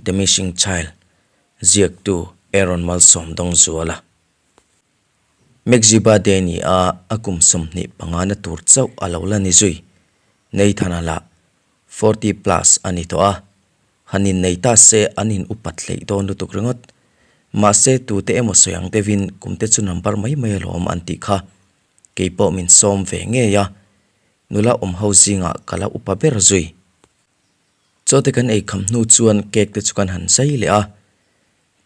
The Missing Child ziaktu Aaron Malsawmdawngzuala. Mekziba Day ni a a kum 25 na tur chauh a lo la ni zui. Nathan-a lah 40 plus a ni tawh a, han innei ta se an in upat hleih dawn lutuk ringawt. Mahse tute emaw sawi ang deuhin kumte chu number mai mai alawm an tih kha. Kei pawh min sawm ve ngei a, nula awm ho zingah ka la upa ber zui. Chaw te kan ei kham hnu chuan cake te chu kan han zai leh a,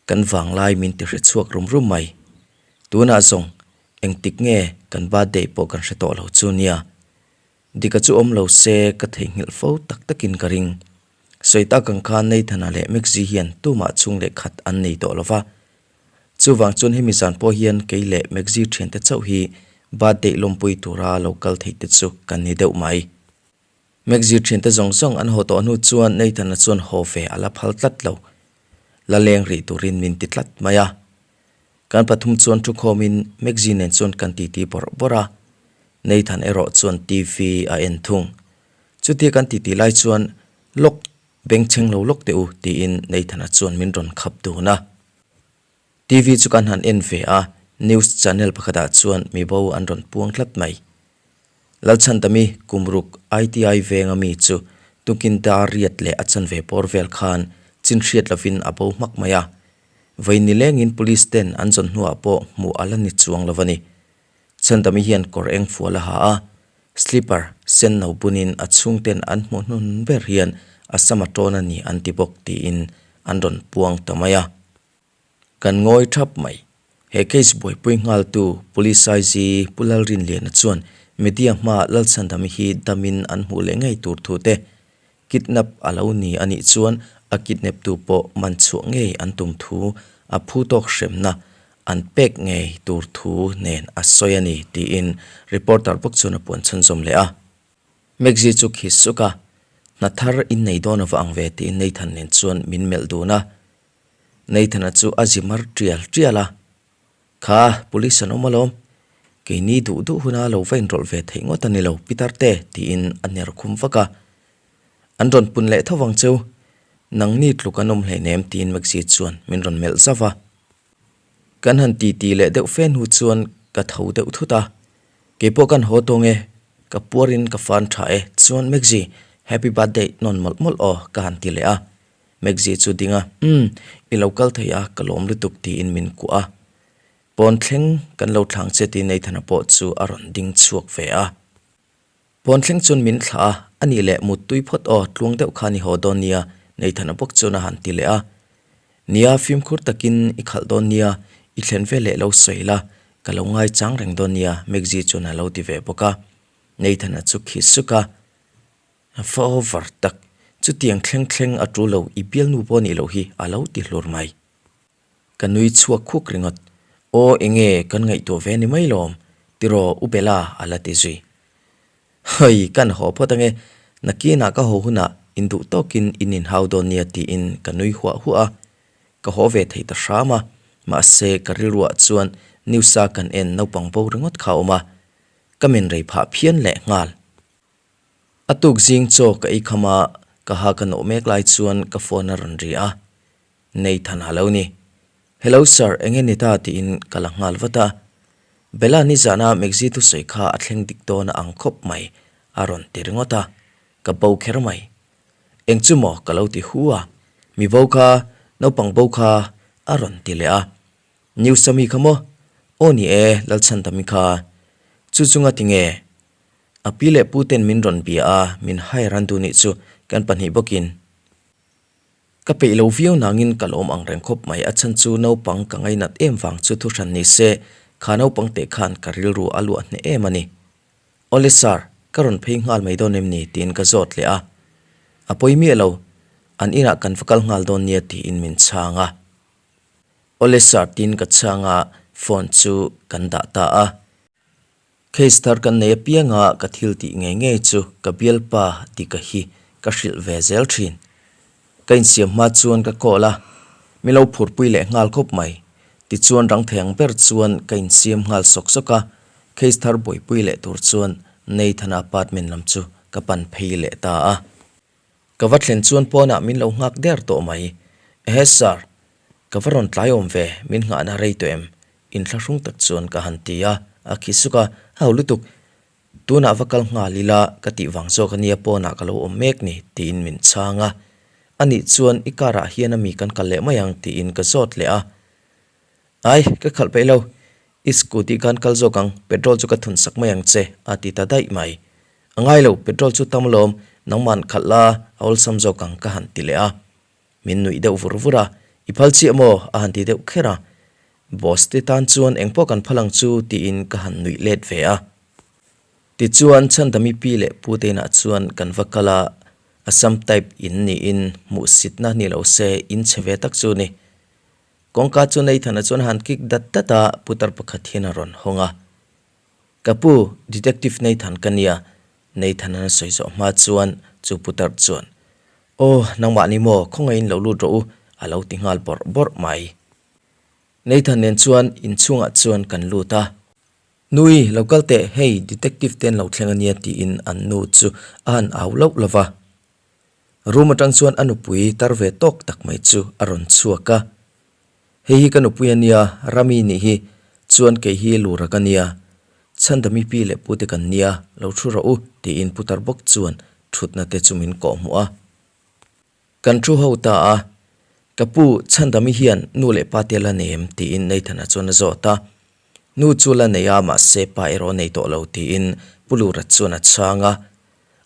kan vanglai min ti hre chhuak rum rum mai. Tunah zawng engtik nge kan birthday pawh kan hre tawh lo chu nia. Dika chu awm lo se ka theihnghilh fo tak takin ka ring. Sawi tak ang khan Nathan-a leh Maxie hian tumah chhung leh khat an nei tawh lo va. Chuvang chuan hemi zan pawh hian kei leh Maxie thiante chauh hi birthday lawmpui tura lo kal theih te chu kan ni deuh mai. Mekzir thiante zawng zawng an haw tawh hnu chuan Nathan-a chuan haw ve a la phal tlat lo. La leng rih turin min ti tlat mai a. Kan pathum chuan thu khawmin Mekzi nen chuan kan titi bawrh bawrh a. Nathan erawh chuan TV a en thung. Chutia kan titi lai chuan Lawk, bengchheng lo lawk teh u tiin Nathan-a chuan min rawn khap dun a. TV chu kan han en ve a, news channel pakhatah chuan mi bo an rawn puang tlat mai. Lalchhandami Kumruk ITI venga mi chu tukin dar riat leh a chanve bawr vel khan chin hriat lovin a bo hmak mai a. Vawi nilengin police ten an zawn hnuah pawh hmuh a la ni chuang lo a ni. Chhandami hian kawr eng fual a ha a, slipper sen no bunin a chhungten an hmuh hnun ber hian a sama tawn a ni an ti bawk tiin an rawn puang ta mai a. Kan ngawi thap mai. He case buaipui nghaltu Police IG Pu Lalrinliana chuan media hmaa Lalchhandami hi damin an hmuh leh ngei tur thu te, kidnap a lo ni a nih chuan a kidnap tu pawh man chhuah ngei an tum thu a phu tawk hremna an pek ngei tur thu nen a sawi a ni tiin reporter bawk chuan a puan chhunzawm leh a. Mekzi chu khi suk a, hna thar innei dawn ava ang ve tiin Nathan nen chuan min melh dun a. Nathan-a chu a zi mar tial tial a, Kha, police an awm alawm. Keini duh duh huna lo va inrawlh ve theih ngawt a ni lo, Peter te, tiin a ner khum vak a. An rawn pun leh tho vang cheu. Nangni tluk an awm hleinem, tiin Maxie chuan min rawn melh zauh a. Kan han titi leh deuh fe hnu chuan ka tho deuh thut a. Keipawh kan haw tawng e, ka puarin ka fan tha e, chuan Maxie, happy birthday nawn mawlh mawlh aw, ka han ti leh a. Mekzi chu ding a, Umm, i lo kal thei a, ka lawm lutuk tiin min kuah a. Pawn thleng kan lo thlang che tiin Nathan-a pawh chu a rawn ding chhuak ve a. Pawn thleng chuan min thlah a, A nih leh mut tui phawt aw, tluang deuh khan i haw dawn nia, Nathan-a bawk chuan a han ti leh a. Nia, fimkhur takin i khalh dawn nia, i thlen ve leh lo sawi la, ka lo ngaichang reng dawn nia, Mekzi chuan a lo ti ve bawk a. Nathan-a chu khi suk a. A fa over tak, chutiang thleng thleng a tul lo i bialnu pawh nih loh hi a lo ti hlur mai. Ka nui chhuak khuk ringawt, Aw enge kan ngaihtuah ve ni mai lawm, tiraw U Bella a la ti zui. Hei kan haw phawt ange, nakinah ka haw hunah induh tawkin in inhau dawn nia tiin ka nui huah huah a. Ka haw ve thei ta hram a, mahse ka rilruah chuan news-a kan en naupang bo ringawt kha a awm a, ka men rei phah phian lehnghal. A tuk zing chaw ka ei kham a, ka ha ka nawh mek lai chuan ka phone a rawn ri a, Nathan a lo ni. Hello sir, enge ni ta tiin ka la nghal vat a. Bella nizana Mexi thusawi kha a thleng dik dawn a ang khawp mai a rawn ti ringawt a, ka bo kher mai. Eng chu maw ka lo ti hu a, mi bo kha, naupang bo kha a rawn ti leh a. News a mi kha maw? Aw ni e, Lalchhandami kha. Chu chunga tinge? A pi leh pu ten min rawn bia a, min hai ran duh nih chu kan pahnih bawkin. Ka peih lo viau nangin ka lawm ang reng khawp mai, a chhan chu naupang ka ngainat em vang chu thu hran ni se, kha naupang teh khan ka rilru a luah hneh em a ni. Awle sir, ka rawn phei nghal mai dawn em ni? tiin ka zawt leh a. A pawi miah lo, an inah kan va kal nghal dawn nia tiin min chhang a. Awle sir tiin ka chhang a, phone chu kan dah ta a. Case thar kan nei apianga ka thil tih ngei ngei chu ka bialpa Dika hi ka hrilh ve zel thin. Ka insiam hma chuan ka call a, min lo phurpui leh nghal khawp mai. Tichuan rang thei ang ber chuan ka insiam nghal sawk sawk a, case thar buaipui leh tur chuan Nathan-a apartment lam chu ka pan phei leh ta a. Ka va thlen chuan pawnah min lo nghak der tawh mai. Ehe Sir, ka va rawn tlai awm ve, min nghahna rei tawh em? Inthlahrung tak chuan ka han ti a, a khi suk a, Hau lutuk, tunah va kal nghal ila ka tih vang zawk ania pawnah ka lo awm mek ni tiin min chhang a. Anih chuan i car ah hian ami kan kal leh mai ang tiin ka zawt leh a. Ai, ka khalh peih lo, i scooty khan kal zawk ang, petrol chu ka thun sak mai ang che a ti ta daih mai. A ngai lo, petrol chu tam alawm, nangman khalh la a awlsam zawk ang ka han ti leh a. Min nuih deuh vur vur a, I phal chiah maw? a han ti deuh kher a. Boss te tan chuan engpawh kan phal ang chu tiin ka han nuih let ve a. Tichuan Chhandami pi leh pu te inah chuan kan va kal a, Assam type in niin hmuhsitna ni lo se in chhe ve tak chu ni. Kawngka chu Nathan-a chuan a han kik dat dat a, putar pakhat hian a rawn hawng a. Ka pu, Detective Nathan ka nia, Nathan-an a sawi zawh hma chuan chu putar chuan, Aw, nangmah ni maw, khawngaihin lo lut rawh u, a lo ti nghal bawrh bawrh mai. Nathan nen chuan inchhungah chuan kan lut a. Nui, lo kal teh, hei Detective te an lo thleng a nia tiin an nu chu a han au lauh lo va. Room atang chuan a nupui tar ve tawk tak mai chu a rawn chhuak a. Hei hi ka nupui a nia, Rami nih hi, chuan kei hi Lura ka nia. Chhandami pi leh pute kan nia, lo thu rawh u, tiin putar bawk chuan thutna te chu min kawh hmuh a. Kan thu ho ta a, Ka pu, Chhandami hian nu leh pa te la nei em? tiin Nathan-a chuan a zawt a. Nu chu la nei a, mahse pa erawh a nei tawh lo, tiin Pu Lura chuan a chhang a.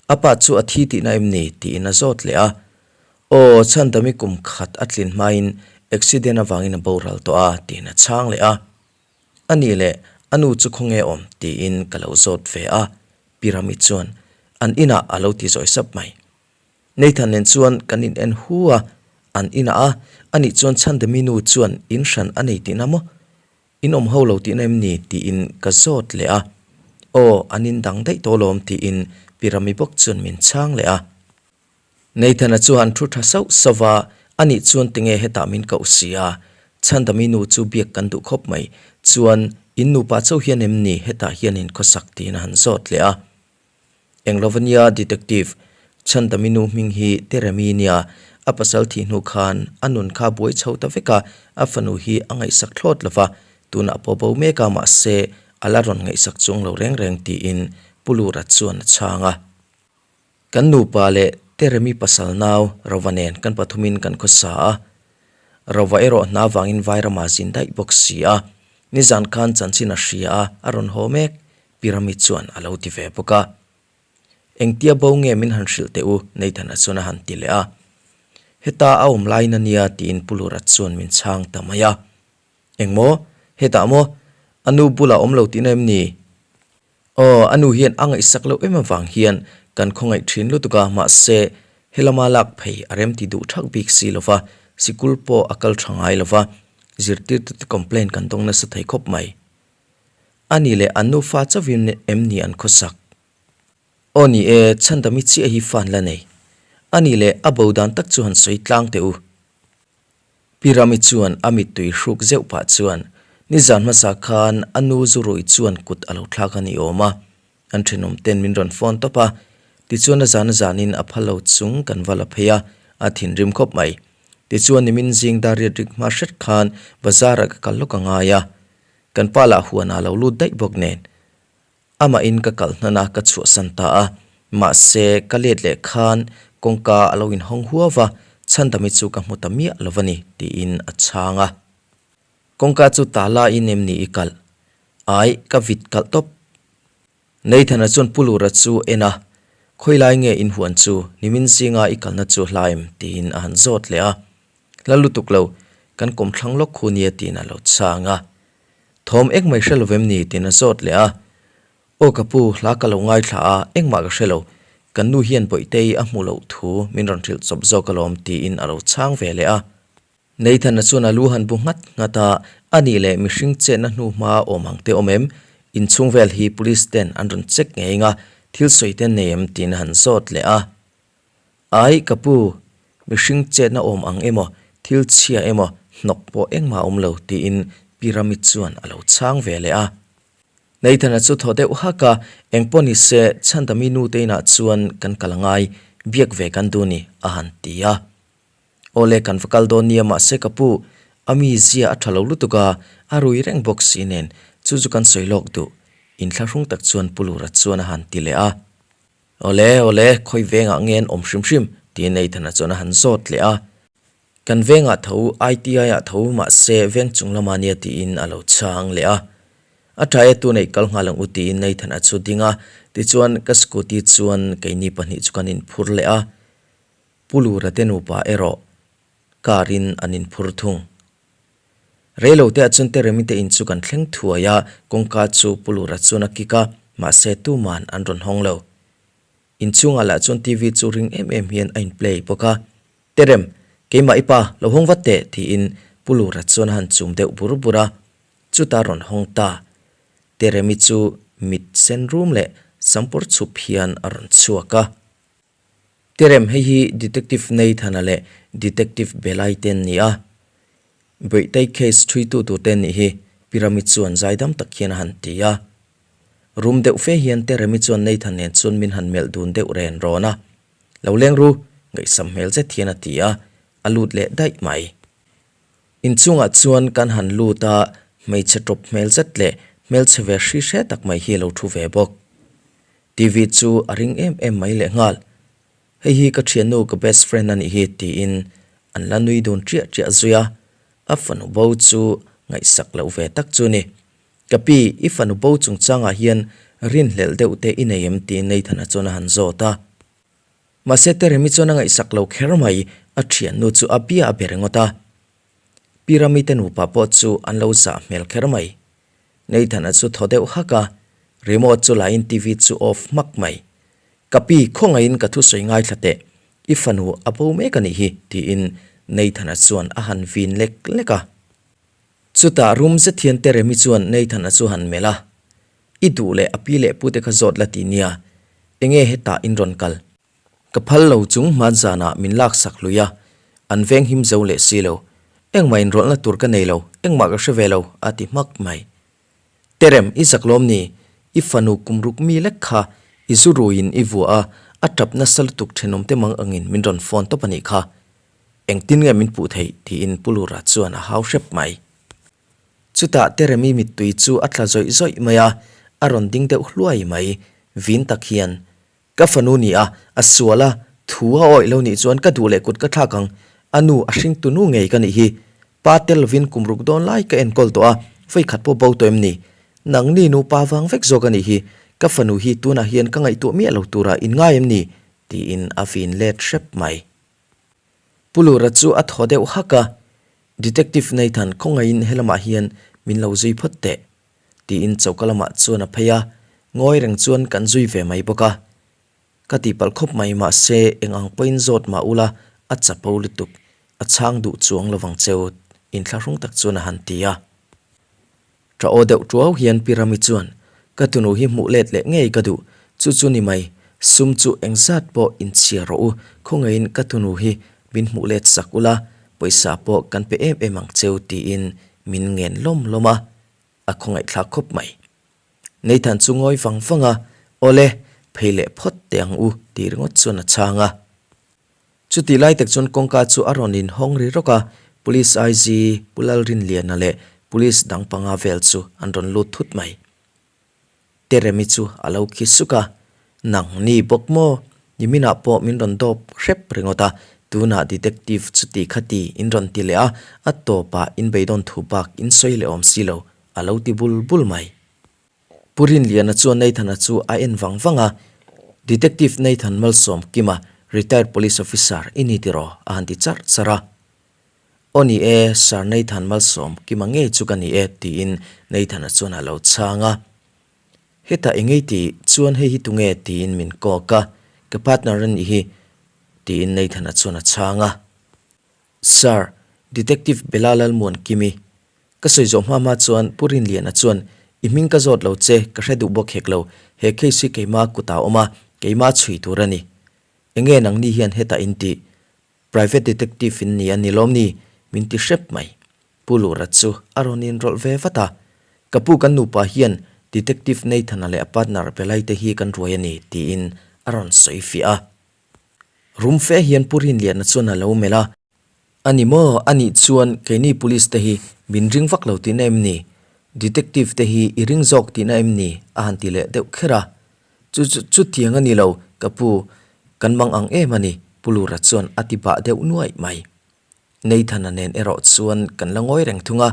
A pa chu a thi tihna em ni? tiin a zawt leh a. Aw, Chhandami kum khat a tlin hmain accident avangin a boral tawh a, tiin a chhang leh a. A nih leh, a nu chu khawnge awm? tiin ka lo zawt ve a. Pi Rami chuan, An inah a lo ti zawi sap mai. Nathan nen chuan kan in en hu a, an inah a, anih chuan Chhandami nu chuan in hran a nei tihna maw? In awm ho lo tihna em ni? tiin ka zawt leh a. Aw, an in dang daih tawh alawm tiin Pi Rami bawk chuan min chhang leh a. Nathan-a chu han thu tha sauh sauh va, anih chuan tinge hetah min koh si a? Chhandami nu chu biak kan duh khawp mai. Chuan, in nupa chauh hian em ni hetah hian in khawsak tiin a han zawt leh a. Englovania Detective Chhandami nu hming hi Teremi nia, a pasal thih hnu khan a nun kha buai chho ta vek a, a fanu hi a ngaihsak thlawt lo va, tunah pawh bo mek a mahse a la rawn ngaihsak chuang lo reng reng tiin Pu Lura chuan a chhang a. Kan nupa leh Teremi pasal nau Rova nen kan pathumin kan khawsa a, Rova erawh hna vangin Vairama zin daih bawk si a, nizan khan chanchin a hria a, a rawn haw mek. Pyramid chuan a lo ti ve bawk a. Engtia bo nge min han hrilh teh u, Nathan-a chuan a han ti leh a. Heta a awm laiin a nia tiin Pu Lura chuan min chhang ta mai a. Engmaw? Hetah maw? A nu bulah awm lo tihna em ni? Aw, a nu hian a ngaihsak loh em avang hian kan khawngaih thin lutuk a, mahse helama lak phei a rem ti duh thak bik si lo va, sikul pawh a kal tha ngai lo va, zirtirtute complaint kan dawng nasa thei khawp mai. A ni leh an nufa chauhin em ni an khawsak? Aw ni e, Chhandami chiah hi fan la nei. A ni leh a bo dan tak chu han sawi tlang teh u. Pi Rami chuan a mittui hruk zeuh pah chuan, Nizan hmasa khan a nu Zurui chuan kut a lo thlak a ni awm a. An thenawm ten min rawn phone tawp a, tichuan a zan a zanin a phal lo chung kan va la phei a, a thinrim khawp mai. Tichuan nimin zing dar riat rik hma hret khan bazar ah ka kal lawk a ngai a. Kan pa lah huan ah lo lut daih bawk nen. Amahin ka kal hnan a ka chhuahsan ta a, mahse ka let leh khan kawngka a lo inhawng huau a, Chhandami chu ka hmu ta miah lo va ni tiin a chhang a. Kawngka chu ta la in em ni i kalh? Ai, ka vit kalh tawp. Nathan-a chuan Pu Lura chu en a, Khawi lai nge in huan chu, nimin zinga i kalna chu hla em? tiin a han zawt leh a. Hla lutuk lo, kan kawmthlang lawk khu nia tiin a lo chhang a. Thawm engmah i hre lo vem ni? tiin a zawt leh a. Aw ka pu, hla ka lo ngaithla a, engmah ka hre lo. Kan nu hian Bawihtei a hmu loh thu min rawn hrilh chawp zawk alawm tiin a lo chhang ve leh a. Nathan-a chuan a lu han bu nghat nghat a, A nih leh mihring chetna hnu hma awm ang te awm em? Inchhung vel hi police ten an rawn check ngei anga thil sawi te nei em? tiin a han zawt leh a. Ai, ka pu, mihring chetna awm ang emaw, thil chhia emaw, hnawk pawh engmah a awm lo, tiin Pi Rami chuan a lo chhang ve leh a. Nathan-a chu thaw deuh hak a, Engpawh ni se, Chhandami nu te inah chuan kan kal angai, biak ve kan duh ni, a han ti a. Awle kan va kal dawn nia mahse ka pu, a mizia a tha lo lutuk a, a rui reng bawk si nen chu chu kan sawi lawk duh. Inthlahrung tak chuan Pu Lura chuan a han ti leh a. Awle, awle, khawi vengah nge an awm hrim hrim? tiin Nathan-a chuan a han zawt leh a. Kan vengah tho, ITI-ah tho mahse veng chung lamah nia tiin a lo chhang leh a. A thaia tu neih kal nghal ang u tiin Nathan-a chu ding a, tichuan ka scooty chuan keini pahnih chu kan inphur leh a. Pu Lura te nupa erawh car in an inphur thung. Reilote ah chuan Teremi te in chu kan thleng thuai a, kawngka chu Pu Lura chuan a kick a, mahse tuman an rawn hawng lo. Inchhungah lah chuan TV chu ring em em hian a in play bawk a. Terem, keimah i pa, lo hawng vat teh, tiin Pu Lura chuan a han chum deuh bur bur a. Chutah rawn hawng ta. Teremi chu mit sen rum leh sampawr chhup hian a rawn chhuak a. Terem, hei hi Detective Nathan-a leh Detective Belai te an ni a. Bawihtai case thuitu tur te an nih hi, Pyramid chuan zaidam tak hian a han ti a. Rum deuh fe hian Teremi chuan Nathan nen chuan min han melh dun deuh ren rawn a. Lo leng ru, ngaihsam hmel zet hian a ti a, a lut leh daih mai. Inchungah chuan kan han lut a, hmeichhe tawp hmel zet leh hmelchhe ve hri hre tak mai hi a lo thu ve bawk. TV chu a ring em em mai leh nghal. Hei hi ka thiannu ka best friend a nih hi tiin an la nui dun triah triah zui a, a fanu bo chu ngaihsak loh ve tak chu ni. Ka pi, i fanu bo chungchangah hian rinhlelh deuh te i nei em tiin Nathan-a chuan a han zawt a. Mahse Teremi chuan a ngaihsak lo kher mai, a thiannu chu a bia a be ringawt a. Pi Rami te nupa pawh chu an lo zah hmel kher mai. Nathan-a chu thaw deuh hak a, remote chu la in TV chu off hmak mai. Ka pi, khawngaihin ka thusawi ngaithla teh, i fanu a bo mek a nih hi, tiin Nathan-a chuan a han vin lek lek a. Chutah room zet hian Teremi chuan Nathan-a chu han melh a, I duh leh a pi leh pute kha zawt la ti nia, enge hetah in rawn kal? Ka phal lo chung hman zanah min laksak lui a, an veng him zo leh si lo. Engmah inrawlhna tur ka nei lo, engmah ka hre ve lo, a ti hmak mai. Terem, i zak lawm ni? I fanu kum ruk mi lek kha i zu ruiin i vua a, a tap nasa lutuk thenawmte mang angin min rawn phone tawp a nih kha. Engtin nge min puh theih? tiin Pu Lura chuan a hau hrep mai. Chutah Teremi mittui chu a tla zawih zawih mai a, a rawn ding deuh hluai mai. Vin tak hian, Ka fanu ni a, a sual a, thu a awih lo nih chuan ka duh leh kut ka thlak ang. A nu, a hringtu nu ngei ka nih hi. Pa tel lovin kum ruk dawn lai ka enkawl tawh a, vawikhat pawh bo tawh em ni? Nangni nupa vang vek zawk a nih hi. Ka fanu hi tunah hian ka ngaihtuah miah lo turah in ngai em ni? tiin a vin let hrep mai. Pu Lura chu a thaw deuh hak a, Detective Nathan khawngaihin helamah hian min lo zui phawt teh, tiin choka lamah chuan a phei a, ngawi reng chuan kan zui ve mai bawk a. Ka tihpalh khawp mai mahse eng ang pawhin zawt mah ula a chapo lutuk, a chhang duh chuang lovang cheu, inthlahrung tak chuan a han ti a. Tha aw deuh tuau hian Pi Rami chuan, Ka tunu hi hmuh let leh ngei ka duh, chu chu ni mai, sum chu engzat pawh inchhiar rawh u, khawngaihin ka tunu hi min hmuh let sak ula, pawisa pawh kan pe em em ang cheu tiin min ngen lawm lawm a, a khawngaihthlak khawp mai. Nathan chu ngawi vang vang a, Awle, phei leh phawt teh ang u tih ringawt chuan a chhang a. Chutih lai tak chuan kawngka chu a rawn inhawng ri rawk a, Police IG Pu Lalrinliana leh Police dang panga vel chu an rawn lut thut mai. Teremi chu a lo khi suk a, Nang ni bawk maw? Niminah pawh min rawn dawp hrep ringawt a, tunah Detective chuti khati in rawn ti leh a, a tawpah in beidawn thu bak in sawi leh awm si lo, a lo ti bul bul mai. Pu Rinliana chuan Nathan-a chu a en vang vang a, Detective Nathan Malsawm Kima, retired police officer i ni tiraw? a han ti charh charh a. Aw ni e, Sir Nathan Malsawm Kima ngei chu ka ni e, tiin Nathan-a chuan a lo chhang a. Hetah i ngei tih chuan hei hi tunge? tiin min kawk a, Ka partner a nih hi, tiin Nathan-a chuan a chhang a. Sir, Detective Bella Lalmuan Kimi, Ka sawi zawh hma hma chuan Pu Rinliana chuan, I hming ka zawt lo che, ka hre duh bawk hek lo, he case hi keima kutah a awm a, keima chhui tur a ni. Enge nangni hian hetah in tih? Private detective in ni a ni lawm ni? Min ti hrep mai. Pu Lura chu a rawn inrawlh ve vat a, Ka pu kan nupa hian Detective Nathan-a leh a partner Belaite hi kan ruai a ni, tiin a rawn sawi fiah a. Rum fe hian Pu Rinliana chuan a lo melh a. A ni maw? A nih chuan keini police te hi min ring vak lo tihna em ni? Detective te hi i ring zawk tihna em ni? A han ti leh deuh kher a. Chu chu chutiang a ni lo, ka pu, kan mang ang em a ni, Pu Lura chuan a ti bah deuh nuaih mai. Nathan-a nen erawh chuan kan la ngawi reng thung a,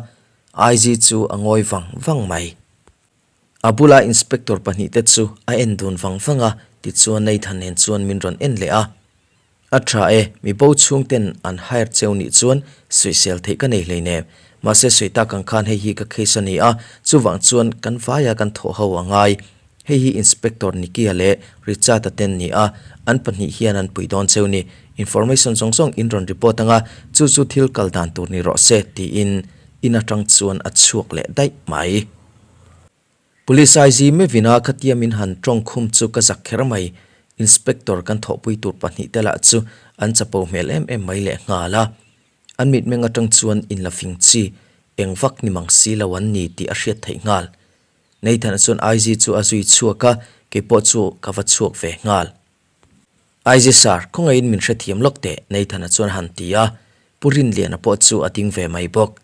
IG chu a ngawi vang vang mai. A bula inspector pahnihte chu a en dun vang vang a, tichuan Nathan nen chuan min rawn en leh a. A tha e, mi bo chhung ten an hire cheu nih chuan sawisel theih ka nei hleinem. Mahse sawi tak ang khan hei hi ka case a ni a, chuvang chuan kan vaia kan thawh ho a ngai. Hei hi Inspector Nicky-a leh Richard-a ten ni a, an pahnih hian an pui dawn cheu ni. Information zawng zawng in rawn report anga, chu chu thil kal dan tur ni rawh se, tiin in atang chuan a chhuak leh daih mai. Police IG Mevin-a khatia min han tawng khum chu ka zak kher mai. Inspector kan thawhpui tur pahnih te lah chu an chapo hmel em em mai leh nghal a. An mitmeng atang chuan inla fing chi eng vak ni mang si lo an ni tih a hriat theih nghal. Nathan-a chuan IG chu a zui chhuak a, keipawh chu ka va chhuak ve nghal. IG sir, khawngaihin min hrethiam lawk teh, Nathan-a chuan a han ti a, Pu Rinliana pawh chu a ding ve mai bawk.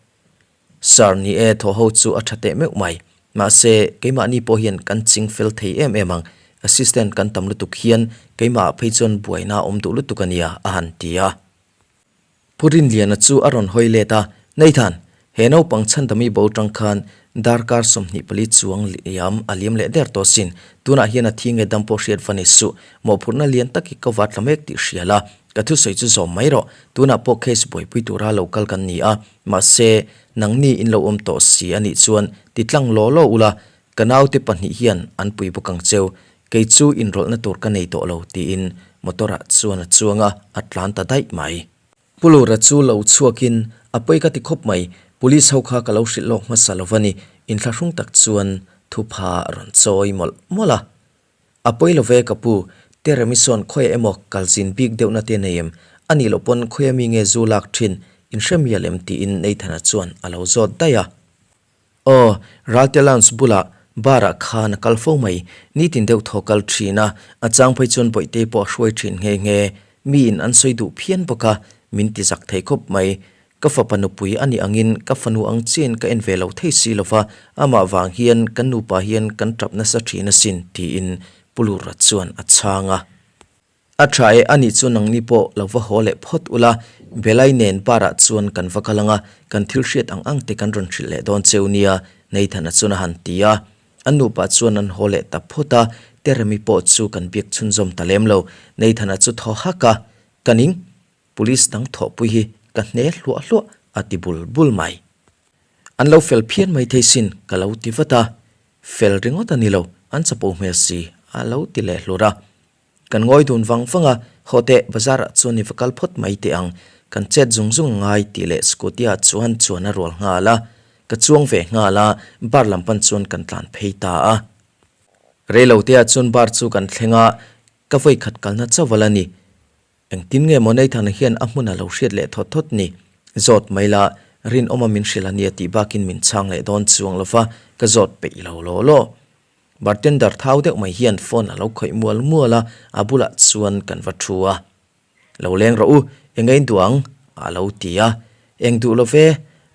Sir, ni e, thaw ho chu a tha teh meuh mai. Mahse, keimahni pawh hian kan ching fel thei em em ang, assistant kan tam lutuk hian keimahah phei chuan buaina a awm duh lutuk a nia, a han ti a. Pu Rinliana chu a rawn hawi let a, Nathan, he naupang chhandami bo tang khan darkar 24 chuang liam a liam leh der tawh sin. Tunah hian a thi nge dam pawh hriat va ni suh. Mawhphurhna lian tak hi ka va tla mek tih hria la, ka thusawi chu zawm mai rawh. Tunah pawh case buaipui tura lo kal kan ni a, mahse, nangni in lo awm tawh si a nih chuan ti tlang law law ula, ka naute pahnih hian an pui bawk ang cheu. Kei chu inrawlhna tur ka nei tawh lo tiin motor ah chuan a chuang a, a tlan ta daih mai. Pu Lura chu lo chhuakin a pawi ka ti khawp mai, police ho kha ka lo hrilh lawk hmasa lo va ni, inthlahrung tak chuan thupha a rawn chawi mawlh mawlh a. A pawi lo ve ka pu, Teremi sawn khawiah emaw kalzin bik deuhna te nei em? A nih loh pawn khawia mi nge zu lak thin, inhre mial em tiin Nathan-a chuan a lo zawt daih a. Aw, Ralte Lounge bulah bar ah khan a kal fo mai. Nitin deuh thaw kal thin a, a chang phei chuan Bawihtei pawh a hruai thin nghe nghe. Miin an sawi duh phian bawk a, min ti zak thei khawp mai. Ka fapa nupui a nih angin ka fanu ang chiain ka en ve lo thei si lo va, amah vang hian kan nupa hian kan tap nasa thin asin, tiin Pu Lura chuan a chhang a. A tha e, anih chu nangni pawh lo va haw leh phawt ula, Belai nen bar ah chuan kan va kal ang a, kan thil hriat ang ang te kan rawn hrilh leh dawn cheu nia, Nathan-a chuan a han ti a. An nupa chuan an haw leh ta phawt a, Teremi pawh chu kan biak chhunzawm ta lem lo. Nathan-a chu thaw hak a, Ka ning, police dang thawhpui hi ka hne hluah hluah, a ti bul bul mai. An lo fel phian mai thei sin, ka lo ti vat a. Fel ringawt a ni lo, an chapo hmel si, a lo ti leh hlur a. Kan ngawi dun vang vang a, haw teh bazar ah chuan i va kal phawt mai teh ang, kan chet zung zung a ngai tih leh scooty ah chuan chuan a rual nghal a, ka chuang ve nghal a, bar lam pan chuan kan tlan phei ta a. Reilo te ah chuan bar chu kan thleng a, ka vawi khat kalna chauh a la ni. Engtin nge maw Nathan-a hian a hmun a lo hriat leh thawt thawt ni? Zawt mai la, rinawma min hrilh a nia tih bakin min chhang leh dawn chuang lo va, ka zawt peih lo law law. Bartender thau deuh mai hian phone a lo khawih mual mual a, a bulah chuan kan va thu a. Lo leng rawh u, eng ein duh ang? a lo ti a. Eng duh lo ve,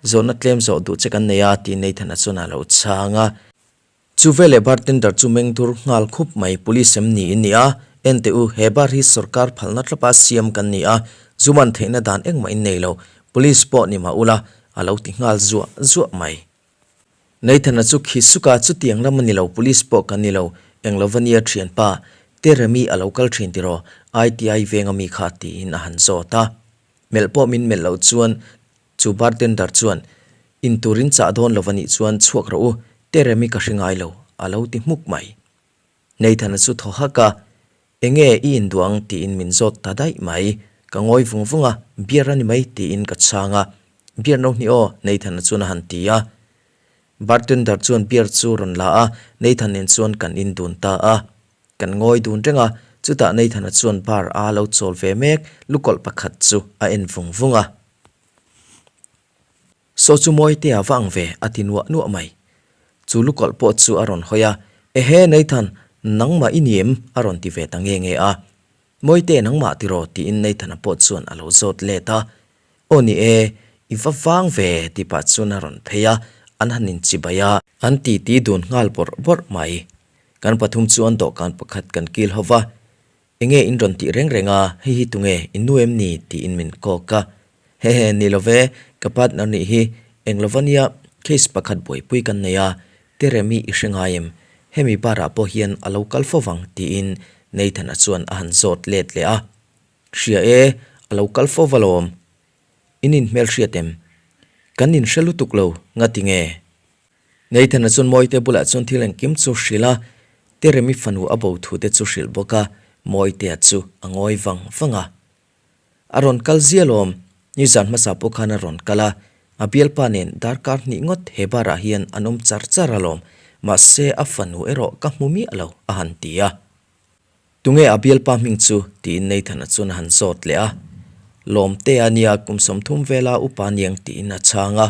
zawhna tlem zawh duh che kan nei a, tiin Nathan-a chuan a lo chhang a. Chu veleh bartender chu meng dur nghal khup mai, Police em ni in ni a? En teh u, he bar hi sorkar phalna tlapa siam kan ni a, zu man theihna dan engmah in nei lo, police pawh ni mah ula, a lo ti nghal zuah zuah mai. Nathan-a chu khi suk a, chutiang lam a ni lo, police pawh kan ni lo, eng lo va nia thianpa, Teremi a lo kal thin tiraw, ITI veng ami kha tiin a han zawt a. Melh pawh min melh loh chuan chu bartender chuan, In turin chah dawn lo va nih chuan chhuak rawh u, Teremi ka hre ngai lo, a lo ti hmuk mai. Nathan-a chu thaw hak a, Enge i induh ang tiin min zawt ta daih mai. Ka ngawi vung vung a, Beer a ni mai tiin ka chhang a. Beer no hnih aw, Nathan-a chuan a han ti a. Bartender chuan beer chu rawn la a, Nathan nen chuan kan in dun ta a. Kan ngawi dun reng a, chutah Nathan-a chuan bar a lo chawl ve mek lukawlh pakhat chu a en vung vung a. Saw chu Mawitea va ang ve, a ti nuah nuah mai. Chu lukawlh pawh chu a rawn hawi a, Ehe Nathan, nangmah i ni em? a rawn ti ve ta nge nge a. Mawite nangmah tiraw? tiin Nathan-a pawh chuan a lo zawt let a. Aw ni e, i va vang ve tih pah chuan a rawn phei a, an han inchibai a. An titi dun nghal bawrh bawrh mai. Kan pathum chuan dawhkan pakhat kan kil ho va, Enge in rawn tih reng reng a, hei hi tunge, in nu em ni? tiin min kawk a. Hehe, ni lo ve, ka partner nih hi, eng lova nia, case pakhat buaipui kan nei a, Teremi i hre ngai em? Hemi bar ah pawh hian a lo kal fo vang tiin Nathan-a chuan a han zawt let leh a. Hria e, a lo kal fo va lawm. In inhmelhriat em? Kan inhre lutuk lo, ngati nge? Nathan-a chuan Mawite bulah chuan thil engkim chu hrilh a, Teremi fanu a bo thu te chu hrilh bawk a, Mawitea chu a ngawi vang vang a. A rawn kal zia lawm, nizan hmasa pawh khan a rawn kal a, a bialpa nen darkar hnih ngawt he bar ah hian an awm char char alawm, mahse a fanu erawh ka hmu miah lo a han ti a. Tunge a bialpa hming chu? tiin Nathan-a chuan a han zawt leh a. Lawmtea nia kum 30 vela upa aniang tiin a chhang a.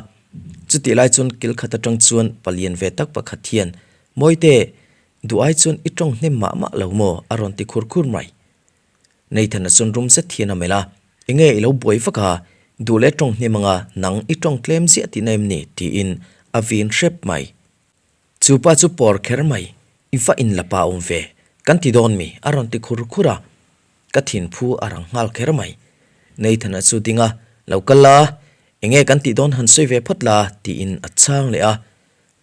Chutih lai chuan kil khat atang chuan palian ve tak pakhat hian, Mawite, duh ai chuan i tawng hnem mah mah lo maw? a rawn ti khur khur mai. Nathan-a chuan rum zet hian a melh a, Enge i lo buai vak a, duh leh tawng hnem anga nang i tawng tlem ziah tihna em ni? tiin a vin hrep mai. Chu pa chu pawr kher mai, i va in la pa awm ve, kan ti dawn mi? a rawn ti khur khur a, ka thinphu a rang nghal kher mai. Nathan-a chu ding a, Lo kal la, enge kan tih dawn han sawi ve phawt la, tiin a chhang leh a.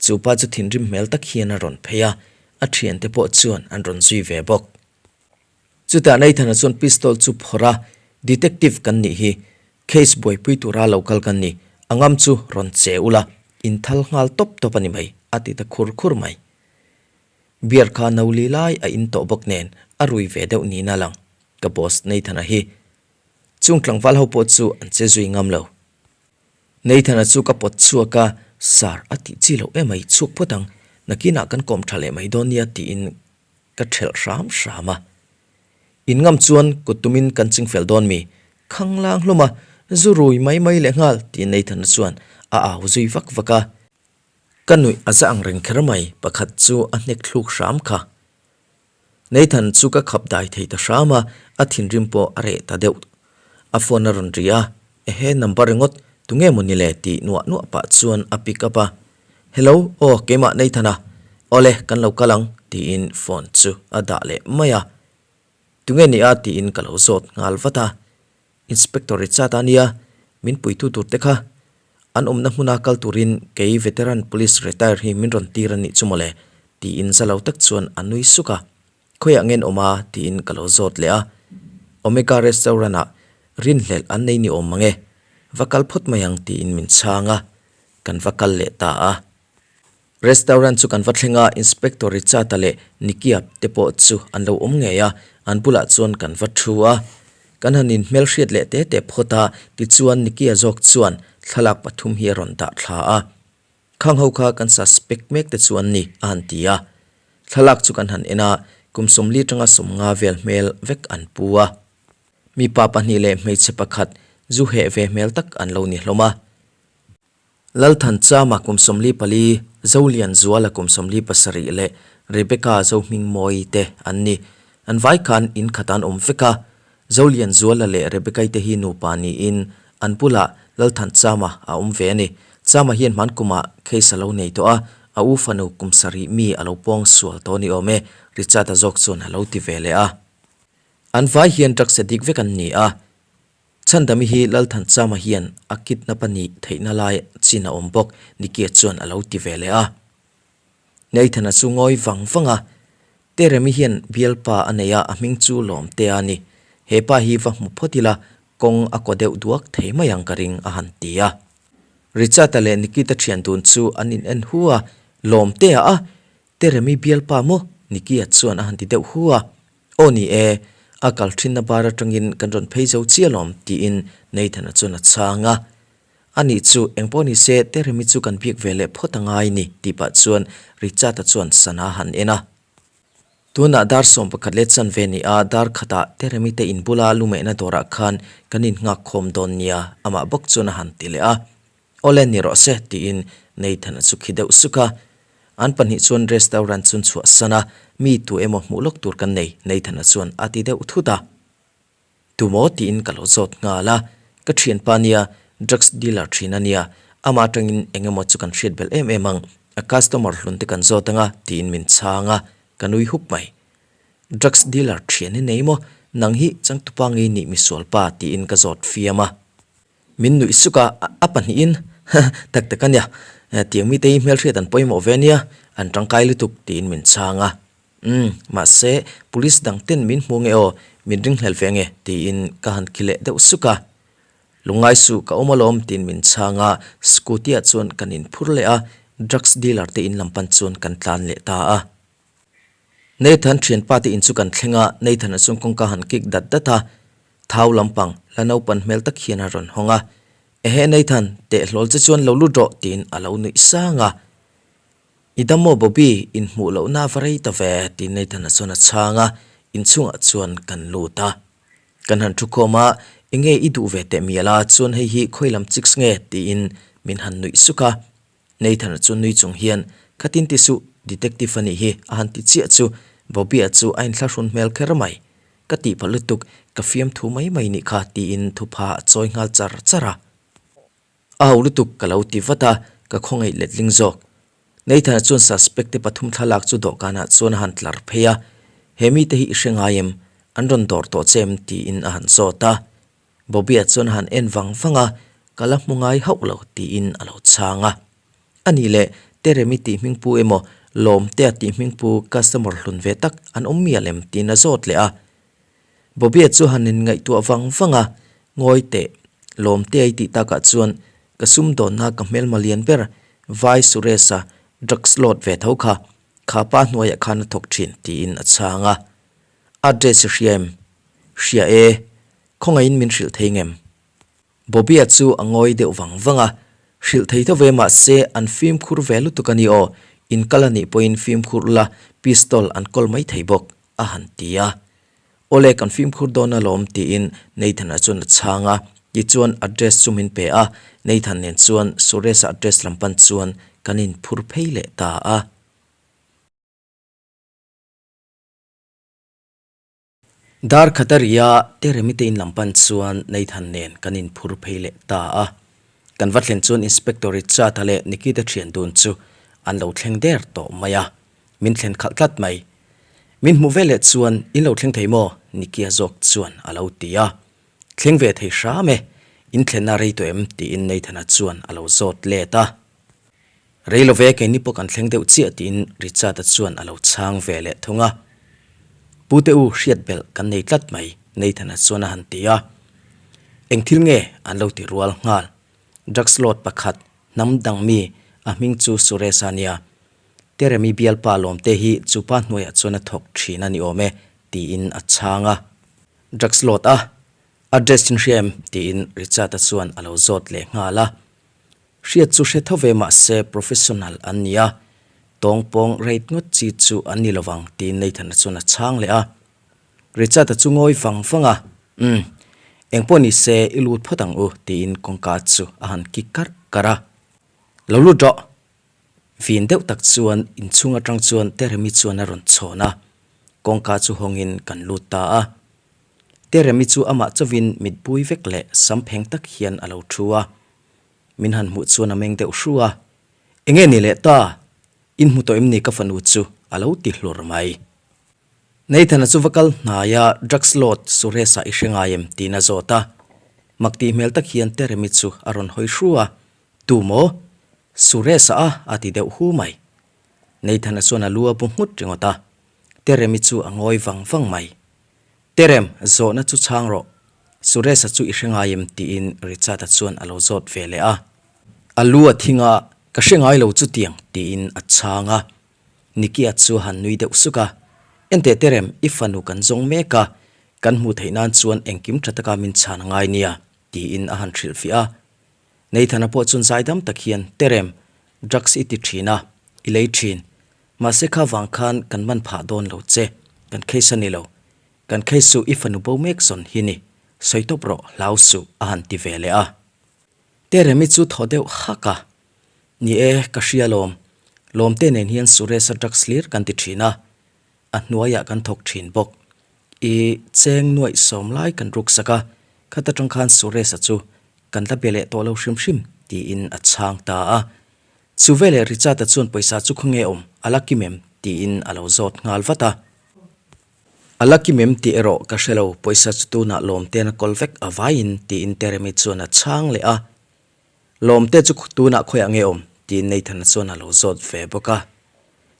Chu pa chu thinrim hmel tak hian a rawn phei a, a thiante pawh chuan an rawn zui ve bawk. Chutah Nathan-a chuan pistol chu phawrh a, Detective kan nih hi, case buaipui tura lo kal kan ni, a ngam chu rawn che ula, in thal nghal tawp tawp a ni mai, a ti ta khur khur mai. Beer kha no li lai a in tawh bawk nen a rui ve deuh niin a lang, ka boss Nathan-a hi. Chung tlangval ho pawh chu an che zui ngam lo. Nathan-a chu ka pawt chhuak a, Sir, a tih chi loh emai, chhuak phawt ang, nakinah kan kawm tha leh mai dawn nia tiin Ka ṭhelh hram hram a. In ngam chuan kut tumin kan ching fel dawn mi? Khanglang hlawm a, zu rui mai mai leh nghal tiin Nathan-a chuan a au zui vak vak a. Ka nuih a za ang reng kher mai, pakhat chu a hnek thluk hram kha. Nathan chu ka khap dai thei ta hram a, a thinrim pawh a reh ta deuh. A phone a rawn ri a, Ehe number ringawt, tunge maw ni le tih nuah nuah pah chuan a pick up a. Hello, aw keimah Nathan-a, awle kan lo kal ang tiin phone chu a dah leh mai a. Tunge ni a tiin ka lo zawt nghal vat a. Inspector Richard-a nia, min puitu tur te kha an awmna hmuna kal turin kei veteran police retire hi min rawn tir a nih chu mawle tiin za lo tak chuan a nui suk a. Khawiah ngen awm a? tiin ka lo zawt leh a. Omega restaurant-ah rinhlelh an nei ni awm mang e, va kal phawt mai ang tiin min chhang a, kan va kal leh ta a. Restaurant chu kan va thleng a, Inspector Richard-a leh Nicky-a te pawh chu an lo awm ngei a, an bulah chuan kan va thu a. Kan han inhmelhriat leh te te phawt a, tichuan Nicky-a zawk chuan thlalak pathum hi a rawn dah thla a. Khang ho kha kan suspect mek te chu an ni, a han ti a. Thlalak chu kan han en a, kum 40 tanga 50 vel hmel vek an pu a. Mipa pahnih leh hmeichhe pakhat zu heh ve hmel tak an lo ni hlawm a. Lalthanchama kum 44, Zolianzuala kum 47 leh Rebecca Zohmingmawii te an ni. An vai khan in khat an awm vek a. Zolianzuala leh Rebecca-i te hi nupa niin an bulah Lalthanchama a awm ve a ni. Chama hian hman kumah case a lo nei tawh a, a u fanu kum sarih mi a lo pawng sual tawh ni awm e, Richard-a zawk chuan a lo ti ve leh a. An vai hian drugs addict vek an ni a, Chhandami hi Lalthanchama hian a kidnap a nih theihna lai chin a awm bawk, Nicky-a chuan a lo ti ve leh a. Nathan-a chu ngawi vang vang a, Teremi hian bialpa a nei a, a hming chu Lawmtea a ni. He pa hi va hmu phawt ila, kawng a kaw deuh duak thei mai ang ka ring a han ti a. Richard-a leh Nikita thian dun chu an in en hu a, Lawmtea a? Teremi bialpa maw? Nicky-a chuan a han ti deuh hu a. Aw ni e, a kal thinna bar atangin kan rawn phei zo chiah alawm tiin Nathan-a chuan a chhang a. Anih chu, engpawh ni se Teremi chu kan biak ve leh phawt a ngai ni tih pah chuan Richard-a chuan sana a han en a. Tunah dar 11 leh chanve ni a, dar khatah Teremi te in bula lumehna dawrah khan kan innghak khawm dawn nia amah bawk chuan a han ti leh a. Awle ni rawh se tiin Nathan-a chu khi deuh suk a. An pahnih chuan restaurant chun chhuahsan a, mi tu emaw hmuh lawk tur kan nei Nathan-a chuan a ti deuh thut a. Tumaw tiin ka lo zawt nghal a, ka thianpa nia, Drugs dealer thin a nia, amah atangin eng emaw chu kan hriat belh em em ang, a customer hlun te kan zawt anga tiin min chhang a, ka nui hup mai. Drugs dealer thian i nei maw? Nang hi changtupa ngei nih misual pa tiin ka zawt fiam a. Min nuih suk a, a pahnihin tak tak a nia, tiang mite hi hmelhriat an pawimawh ve nia, an tangkai lutuk tiin min chhang a. Umm, mahse police dang ten min hmu nge aw, min ringhlel ve nge tiin ka han khi leh deuh suk a. Lungngai suh ka awm alawm tiin min chhang a, scooty ah chuan kan inphur leh a, drugs dealer te in lam pan chuan kan tlan leh ta a. Nathan thianpa te in chu kan thleng a, Nathan-a chuan kawngka han kik dat dat a, thau lampang la naupan hmel tak hian a rawn hawng a, Ehe Nathan, teh hlawl che chuan lo lut rawh tiin a lo nuih sang a. I dam maw Bobby, inhmuh lohna a va rei ta ve tiin Nathan-a chuan a chhang a, inchhungah chuan kan lut a. Kan han thu khawm a, enge i duh ve teh mial a, chuan hei hi khawi lam chicks nge tiin min han nuih suk a. Nathan-a chu nui chung hian, Khatin ti suh, detective a nih hi, a han ti chiah chu Bobby-a chu a inthlahrun hmel kher mai. Ka tih pah lutuk, ka fiamthu mai mai nih kha, tiin thupha a chawi nghal char char a. A ho lutuk ka lo ti vat a, ka khawngaih letling zawk. Nathan-a chuan suspect te pathum thlalak chu dawhkanah chuan a han tlar phei a, He mite hi i hre ngai em? An rawn dawr tawh che em? tiin a han zawt a. Bobby-a chuan a han en vang vang a, Ka la hmu ngai hauh lo tiin a lo chhang a. A nih leh, Teremi tih hming pu emaw, Lawmtea tih hming pu customer hlun ve tak an awm mial em? tiin a zawt leh a. Bobby-a chu han inngaihtuah vang vang a, Ngawi teh, Lawmtea i tih takah chuan ka sumdawnna ka hmelma lian ber Vai Suresh-a drugs load ve tho kha, kha pa hnuaiah khan a thawk thin, tiin a chhang a. Address i hria em? Hria e, khawngaihin min hrilh thei ngem? Bobby-a chu a ngawi deuh vang vang a, Hrilh thei tho ve mahse an fimkhur ve lutuk a ni aw, in kal a nih pawhin fimkhur ula pistol an kawl mai thei bawk, a han ti a. Awle kan fimkhur dawn alawm tiin Nathan-a chuan a chhang a, tichuan address chu min pe a, Nathan nen chuan Suresh-a address lam pan chuan kan inphur phei leh ta a. Dar khat a ri a, Teremi te in lam pan chuan Nathan nen kan inphur phei leh ta a. Kan va thlen chuan Inspector Richard-a leh Nikita thian dun chu an lo thleng der tawh mai a, min thlen khalh tlat mai. Min hmuh veleh chuan in lo thleng thei maw? Nikia zawk chuan a lo ti a. Thleng ve thei hram e, in thlenna rei tawh em? tiin Nathan-a chuan a lo zawt let a. Rei lo ve, keini pawh kan thleng deuh chiah tiin Richard-a chuan a lo chhang ve leh thung a. Pu te u, hriat belh kan nei tlat mai, Nathan-a chuan a han ti a. Eng thil nge an lo ti rual nghal. Drugs lord pakhat, hnam dang mi, a hming chu Suresh-a a nia. Teremi bialpa lawmte hi chu pa hnuaiah chuan a thawk thin a ni awm e, tiin a chhang a. Drugs lord a address in hria em? tiin Richard-a chuan a lo zawt leh nghal a. Hriat chu hre tho ve mahse professional an ni a, tawngpawng rate ngawt chi chu an ni lovang tiin Nathan-a chuan a chhang leh a. Richard-a chu ngawi vang vang a, Umm, engpawh ni se i lut phawt ang u tiin kawngka chu a han kik karh karh a. Lo lut rawh! Vin deuh tak chuan inchhung atang chuan Teremi chuan a rawn chhawn a, kawngka chu hawngin kan lut ta a. Teremi chu amah chauhin mitbui vek leh sam pheng tak hian a lo thu a. Min han hmuh chuan a meng deuh hru a, Enge ni leh ta? In hmu tawh em ni ka fanu chu? a lo ti hlur mai. Nathan-a chu va kal hnai a, Drugs lord Suresh-a i hre ngai em? tiin a zawt a. Mak tih hmel tak hian Teremi chu a rawn hawi hru a, Tu maw? Suresh-a a? a ti deuh hu mai. Nathan-a chuan a lu a bu nghut ringawt a, Teremi chu a ngawi vang vang mai. Terem, zawhna chu chhang rawh. Suresh-a chu i hre ngai em? tiin Richard-a chuan a lo zawt ve leh a. A lu a thing a, Ka hre ngai lo chutiang, tiin a chhang a. Nicky-a chu a han nui deuh suk a, Enteh Terem, i fanu kan zawng mek a, kan hmuh theih nan chuan engkim tha taka min chhan a ngai nia, tiin a han hrilhfiah a. Nathan-a pawh chuan zaidam tak hian, Terem, drugs i ti thin a, i lei thin. Mahse kha vang khan kan man phah dawn lo che, kan case a ni lo. Kan case chu i fanu bo mek zawn hi ni, sawi tawp rawh, hlau suh, a han ti ve leh a. Teremi chu thaw deuh hak a, Ni e, ka hria lawm. Lawmte nen hian Suresh-a drugs hlir kan ti thin a, a hnuaiah kan thawk thin bawk. I cheng nuaih sawm lai kan ruksak a, khata tang khan Suresh-a chu. kan la be leh tawh lo hrim hrim, tiin a chhang ta a. Chu veleh Richard-a chuan pawisa chu khawnge awm, a la kim em? tiin a lo zawt nghal vat a. A la kim em tih erawh ka hre lo, pawisa chu tunah Lawmte'n a kawl vek a vaiin, tiin Teremi chuan a chhang leh a. Lawmte chu tunah khawiah nge awm? tiin Nathan-a chuan a lo zawt ve bawk a.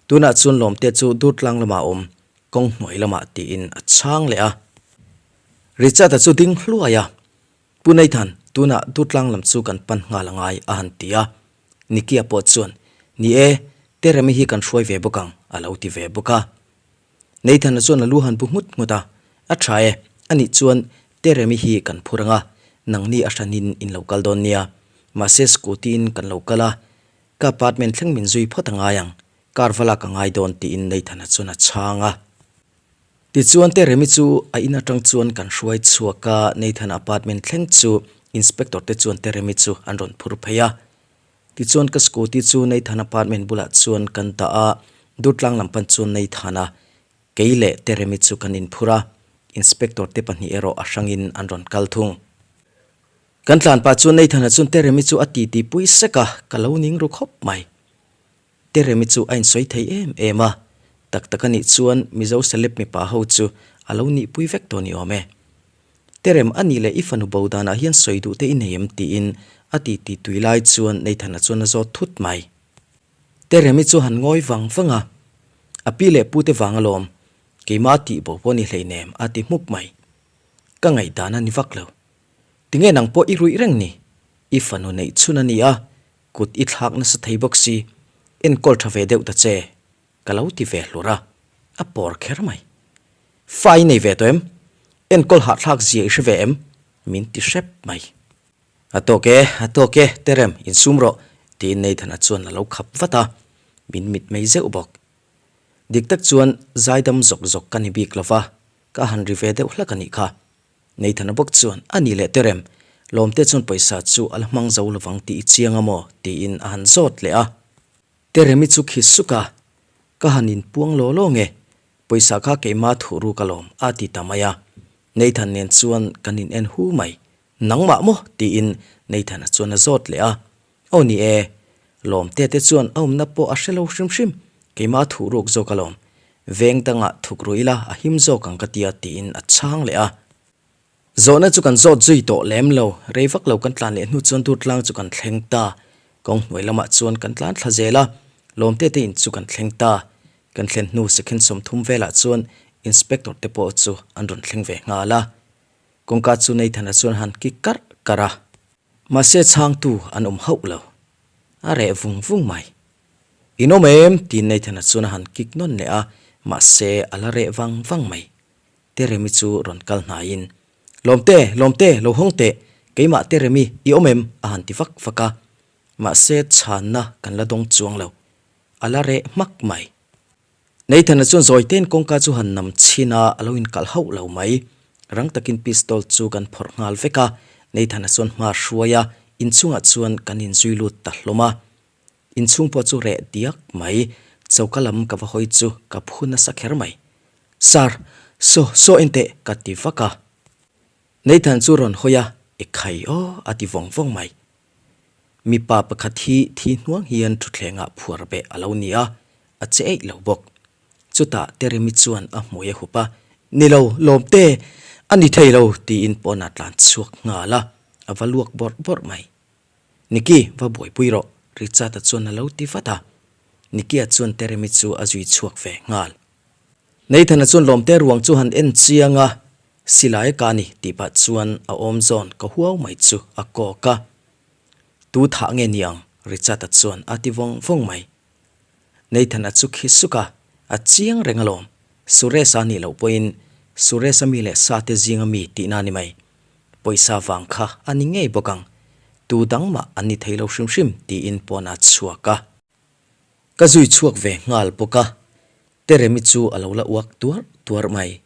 Tunah chuan Lawmte chu Durtlang lamah a awm, kawng hnuai lamah tiin a chhang leh a. Richard-a chu ding hluai a, Pu Nathan, tunah Durtlang lam chu kan pan nghal a ngai a han ti a. Nikia pawh chuan, Ni e, Teremi hi kan hruai ve bawk ang a lo ti ve bawk a. Nathan-a chuan a lu han bu nghut nghut a, A tha e, anih chuan Teremi hi kan phur ang a, nangni a hranin in lo kal dawn nia. Mahse scooty-in kan lo kal a, ka apartment thleng min zui phawt a ngai ang, car va lak a ngai dawn tiin Nathan-a chuan a chhang a. Tichuan Teremi chu a in atang chuan kan hruai chhuak a, Nathan-a apartment thleng chu inspector te chuan Teremi chu an rawn phur phei a. Tichuan ka scooty chu Nathan apartment bulah chuan kan dah a, Durtlang lam pan chuan Nathan-a kei leh Teremi chu kan inphur a, inspector te pahnih erawh a hrangin an rawn kal thung. Kan tlan pah chuan Nathan-a chuan Teremi chu a titi pui sek a, ka lo ning ru khawp mai. Teremi chu a insawi thei em em a, tak tak a nih chuan Mizo celeb mipa ho chu a lo nihpui vek tawh ni awm e. Terem a nih leh i fanu bo danah hian sawi duh te i nei em tiin a titi tui lai chuan Nathan-a chuan a zawt thut mai. Teremi chu han ngawi vang vang a, A pi leh pu te vang alawm, keimah tih bo pawh ni hleinem a ti hmuk mai. Ka ngaihdan a ni vak lo. Tinge nang pawh i ruih reng ni? I fanu neih chhun a ni a, Kut i thlak nasa thei bawk si, enkawl tha ve deuh ta che, ka lo ti ve hlur a, a pawr kher mai. Fa i nei ve tawh em? Enkawl hahthlak zia i hre ve em? Min ti hrep mai. A tawk e, a tawk e, Terem, insum rawh, tiin Nathan-a chuan a lo khap vat a, min mit mei zeuh bawk. Dik tak chuan zaidam zawk zawk ka ni bik lo va, ka han ri ve deuh hlak a nih kha. Nathan-a bawk chuan, A ni leh Terem, Lawmte chuan pawisa chu a la hmang zo lovang tih i chiang a maw? tiin a han zawt leh a. Teremi chu khi suk a, Ka han inpuang law law nge, pawisa kha keimah thuh ruk alawm, a ti ta mai a. Nathan nen chuan kan in en hu mai. Nangmah maw? tiin Nathan-a chuan a zawt leh a. Aw ni e, Lawmte te chuan a awmna pawh a hre lo hrim hrim, keimah thuh ruk zawk alawm. Veng dangah thuk ru ila a him zawk ang ka tia tiin a chhang leh a. Zawhna chu kan zawt zui tawh lem lo, rei vak lo kan tlan leh hnu chuan dur tlang chu kan thleng ta. Kawng hnuai lamah chuan kan tlan thla zel a, Lawmte te in chu kan thleng ta. Kan thlen hnu second 30 velah chuan inspector te pawh chu an rawn thleng ve nghal a. Kawngka chu Nathan-a chuan han kik karh karh a. Mahse chhangtu an awm hauh lo. A reh vung vung mai. In awm em? tiin Nathan-a chuan a han kik nawn leh a, mahse a la reh vang vang mai. Teremi chu rawn kal hnaiin, Lawmte, Lawmte, lo hawng teh, keimah Teremi, i awm em? a han ti vak vak a. Mahse chhanna kan la dawng chuang lo. A la reh hmak mai. Nathan-a chuan zawitein kawngka chu han nam chhin a, a lo inkalh hauh lo mai. Rang takin pistol chu kan phawrh nghal vek a, Nathan-a chuan hma hruai a, inchungah chuan kan inzui lut ta hlawm a. Inchhung pawh chu reh diak mai, choka lam ka va hawi chu ka phu nasa kher mai. Sir, saw, saw enteh ka ti vak a. Nathan chu rawn hawi a, Ekhai aw a ti vawng vawng mai. Mipa pakhat hi thi hnuang hian thutthlengah phuar beh a lo ni a, a che eih lo bawk. Chutah Teremi chuan a hmui a hup a, Ni lo, Lawmte, a ni thei lo, tiin pawnah tlan chhuak nghal a, a va luak bawrh bawrh mai. Niki, va buaipui rawh, Richard-a chuan a lo ti vat a. Niki-a chuan Teremi chu a zui chhuak ve nghal. Nathan-a chuan Lawmte ruang chu han en chiang a, Silai ka ni tih pah chuan a awm zawn ka huau mai chu a kawk a. Tu thah nge ni ang? Richard-a chuan a ti vawng vawng mai. Nathan-a chu khi suk a, a chiang reng alawm. Suresh-a nih loh pawhin Suresh-a mi leh sa te zinga mi tihna a ni mai. Pawisa vang kha a ni ngei bawk ang. Tu dang mah an ni thei lo hrim hrim tiin pawn a chhuak a. Ka zui chhuak ve nghal bawk a, Teremi chu a lo la uak tuar tuar mai.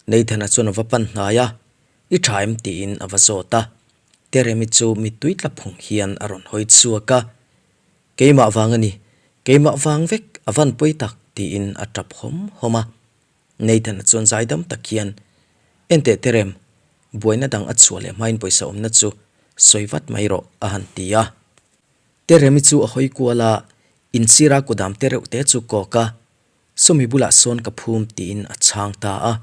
Nathan-a chuan a va pan hnai a, I tha em? tiin a va zawt a. Teremi chu mittui tla phung hian a rawn hawi chhuak a, Keimah vang a ni, keimah vang vek a van pawi tak tiin a tap hawm hawm a. Nathan-a chuan zaidam tak hian, Enteh Terem, buaina dang a chhuah leh hmain pawisa awmna chu Sawi vat mai rawh, a han ti a. Teremi chu a hawi kual a, insira kudam te reuh te chu kawk a, Sawmi bulah sawn ka phum tiin a chhang ta a.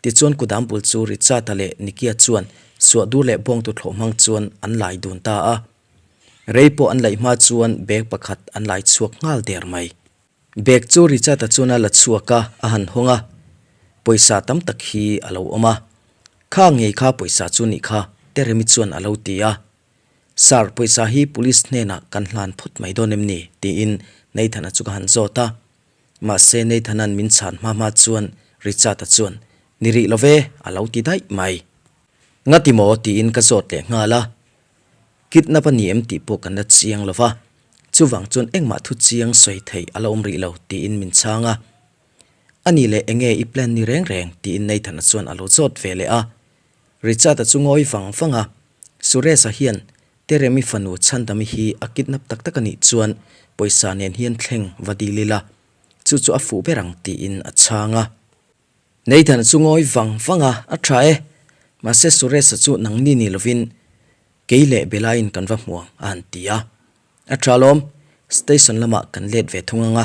Tichuan kudam bul chu Richard-a leh Nikia chuan suahdur leh bawngtu thlawh hmang chuan an lai dun ta a. Rei pawh an laih hma chuan bag pakhat an lai chhuak nghal der mai. Bag chu Richard-a chuan a la chhuak a, a han hawng a. Pawisa tam tak hi a lo awm a. Kha ngei kha pawisa chu nih kha, Teremi chuan a lo ti a. Sir, pawisa hi police hnenah kan hlan phawt mai dawn em ni? tiin Nathan-a chu ka han zawt a. Mahse Nathan-a'n min chhan hma hma chuan Richard-a chuan, Ni rih lo ve, a lo ti daih mai. Ngati maw? tiin ka zawt leh nghal a. Kidnap a ni em tih pawh kan la chiang lo va, chuvang chuan engmah thu chiang sawi theih a la awm rih lo, tiin min chhang a. A nih leh enge i plan ni reng reng? tiin Nathan-a chuan a lo zawt ve leh a. Richard-a chu ngawi vang vang a, Suresh-a hian Teremi fanu Chhandami hi a kidnap tak tak a nih chuan pawisa nen hian thleng va dil ila, chu chu a fuh ber ang tiin a chhang a. Nathan-a chu ngawi vang vang a, A tha e, mahse Suresh-a chu nangni ni lovin kei leh Bella-in kan va hmu ang a han ti a. A tha alawm, station lamah kan let ve thung ang a,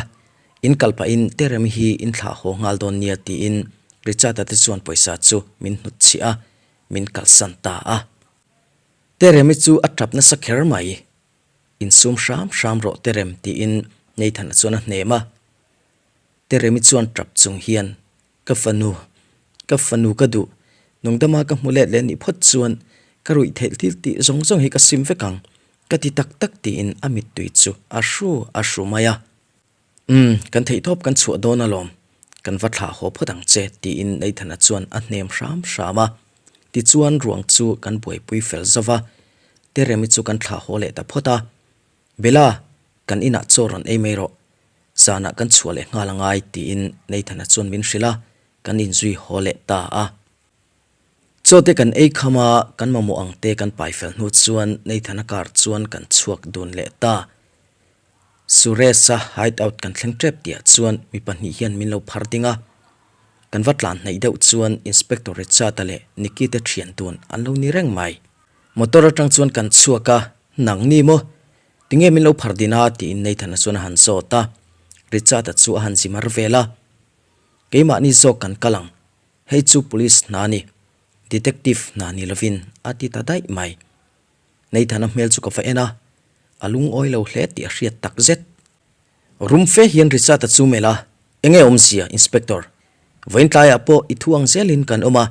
in kal pahin Teremi hi in thlah haw nghal dawn nia tiin Richard-a te chuan pawisa chu min hnutchhiah a, min kalsan ta a. Teremi chu a tap nasa kher mai. Insum hram hram rawh Terem tiin Nathan-a chuan a hnem a. Teremi chuan tap chung hian, Ka fanu, ka fanu ka duh, nungdama ka hmu let leh nih phawt chuan ka ruih theih thil tih zawng zawng hi ka sim vek ang, ka ti tak tak tiin a mittui chu a hru a hru mai a. Umm, kan theihtawp kan chhuah dawn alawm, kan va thlah haw phawt ang che tiin Nathan-a chuan a hnem hram hram a. Tichuan ruang chu kan buaipui fel zo va, Teremi chu kan thlah haw leh ta phawt a. Bella, kan inah chaw rawn ei mai rawh, zanah kan chhuah leh nghal angai tiin Nathan-a chuan min hrilh a, kan inzui haw leh ta a. Chaw te kan ei kham a, kan mamawh ang te kan pai fel hnu chuan Nathan-a car chuan kan chhuak dun leh ta. Suresh-a hideout kan thleng tep tihah chuan mi pahnih hian min lo phar ding a, kan va tlan hnaih deuh chuan Inspector Richard-a leh Nicky te thian dun an lo ni reng mai. Motor atang chuan kan chhuak a, Nang ni maw? Tinge min lo phar din a? tiin Nathan-a chuan a han zawt a, Richard-a chu a han zi mar vel a, Keimahni zawk kan kal ang, hei chu police hna a ni, detective hna ni lovin a ti ta daih mai. Nathan-a hmel chu ka va en a, a lungawi lo hle tih a hriat tak zet. Rum fe hian Richard-a chu melh a, Enge awmzia, Inspector? Vawiin tlaiah pawh i thu ang zelin kan awm a,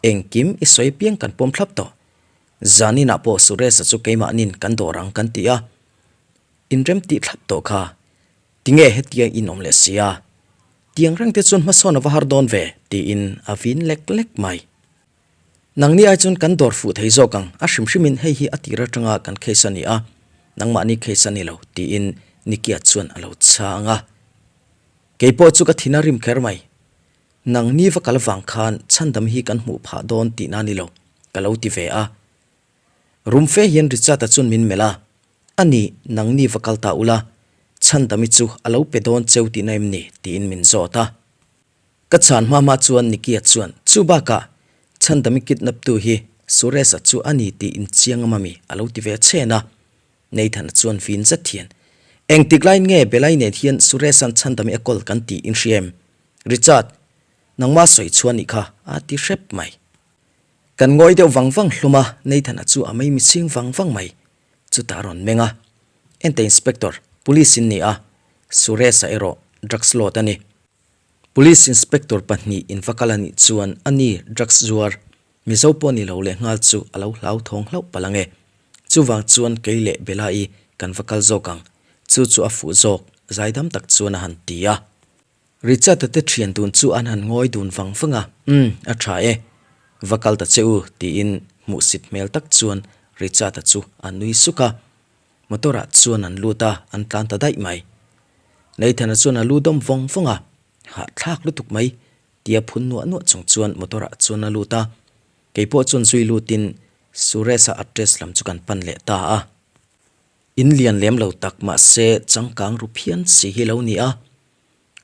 engkim i sawi piang kan pawm thlap tawh. Zaninah pawh Suresh-a chu keimahnin kan dawr ang kan ti a, inrem tih thlap tawh kha. Tinge hetia in awm leh si a? Tiang reng te chuan hmasawn a va har dawn ve, tiin a vin lek lek mai. Nangni ai chuan kan dawr fuh thei zawk ang, a hrim hrimin hei hi a tir atanga kan case a ni a, nangmahni case a ni lo, tiin Nikia chuan a lo chhang a. Kei pawh chu ka thin a rim kher mai. Nangni va kal vang khan chhandam hi kan hmuh phah dawn tihna a ni lo, ka lo ti ve a. Rum fe hian Richard-a chuan min melh a, A ni, nangni va kal ta ula, chhandami chu a lo pe dawn cheu tihna em ni? tiin min zawt a. Ka chhan hma hma chuan Nikia chuan, Chu bakah, Chhandami kidnap-tu hi Suresh-a chu a ni tih inchiang a mami a lo ti ve chhen a. Nathan-a chuan vin zet hian, Engtik laiin nge Belai nen hian Suresh-a'n Chhandami a call kan tih in hria em? Richard, nangmah sawi chhuah nih kha a ti hrep mai. Kan ngawi deuh vang vang hlawm a, Nathan-a chu a mei michhing vang vang mai. Chutah a rawn meng a, Ente Inspector, Police in ni a, Suresh-a erawh drugs lord a ni. Police Inspector pahnih in va kal a nih chuan a ni drugs zuar Mizo pawh ni lo leh nghal chu a lo hlauthawng hlauh palh ang e. Chuvang chuan kei leh Bella-i kan va kal zawk ang, chu chu a fuh zawk, zaidam tak chuan a han ti a. Richard-a te thian dun chu an han ngawi dun vang vang a, Umm, a tha e. Va kal ta che u, tiin hmuhsit hmel tak chuan Richard-a chu a nui suk a. Motor ah chuan an lut a, an tlan ta daih mai. Nathan-a chuan a lu dawm vawng vawng a, Hahthlak lutuk mai, tia phun nuah nuah chung chuan motor ah chuan a lut a. Keipawh chuan zui lutin Suresh-a address lam chu kan pan leh ta a. In lian lem lo tak mahse changkang ru phian si hi lo ni a.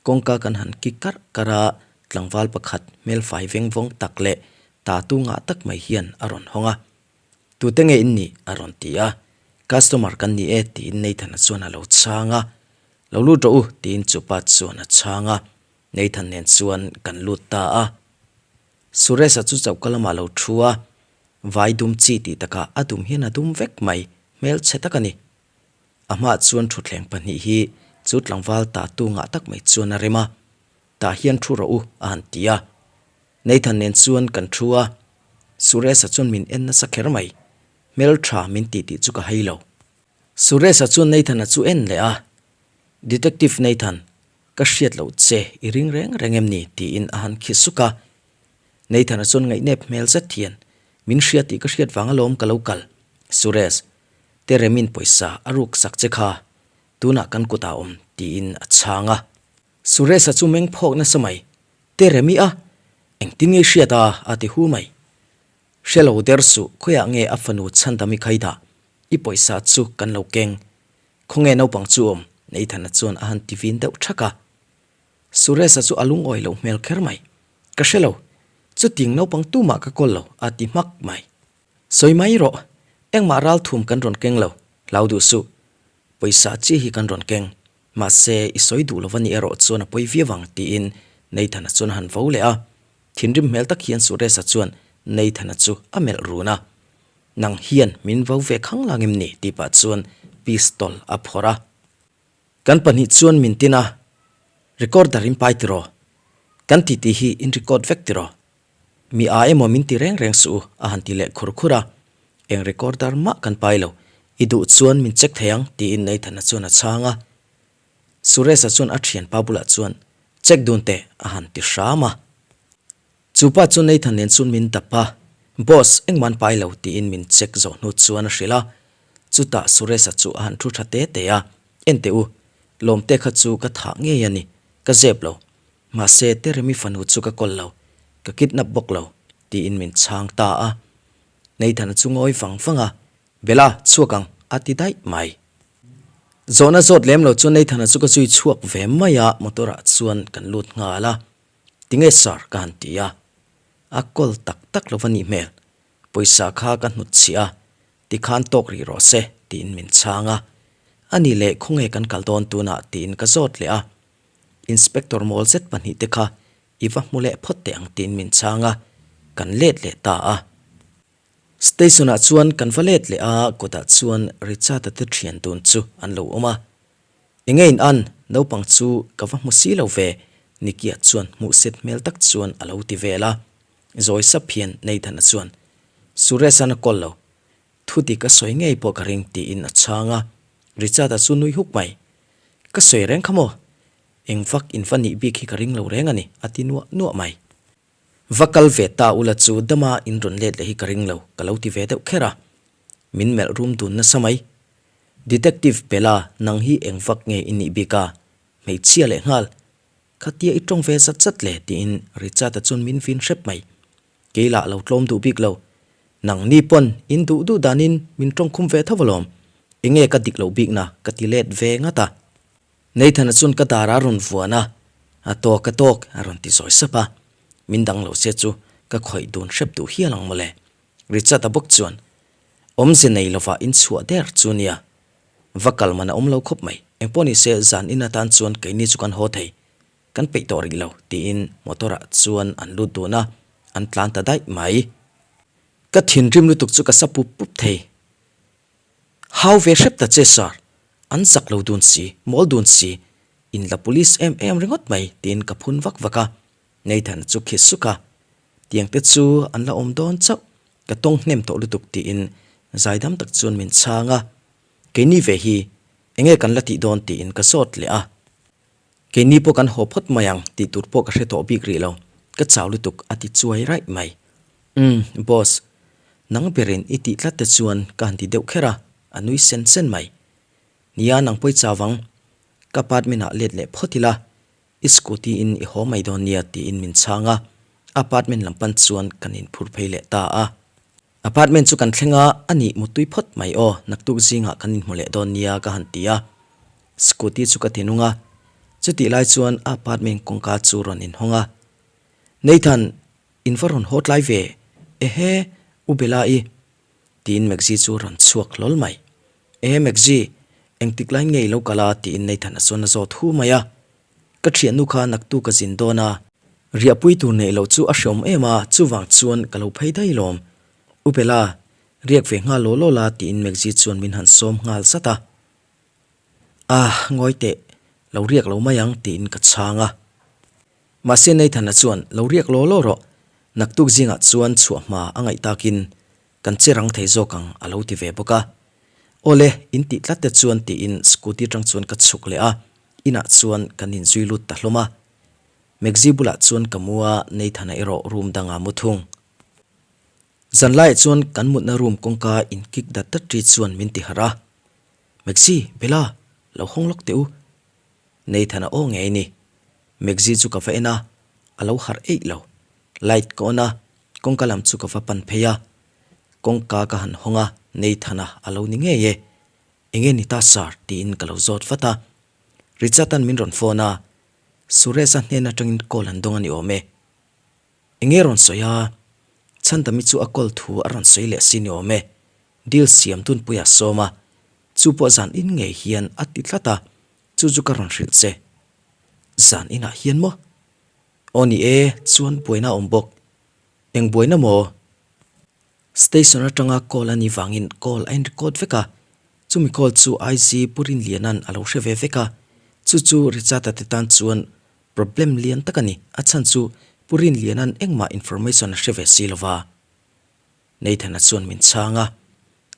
Kawngka kan han ki karh karh a, tlangval pakhat hmelfai veng vawng tak leh tatu ngah tak mai hian a rawn hawng a. Tute nge in nih? a rawn ti a. Customer kan ni e tiin Nathan-a chuan a lo chhang a. Lo lut rawh u tiin chupa chuan a chhang a. Nathan nen chuan kan lut ta a. Suresh-a chu choka lamah a lo thu a. Vai dum chi tih takah a dum hian a dum vek mai, hmelchhe tak a ni. A hmaah chuan thutthleng pahnih hi chu tlangval ta tu ngah tak mai chuan a rem a. Tah hian thu rawh u a han ti a. Nathan nen chuan kan thu a. Suresh-a chuan min en nasa kher mai. Hmeltha min tih tih chu ka hei lo. Suresh-a chuan Nathan-a chu en leh a, Detective Nathan, ka hriat loh che i ring reng reng em ni? tiin a han khi suk a. Nathan-a chuan ngaihnep hmel zet hian, Min hria tih ka hriat vang alawm ka lo kal, Suresh, Teremin pawisa a ruk sak che kha, tunah kan kutah awm, tiin a chhang a. Suresh-a chu meng phawk nasa mai, Teremi a? Engtin nge i hriat a? a ti hu mai. Hre lo der suh, khawiah nge a fanu Chhandami khai dah? I pawisa chu kan lo keng. Khawnge naupang chu awm? Nathan-a chuan a han ti vin deuh thak a. Suresh-a chu a lungawi loh hmel kher mai. Ka hre lo, chuting naupang tumah ka kawl lo, a ti hmak mai. Sawi mai rawh, engmah ralthum kan rawn keng lo, hlau duh suh. Pawisa chi hi kan rawn keng. Mahse, i sawi duh lova ni erawh chuan a pawi viau ang, tiin Nathan-a chuan a han vo leh a. Thinrim hmel tak hian Suresh-a chuan Nathan-a chu a melh run a. Nang hian min vo ve khang lang em ni? tih pah chuan pistol a phawrh a. Kan pahnih chuan min tin a, Recorder in pai tiraw? Kan titi hi in record vek tiraw? Mi a emaw min ti reng reng suh u, a han ti leh khur khur a. Eng recorder mah kan pai lo, i duh chuan min check thei ang, tiin Nathan-a chuan a chhang a. Suresh-a chuan a thianpa bulah chuan, Check dun teh, a han ti hram a. Chu pa chu Nathan nen chuan min dap a, Boss, engmah an pai lo, tiin min check zawh hnu chuan a hrilh a. Chutah Suresh-a chu a han thu tha te te a, Enteh u, lawmte kha chu ka thah ngei a ni, ka zep lo. Mahse, Teremi fanu chu ka kawl lo, ka kidnap bawk lo, tiin min chhang ta a. Nathan-a chu ngawi vang vang a, Bella, chhuak ang, a ti daih mai. Zawhna zawt lem lo chuan Nathan-a chu ka zui chhuak ve mai a, motor-ah chuan kan lut nghal a. Tinge sir? ka han ti a. A kawl tak tak lo va nih hmel. Pawisa kha ka hnut chhiah a, tikhan tawk rih rawh se, tiin min chhang a. A nih leh khawnge kan kal dawn tunah? tiin ka zawt leh a. Inspector mawl zet pahnihte kha i va hmu leh phawt teh ang tiin min chhang a, kan let leh ta a. Station ah chuan kan va let leh a, kawtah chuan Richard-a te thian dun chu an lo awm a. Enge in an, naupang chu ka va hmu si lo ve, Nicky-a chuan hmuhsit hmel tak chuan a lo ti vel a. Zawi sap hian Nathan-a chuan, Suresh-a'n a kawl lo, thu dik a sawi ngei pawh ka ring tiin a chhang a. Richard-a chu nui huk mai, Ka sawi reng kha maw? Eng vak in va nih bik hi ka ring lo reng a ni, a ti nuah nuah mai. Va kal ve ta ula chu dama in rawn let leh hi ka ring lo, ka lo ti ve deuh kher a. Min melh rum dun nasa mai. Detective Bella, nang hi eng vak nge i nih bik a? Hmeichhia leh nghal. Khatia i tawng ve zat zat le tiin Richard-a chuan min vin hrep mai. Kei lah lo tlawm duh bik lo. Nang ni pawn in duh duh danin min tawng khum ve tho alawm. Enge ka dik loh bikna ka ti let ve ngat a. Nathan-a chuan ka dar a rawn vuan a, A tawk a tawk a rawn ti zawi sap a. Min dang lo se chu ka khawih dun hrep duh hial ang mawle. Richard-a bawk chuan, Awmze nei lovah in chhuah der chu nia. Va kal man a awm lo khawp mai. Engpawh ni se zan in atan chuan keini chu kan haw thei. Kan peih tawh rih lo, tiin motor-ah chuan an lut dun a, an tlan ta daih mai. Ka thinrim lutuk chu ka sa pup pup thei. Hau ve hrep ta che sir, an zak lo dun si, mawl dun si, in la police em em ringawt mai tiin ka phun vak vak a, Nathan chu khi suk a, tiang te chu an la awm dawn chauh, ka tawng hnem tawh lutuk tiin zaidam tak chuan min chhang a, keini ve hi enge kan la tih dawn tiin ka zawt leh a. Keini pawh kan haw phawt mai ang tih tur pawh ka hre tawh bik rih lo, ka chau lutuk a ti chuai raih mai. Umm, boss, nang berin i tih tlat te chuan ka han ti deuh kher a, a nui sen sen mai. Nia nang pawi chau ang, ka apartment ah let leh phawt ila, i scooty in i haw mai dawn nia tiin min chhang a, apartment lam pan chuan kan inphur phei leh ta a. Apartment chu kan thleng a, a nih mutui phawt mai aw, naktuk zingah kan inhmu leh dawn nia ka han ti a. Scooty chu ka ti nung a, chutih lai chuan a apartment kawngka chu rawn inhawng a. Nathan, in va rawn haw tlai ve, ehe, U Bella-i. Tiin Maxie chu a rawn chhuak hlawl mai. E Maxie, engtik lai nge i lo kal a? Tiin Nathan-a chuan a zawt hu mai a. Ka thiannu kha naktu ka zin dawn a. Riahpui tur neih loh chu a hreawm em a, chuvang chuan ka lo phei daih lawm. U Bella, riak ve nghal law law la tiin Maxie chuan min han sawm nghal zat a. Ah, ngawi teh, lo riak lo mai ang tiin ka chhang a. Mahse Nathan-a chuan lo riak law law rawh, naktuk zingah chuan chhuah hma a ngaih takin kan che rang thei zawk ang a lo ti ve bawk a. Awle, in tih tlat te chuan tiin scooty atang chuan ka chhuk leh a, inah chuan kan inzui lut ta hlawm a. Maxie bulah chuan ka mu a, Nathan-a erawh room dangah mu thung. Zanlaiah chuan kan mutna room kawngka in kick dat dat ri chuan min ti harh a. Maxie, Bella, lo hawng lawk teh u. Nathan-a aw ngei ni. Maxie chu ka va en a, a lo harh eih lo. Light ka on a, kawngka lam chu ka va pan phei a. Kawngka ka han hawng a, Nathan-a a lo ni ngei e. Enge ni ta sir? tiin ka lo zawt vat a. Richard-a'n min rawn phone a, Suresh-a hnen atangin call an dawng a ni awm e. Enge rawn sawi a? Chhandami chu a call thu a rawn sawi leh si ni awm e. Deal siam tunpuia sawm a, chu pawh zan in ngei hian a ti tlat a, chu chu ka rawn hrilh che. Zan inah hian maw? Aw ni e, chuan buaina a awm bawk. Eng buaina maw? Station atanga call a nih vangin call a in record vek a, chumi call chu IG Pu Rinliana'n a lo hre ve vek a, chu chu Richard-a te tan chuan problem lian tak a ni, a chhan chu Pu Rinliana'n engmah information a hre ve si lova. Nathan-a chuan min chhang a,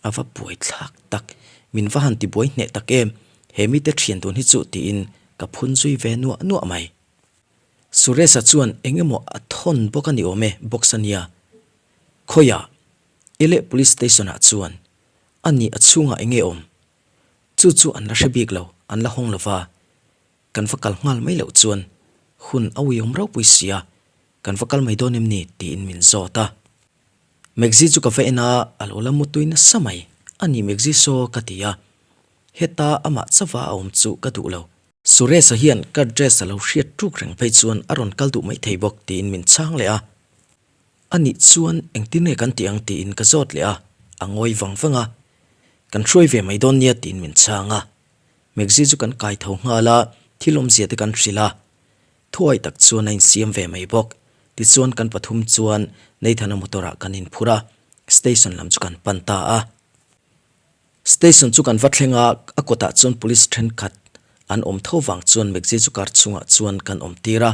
a va buai thlak tak, min va han ti buai hneh tak em, he mite thian dun hi chu tiin ka phun zui ve nuah nuah mai. Suresh-a chuan eng emaw a thawn bawk a ni awm e, box a nia. Khawiah? Ele Police Station ah chuan a nih a chhungah eng nge awm? Chu chu an la hre bik lo, an la hawng lo va. Kan va kal nghal mai loh chuan hun a uiawm ropui sia, kan va kal mai dawn em ni? tiin min zawt a. Maxie chu ka va en a, a lo la mutui nasa mai. A nih Maxie saw ka ti a, heta amah chauha a awm chu ka duh lo. Suresh-a hian ka dress a lo hriat ṭuk reng phei chuan a rawn kal duh maithei bawk tiin min chhang leh a. A nih chuan engtin nge kan tih ang tiin ka zawt leh a, a ngawi vang vang a. Kan hruai ve mai dawn nia tiin min chhang a. Maxie chu kan kai tho nghal a, thil awmzia te kan hrilh a. Thuai tak chuan a insiam ve mai bawk. Tichuan kan pathum chuan Nathan-a motor ah kan inphur a, station lam chu kan pan ta a. Station chu kan va thleng a, a kawtah chuan police thenkhat an awm tho vang chuan Maxie chu car chhungah chuan kan awm tir a.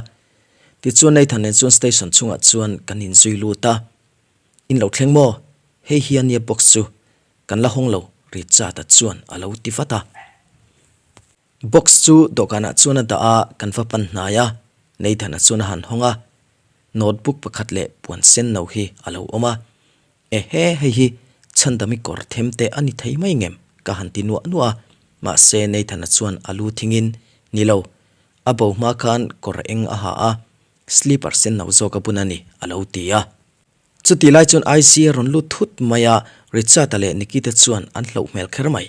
Tichuan Nathan nen chuan station chhungah chuan kan inzui lut a. In lo thleng maw? Hei hi a nia box chu kan la hawng lo Richard-a chuan a lo ti vat a. Box chu dawhkanah chuan a dah a, kan va pan hnai a, Nathan-a chuan a han hawng a. Notebook pakhat leh puan sen no hi a lo awm a. Ehe, hei hi Chhandami kawr them te a ni thei mai ngem? ka han ti nuah nuah a, mahse Nathan-a chuan a lu thingin, Ni lo, a bo hma khan kawr eng a ha a, slipper sen no zawk a bun a ni, a lo ti a. Chutih lai chuan IC a rawn lut thut mai a, Richard-a leh Nicky te chuan an hlauh hmel kher mai.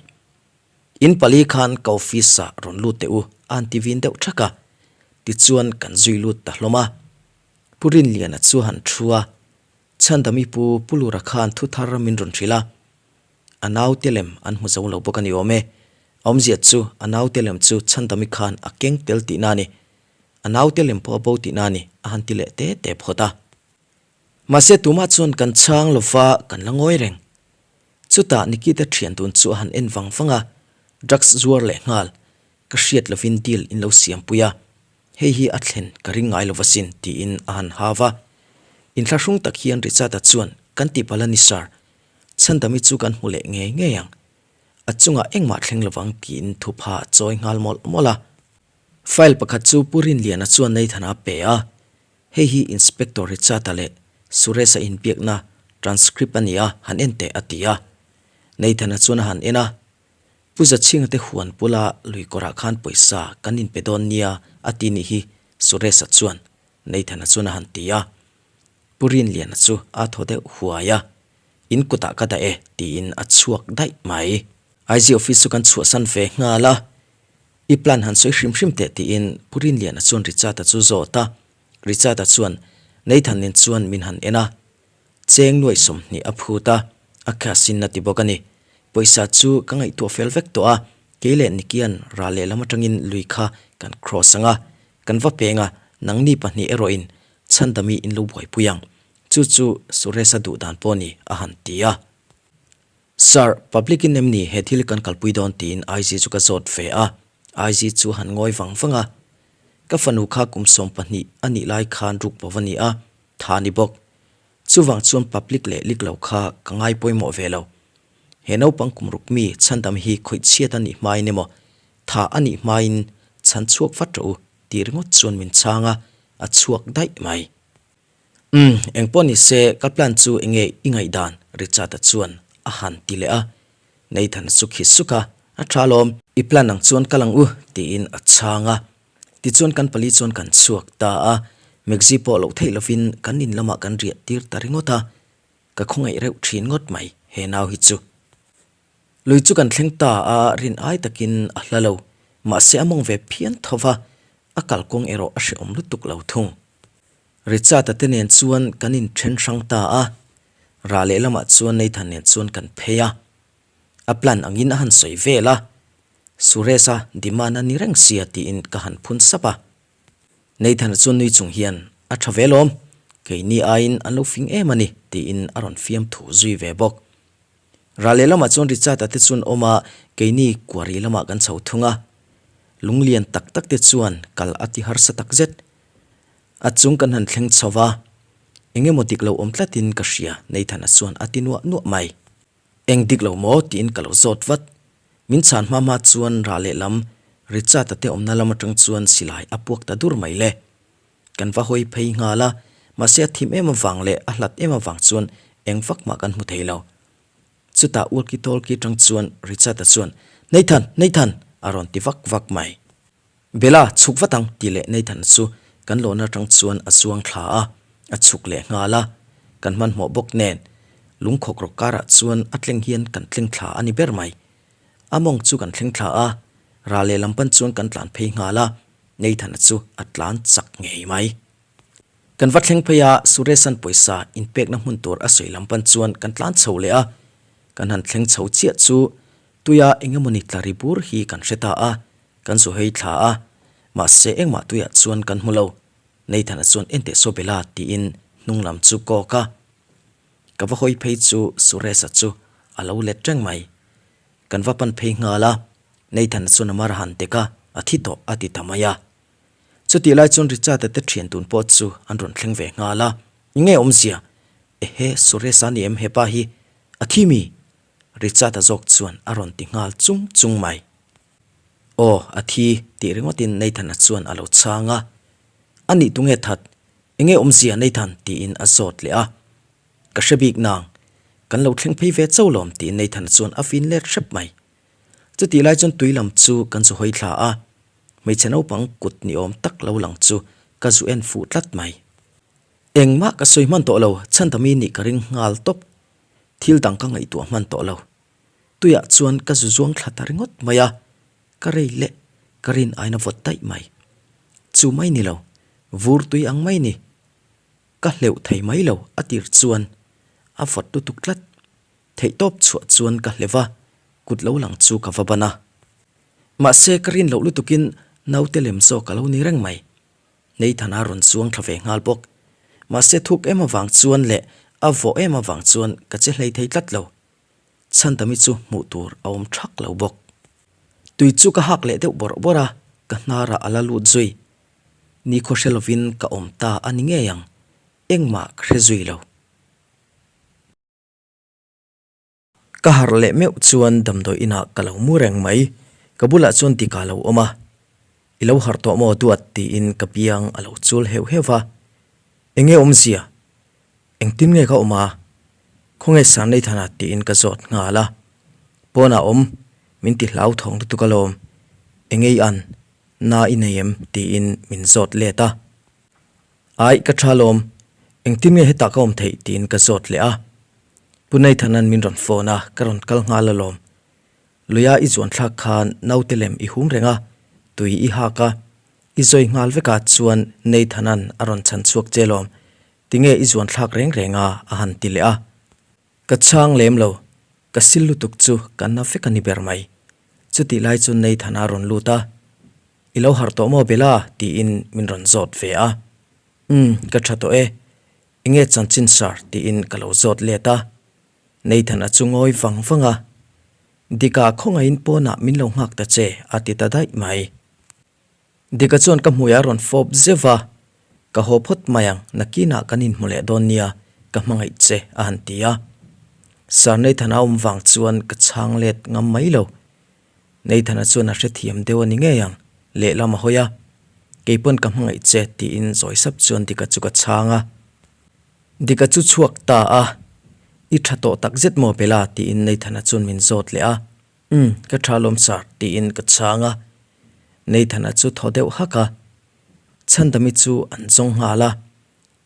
In pali khan ka office-ah rawn lut teh u, a han ti vin deuh thak a, tichuan kan zui lut ta hlawm a. Pu Rinliana chu a han thu a, Chhandami pu Pu Lura khan thu thar min rawn hrilh a, a naute lem an hmu zo lo bawk a ni awm e. A awmzia chu a naute lem chu Chhandami khan a keng tel tihna a ni. A naute lem pawh a bo tihna a ni, a han ti leh te te phawt a. Mahse tumah chuan kan chhang lova kan la ngawi reng. Chutah Nikita thian dun chu a han en vang vang a, drugs zuar leh nghal, ka hriat lovin deal in lo siampui a. Hei hi a thlen ka ring ngai lo va sin, tiin a han hau va. Inthlahrung tak hian Richard-a chuan, Kan tih palh a ni, Sir. Chhandami chu kan hmu leh ngei ngei ang. A chungah engmah thleng lovang, tiin thupha a chawi nghal mawlh mawlh a. File pakhat chu Pu Rinliana chuan Nathan-a a pe a. Hei hi Inspector Richard-a leh Suresh-a inbiakna transcript a ni a, han en teh, a ti a. Nathan-a chuan a han en a. Pu Zachhinga te huan bula lui kawrah khan pawisa kan inpe dawn nia a ti nih hi Suresh-a chuan Nathan-a chuan a han ti a. Pu Rinliana chu a thaw deuh huai a, In kutah ka dah e tiin a chhuak daih mai. IG office chu kan chhuahsan ve nghal a, I plan han sawi hrim hrim teh tiin Pu Rinliana chuan Richard-a chu zawt a. Richard-a chuan Nathan nen chuan min han en a, Cheng nuaih 20 a phut a. A cash in a ti bawk a ni. Pawisa chu ka ngaihtuah fel vek tawh a, kei leh Nikian ral lehlam atangin lui kha kan cross ang a, kan va peng a, nangni pahnih erawhin Chhandami in lo buaipui ang. Chu chu Suresh-a duh dan pawh ni a han ti a. Sir, public in em ni he thil kan kalpui dawn tiin IG chu ka zawt ve a, IG chu han ngawi vang vang a. Ka fanu kha kum 12 a nih lai khan ruk bo a ni a, tha ni bawk. Chuvang chuan public leh lik lo kha ka ngai pawimawh ve lo. He naupang kum ruk mi chhandam hi khawih chhiat a nih hmain emaw, tha a nih hmain chhan chhuak vat rawh u tih ringawt chuan min chhang a, a chhuak daih mai. Umm, engpawh ni se ka plan chu enge i ngaihdan? Richard-a chuan a han ti leh a. Nathan-a chu khi suk a, A tha lawm, i plan ang chuan kal ang u tiin a chhang a. Tichuan kan pali chuan kan chhuak ta a, Maxi pawh loh theih lovin kan in lamah kan riah tir ta ringawt a, ka khawngaih reuh thin ngawt mai he nau hi chu. Lui chu kan thleng ta a, rin ai takin a hla lo, mahse a mawng ve phian tho va, a kalkawng erawh a hrehawm lutuk lo thung. Richard-a te nen chuan kan inthen hrang ta a, rah lehlamah chuan Nathan nen chuan kan phei a. A plan angin a han sawi vel a, Suresh-a demand a ni reng sia tiin ka han phun sap a. Nathan-a chuan nui chung hian, A tha ve lawm, keini aiin an lo fing em a ni tiin a rawn fiam thu zui ve bawk. Rah lehlamah chuan Richard-a te chuan awm a, keini quarry lamah kan chho thung a. Lunglian tak tak te chuan kal a ti harsa tak zet. A chung kan han thleng chho va, eng emaw dik lo awm tlatin ka hria, Nathan-a chuan a ti nuah nuah mai. Eng dik lo maw? tiin ka lo zawt vat. Min chhan hma hma chuan rah lehlam Richard-a te awmna lam atang chuan silai a puak ta dur mai le. Kan va hawi phei nghal a, mahse a thim em avang leh a hlat em avang chuan eng vak mah kan hmu thei lo. Chutah walkie talkie atang chuan Richard-a chuan, Nathan! Nathan! a rawn ti vak vak mai. Bella, chhuk vat ang tih leh Nathan chu kan lawhna atang chuan a zuang thla a, a chhuk leh nghal a. Kan hmanhmawh bawk nen lungkhawk rawk karah chuan a tleng hian kan tleng thla a ni ber mai. A mawng chu kan thleng thla a, ral lehlam pan chuan kan tlan phei nghal a, Nathan-a chu a tlan chak ngei mai. Kan va thleng phei a, Suresh-a'n pawisa inpekna hmun tur a sawi lam pan chuan kan tlan chho leh a, kan han thleng chho chiah chu tuia engemawni tla ri bur hi kan hre ta a, Kan zu hei thla a, mahse engmah tuiah chuan kan hmu lo. Nathan-a chuan enteh saw Bella tiin hnung lam chu kawk a. Ka va hawi phei chu Suresh-a chu a lo let reng mai. Kan va pan phei nghal a, Nathan-a chuan a mar a han tek a, a thi tawh a ti ta mai a. Chutih lai chuan Richard-a te thian tun pawh chu an rawn thleng ve nghal a, Enge awmzia? Ehe, Suresh-a ni em hepa hi? A thi mi? Richard-a zawk chuan a rawn ti nghal chung chung mai. Aw, a thi, tih ringawtin Nathan-a chuan a lo chhang a. A nih tunge that? Enge awmzia Nathan? tiin a zawt leh a. Ka hre bik nang. Kan lo thleng phei ve chauh lawm, tiin Nathan-a chuan a fin let hrep mai. Chutih lai chuan tui lam chu kan zu hawi thla a. Hmeichhe naupang kut ni awm tak lo lang chu ka zu en fuh tlat mai. Engmah ka sawi hman tawh lo, chhandami nih ka ring nghal tawp. Thil dang ka ngaihtuah hman tawh lo. Tuiah chuan ka zu zuang thla ta ringawt mai a, ka rei leh ka rin aina vawt daih mai. Chu mai ni lo, vur tui ang mai ni. Ka hleuh thei mai lo a tir chuan a vawt lutuk tlat. Theihtawp chhuah chuan ka hleuh a, kut lo lang chu ka va ban a. Mahse ka rin loh lutukin naute lem zawk a lo ni reng mai. Nathan a rawn chuang thla ve nghal bawk. Mahse thuk em avang chuan leh a vawh em avang chuan ka che hlei thei tlat lo. Chhandami chu hmuh tur a awm thak lo bawk. Tui chu ka hak leh deuh bawrh bawrh a, ka hnarah a la lut zui. Nikhaw hre lovin ka awm ta a ni ngei ang, engmah ka hre zui lo. Ka harh leh meuh chuan damdawi inah ka lo mu reng mai, ka bulah chuan dik a lo awm a. I lo harh tawh maw duat tiin ka biang a lo chul heuh heuh va. Enge awmzia? Engtin nge ka awm a? Khawnge San Nathan-a tiin ka zawt nghal a. Pawnah awm, min ti hlauthawng lutuk alawm. Enge i an? Na i nei em? tiin min zawt let a. Aih, ka tha alawm. Engtin nge hetah ka awm theih? tiin ka zawt leh a. Pu Nathan-a'n min rawn phone a, ka rawn kal nghal alawm. Luia i zuan thlak khan naute lem i hum reng a, tui i hak a. I zawi nghal vek a chuan Nathan-a'n a rawn chhan chhuak che alawm. Tinge i zuan thlak reng reng a? a han ti leh a. Ka chhang lem lo, ka sil lutuk chu ka na vek a ni ber mai. Chutih lai chu Nathan-a rawn lut a, I lo harh tawh maw Bella? tiin min rawn zawt ve a. Umm, ka tha tawh e. Enge chanchin sir? tiin ka lo zawt let a. Nathan-a chu ngawi vang vang a, Dika khawngaihin pawnah min lo nghak ta che a ti ta daih mai. Dika chuan ka hmui a rawn fawp zeuh va, Ka haw phawt mai ang, nakinah kan inhmu leh dawn nia, ka hmangaih che, a han ti a. Sir Nathan-a awm vang chuan ka chhang let ngam mai lo. Nathan-a chuan a hrethiam deuh a ni ngei ang, lehlam a hawi a, Keipawn ka hmangaih che, tiin zawi sap chuan Dika chu ka chhang a. Dika chu chhuak ta a, I tha tawh tak zet maw Bella? tiin Nathan-a chuan min zawt leh a. Umm, ka tha lawm sir, tiin ka chhang a. Nathan-a chu thaw deuh hak a, Chhandami chu an zawng nghal a,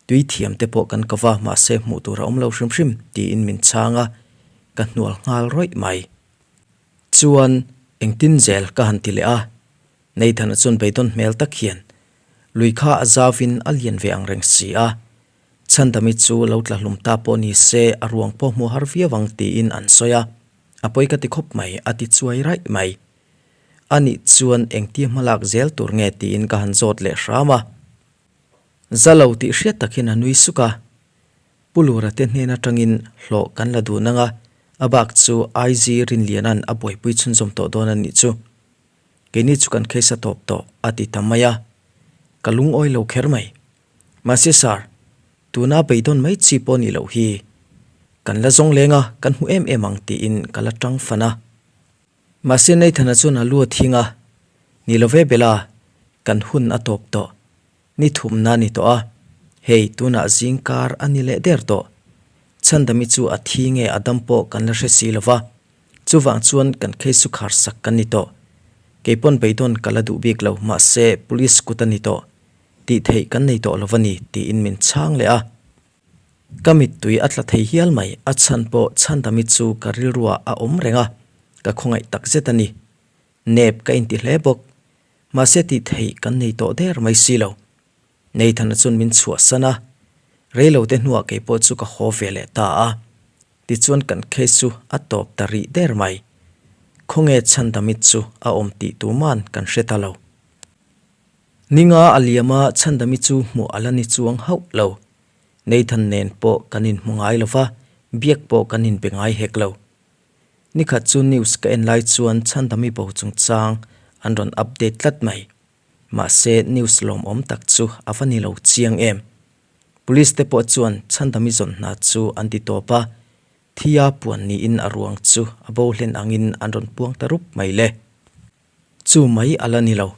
Tui thiam te pawh kan ko va, mahse hmuh tur a awm lo hrim hrim, tiin min chhang a, ka hnual nghal rawih mai. Chuan, engtin zel ka han ti leh a, Nathan-a chuan beidawn hmel tak hian, Lui kha a zauin a lian ve ang reng si a, Chhandami chu lo tla hlum ta pawh ni se a ruang pawh hmu har viau ang tiin an sawi a, a pawi ka ti khawp mai a ti chuai raih mai. A nih chuan engtia hmalak zel tur nge tiin ka han zawt leh hram a. Za lo tih hriat tak hian a nui suk a, Pu Lura te hnen atangin hlawh kan la dun ang a, a bak chu IG Rinliana'n a buaipui chhunzawm tawh dawn a nih chu. Keini chu kan case a tawp tawh a ti ta mai a, ka lungawi lo kher mai. Mahse sir, tuna beidawn mai chi pawh nih loh hi. Kan la zawng leng a, kan hmu em em ang tiin ka la tang fan a. Mahse Nathan-a chuan a lu a thing a, Ni lo ve Bella, kan hun a tawp tawh. Ni thumna a ni tawh a, hei tunah zing kar a ni leh der tawh. Chhandami chu a thi nge a dam pawh kan la hre si lo va, chuvang chuan kan case chu khar sak kan ni tawh. Keipawn beidawn ka la duh bik lo, mahse police kut a ni tawh. Tih theih kan nei tawh lo va ni, tiin min chhang leh a. Ka mittui a tla thei hial mai, a chhan pawh Chhandami chu ka rilruah a awm reng a, ka khawngaih tak zet a ni. Nep ka inti hle bawk, mahse tih theih kan nei tawh der mai si lo. Nathan-a chuan min chhuahsan a, reilote hnuah kei pawh chu ka haw ve leh ta a. Tichuan kan case chu a tawp ta rih der mai. Khawnge Chhandami chu a awm tih tuman kan hre ta lo. Ninga a liam a, Chhandami chu hmuh a la ni chuang hauh lo. Nathan nen pawh kan inhmu ngai lo va, biak pawh kan inbe ngai hek lo. Nikhat chu news ka en lai chuan Chhandami bo chungchang an rawn update tlat mai. Mahse news lawmawm tak chu a va ni lo chiang em. Police te pawh chuan Chhandami zawn hna chu an ti tawp a, thia puan niin a ruang chu a bo hlen angin an rawn puang ta rup mai le. Chu mai a la ni lo.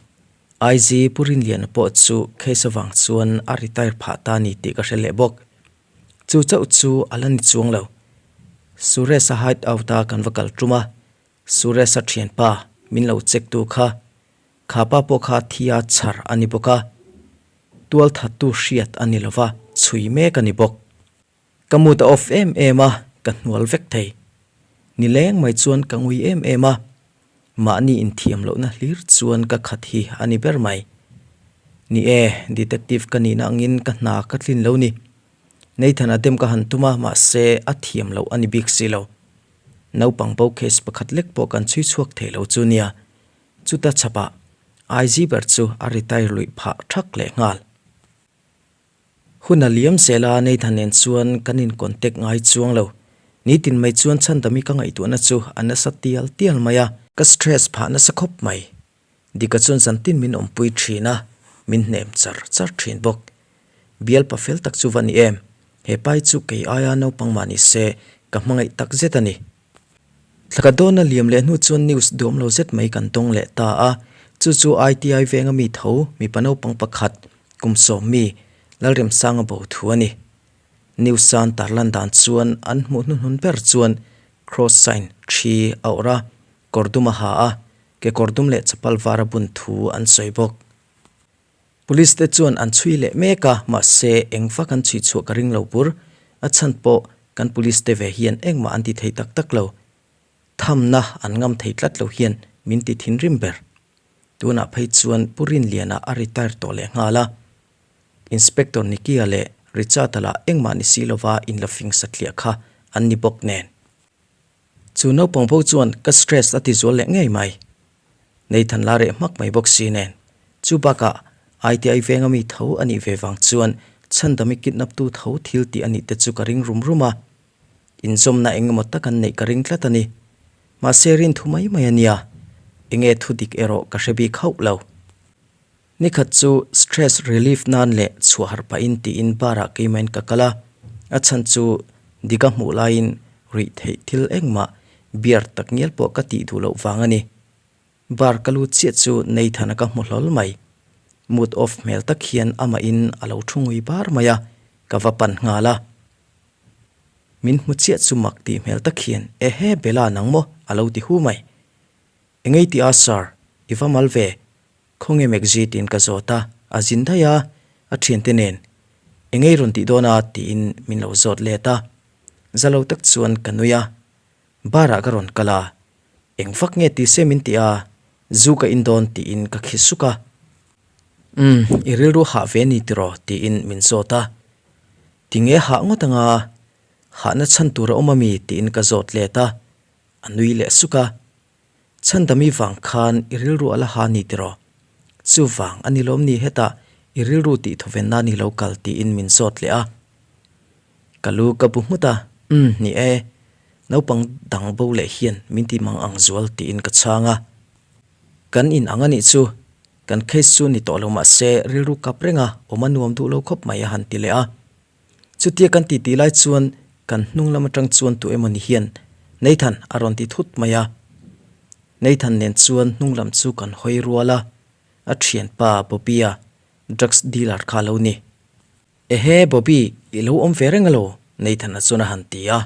IG Pu Rinliana pawh chu case avang chuan a retire phah ta ni tih ka hre leh bawk. Chu chauh chu a la ni chuang lo. Suresh-a hide out-a kan va kal tum a, Suresh-a thianpa min lo check tu kha, kha pa pawh kha thia chhar a ni bawk a, tualthattu hriat a ni lova chhui mek a ni bawk. Ka mood a off em em a, ka hnual vek thei. Ni leng mai chuan ka ngui em em a, mahni inthiam lohna hlir chuan ka khat hi a ni ber mai. Ni e, detective ka nihna angin ka hna ka tlin lo ni. Nathan a dem ka han tum a, mahse a thiam loh a ni bik si lo. Naupang bo case pakhat lek pawh kan chhui chhuak thei lo chu nia. Chuta chhapah IG ber chu a retire luih phah thak leh nghal. Hun a liam zel a, Nathan nen chuan kan in contact ngai chuang lo. Nitin mai chuan Chhandami ka ngaihtuahna chu a nasa tial tial mai a. Ka stress phah nasa khawp mai. Dika chuan zantin min awmpui thin a, min hnem char char thin bawk. Bialpa fel tak chu va ni em? He pai chu kei aia naupang mah ni se, ka hmangaih tak zet a ni. Thla dawna liam leh hnu chuan news duam lo zet mai kan tawng leh ta a, chu chu ITI venga mi tho mipa naupang pakhat kum sawm mi Lalremsanga bo thu a ni. News san tarlan dan chuan an hmuh hnuhnun ber chuan cross sign thi a awrh a, kawr dum a ha a, kekawr dum leh chapal var a bun thu an sawi bawk. Police te chuan an chhui leh mek a, mahse eng vak an chhui chhuah ka ring lo bur. A chhan pawh kan police te ve hian engmah an ti thei tak tak lo. Thamna an ngam thei tlat lo hian min ti thinrim ber. Tunah phei chuan Pu Rinliana a retire tawh leh nghal a. Inspector Nikia leh Richard-a lah engmah ni si lova inla fing satliah kha an ni bawk nen. Chu naupang bo chuan ka stress a ti zual leh ngei mai. Nathan la reh hmak mai bawk si nen. Chu bakah ITI venga mi tho a nih ve vang chuan chhandami kidnap tu tho thil tih a nih te chu ka ring rum rum a. Inzawmna eng emaw tak an neih ka ring tlat a ni. Mahse rin thu mai mai a nia. Enge thu dik erawh ka hre bik hauh lo. Nikhat chu stress relief nan leh chhuah harh pahin tiin bar ah keimahin ka kal a, a chhan chu dik a hmuh laiin ruih theih thil engmah beer tak ngial pawh ka tih duh loh vang a ni. Bar ka lut chiah chu Nathan-a ka hmu hlawl mai. Mood off hmel tak hian amahin a lo thu ngui bar mai a, ka va pan nghal a. Min hmu chiah chu mak tih hmel tak hian, Ehe Bella nang maw? a lo ti hu mai. Engei ti a Sir, i va mal ve, khawnge Mekzi tiin ka zawt a, a zin daih a, a thiante nen engei rawn tih dawn a tiin min lo zawt let a, za lo tak chuan ka nui a, bar ah ka rawn kal a, eng vak nge ti se min ti a, zu ka in dawn tiin ka khi suk a, umm i rilru hah ve ni tiraw tiin min zawt a, tinge hah ngawt anga hahna chhan tur a awm ami tiin ka zawt let a, A nui leh suk a, Chhandami vang khan i rilru a la ha ni tiraw? Chuvang a ni lawm ni hetah i rilru tih thawven nan i lo kal tiin min zawt leh a. Ka lu ka bu nghut a, Umm ni e, naupang dang bo leh hian min ti mang ang zual tiin ka chhang a. Kan in ang a nih chu, kan case chu ni tawh lo mah se rilru kap reng a, awm a nuam duh lo khawp mai a han ti leh a. Chutia kan titi lai chuan kan hnung lam atang chuan tu emaw ni hian Nathan a rawn ti thut mai a. Nathan nen chuan hnung lam chu kan hawi rual a, a thianpa Bobby-a drugs dealer kha a lo ni. Ehe Bobby, i lo awm ve reng alo? Nathan-a chuan a han ti a.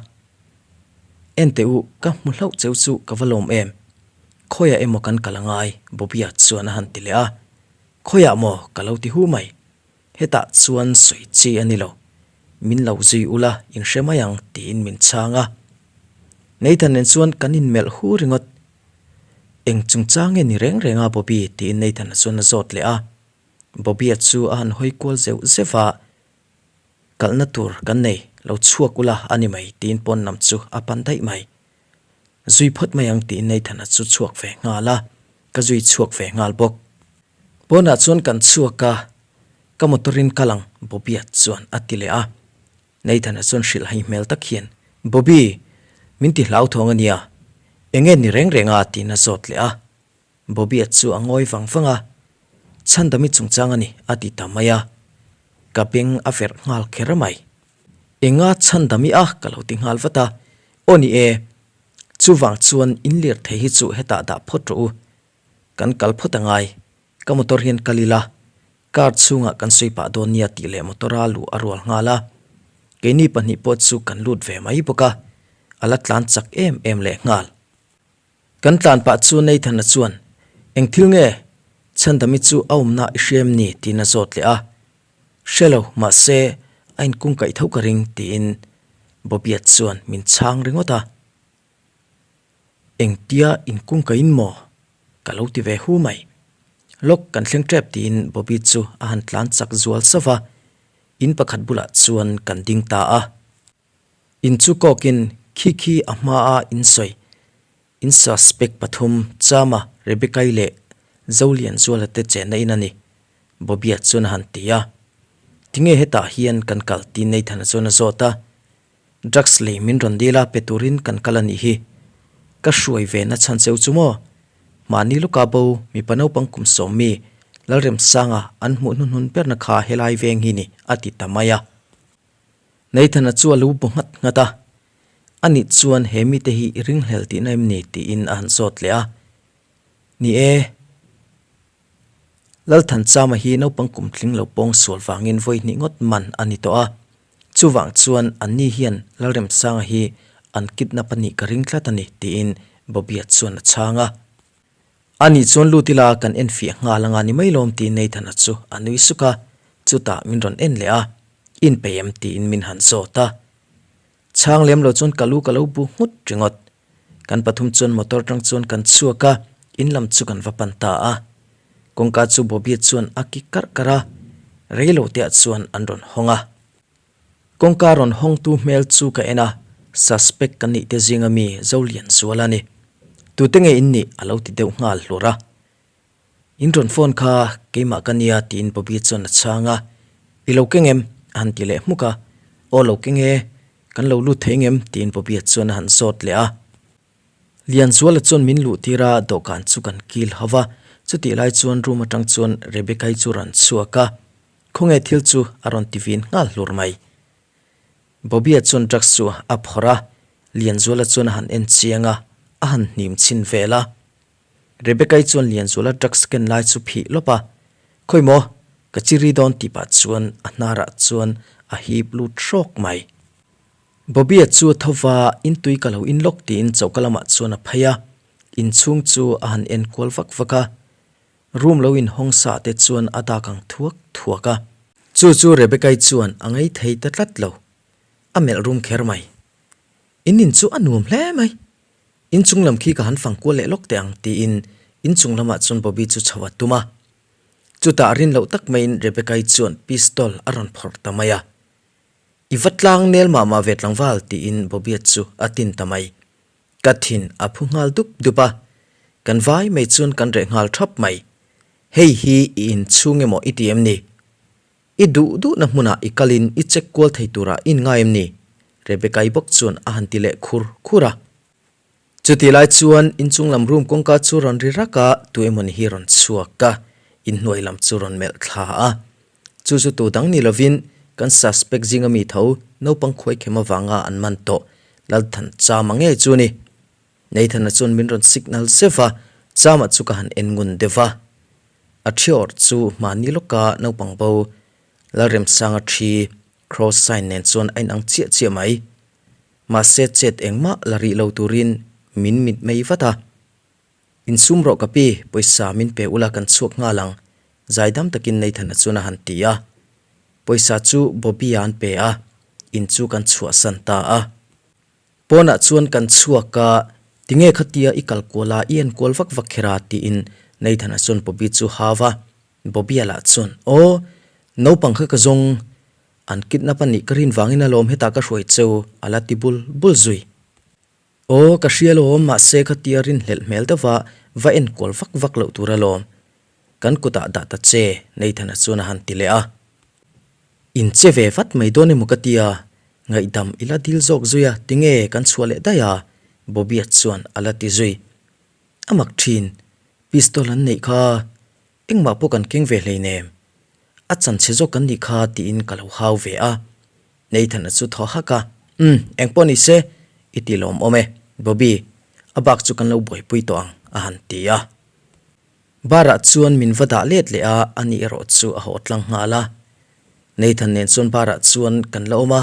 Enteh u, ka hmu hlauh cheu chu ka va lawm em? Khawiah emaw kan kal angai? Bobby-a chuan a han ti leh a. Khawiah maw? Ka lo ti hu mai. Hetah chuan sawi chi a ni lo, min lo zui ula in hre mai ang tiin min chhang a. Nathan nen chuan kan inmelh hu ringawt. Eng chungchang nge ni reng reng a Bobby tiin Nathan-a chuan a zawt leh a. Bobby-a chu a han hawi kual zeuh zeuh a, Kalhna tur kan nei, lo chhuak ula a ni mai tiin pawn lam chu a pan daih mai. Zui phawt mai ang tiin Nathan-a chu chhuak ve nghal a, ka zui chhuak ve nghal bawk. Pawnah chuan kan chhuak a, ka motor in kal ang Bobby-a chuan a ti leh a. Nathan-a chuan hrilh hai hmel tak hian, Bobby, min ti hlauthawng a nia, eng nge ni reng reng a? tiin a zawt leh a. Bobby-a chu a ngawi vang vang a, Chhandami chungchang a ni a ti ta mai a, ka beng a verh nghal kher mai. Enga Chhandami a? ka lo ti nghal vat a, Aw ni e, chuvang chuan in lirthei hi chu hetah dah phawt rawh u, Kan kal phawt a ngai, ka motor hian kal ila, car chhungah kan sawi pah dawn nia tih leh motor-a luh a rual nghal a. Keini pahnih pawh chu kan lut ve mai bawk a, a la tlan chak em em leh nghal. Kan tlan pah chu Nathan-a chuan, Eng thil nge? Chhandami chu a awmna i hria em ni? tiin a zawt leh a. Hre lo, mahse a inkungkaih tho ka ring tiin Bobby-a chuan min chhang ringawt a. Engtia inkungkain maw? Ka lo ti ve hu mai. Lawk kan thleng tep tiin Bobby chu a han tlan chak zual sauh va, in pakhat bulah chuan kan ding ta a. In chu kawkin khi khi a hmaa in sawi, in suspect pathum Chama, Rebecca-i leh Zolianzuala te chenna in a ni, Bobby-a chuan a han ti a. Tinge hetah hian kan kal tiin Nathan-a chuan a zawt a. Drugs lei min rawn dil a, pe turin kan kal a nih hi. Ka hruai ve na chhan cheu chu maw? Mahni lawka bo, mipa naupang kum sawm mi, Lalremsanga an hmuh hnuhnun berna kha helai veng hi ni, a ti ta mai a. Nathan-a chu a lo bu nghat nghat a, Anih chuan he mite hi i ringhlel tihna em ni? tiin a han zawt leh a. Ni e. Lalthanchama hi naupang kum tling lo pawng sual vangin vawi hnih ngawt man a ni tawh a. Chuvang chuan anni hian Lalremsanga hi an kidnap a nih ka ring tlat a ni, tiin Bobby-a chuan a chhang a. Ani chuan lut ila kan enfiah nghal anga ni mai lawm tiin Nathan-a chu a nui suk a, chutah min rawn en leh a, Inpeih em? tiin min han zawt a. Chhang lem lo chuan ka lu ka lo bu nghut ringawt. Kan pathum chuan motor tang chuan kan chhuak a, in lam chu kan va pan ta a. Kawngka chu Bobby chuan a ki karh karh a, rei lo te ah chuan an rawn hawng a. Kawngka rawn hawngtu hmel chu ka en a, Suspect kan nih te zinga mi Zolianzuala a ni. Tute nge in nih? a lo ti deuh nghal hlur a. In rawn phone kha keimah ka nia tiin Bobby chuan a chhang a. I lo keng em? a han ti leh hmuk a. Aw lo keng e, kan lo lut thei ngem? tiin Bobby-a chuan a han zawt leh a. Lianzuala chuan min luh tir a, dawhkan chu kan kil ho va. Chutih lai chuan room atang chuan Rebecca-i chu rawn chhuak a, Khawnge thil chu a rawn ti vin nghal hlur mai. Bobby-a chuan drugs chu a phawrh a, Lianzuala chuan a han en chiang a, a han hnim chhin vel a. Rebecca-i chuan Lianzuala drugs ken lai chu phih lawp a, Khawi maw, ka chiri dawn tih pah chuan a hnarah chuan a hip lut hrawk mai. Bobby-a chu a tho va, In tui ka lo in lawk tiin choka lamah chuan a phei a, inchhung chu a han en kual vak vak a. Room lo inhawng sa te chuan a dak ang thuak thuak a. Chu chu Rebecca-i chuan a ngei thei ta tlat lo. A melh rum kher mai. In in chu a nuam hle mai. Inchung lam khi ka han fang kual leh lawk teh ang tiin inchung lamah chuan Bobby chu chho a tum a. Chutah rin loh tak maiin Rebecca-i chuan pistol a rawn phawrh ta mai a. I va tlang nel mah mah ve tlangval tiin Bobby-a chu a tin ta mai. Ka thin a phu nghal dup dup a, kan vai mai chuan kan reh nghal thap mai. Hei hi i inchhung emaw i ti em ni? I duh duhna hmunah i kalin i check kual thei turah i inngai em ni? Rebecca-i bawk chuan a han ti leh khur khur a. Chutih lai chuan inchung lam room kawngka chu rawn ri rak a, tu emawni hi rawn chhuak a, inhnuai lam chu rawn melh thla a. Chu chu tu dang ni lovin kan suspect zinga mi tho naupang khuaikhem avanga an man tawh Lalthan Chama ngei chu a ni. Nathan-a chuan min rawn signal zeuh a, Chama chu ka han en ngun deuh a. A thi awrh chu hmani lawka naupang bo Lalremsanga thi cross sign nen chuan a inang chiah chiah mai. Mahse chet engmah la rih lo turin min mit mai vat a. Insum rawh ka pi, pawisa min pe ula kan chhuak nghal ang, zaidam takin Nathan-a chuan a han ti a. Pawisa chu Bobby-a an pe a, in chu kan chhuahsan ta a. Pawnah chuan kan chhuak a, tinge khatia i kal kual a, i enkual vak vak kher a tiin Nathan-a chuan Bobby chu hau a. Bobby-a lah chuan, Aw, naupang kha ka zawng An kidnap a nih ka rin vangin alawm hetah ka hruai cheu a la ti bul bul zui. Aw ka hria alawm mahse khatia rinhlelh hmel deuha va enkual vak vak loh tur alawm. Kan kutah dah ta che Nathan-a chuan a han ti leh a. In che ve vat mai dawn emaw ka tia, ngaihdam i la dil zawk zui a tinge kan chhuah leh daih a Bobby-a chuan a la ti zui. A mak thin, pistol an neih kha Engmah pawh kan keng ve hleinem, a chanchhe zawk kan nih kha tiin ka lo hau ve a. Nathan-a chu thaw hak a, Umm, engpawh ni se, i ti lawmawm e, Bobby, a bak chu kan lo buaipui tawh ang, a han ti a. Bar-ah chuan min va dah let leh a, ani erawh chu a haw tlang nghal a. Nathan nen chuan bar-ah chuan kan la awm a,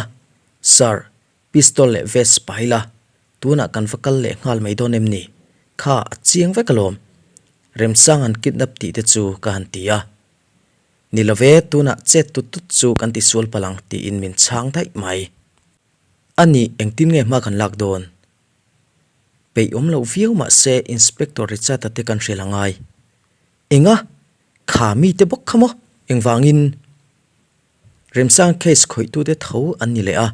Sir, Pistol leh vest pai la, tunah kan va kal leh nghal mai dawn em ni? Kha, a chiang vek alawm. Remsang an kidnap tih te chu ka han ti a. Ni lo ve, tunah chet tut tut chu kan ti sual palh ang tiin min chhang daih mai. A nih, engtin nge hma kan lak dawn? Peih awm loh viau mah se Inspector Richard-a te kan hrilh a ngai. Enga? Kha mite bawk kha maw? Engvangin? Remsang case khawihtute tho an ni leh a,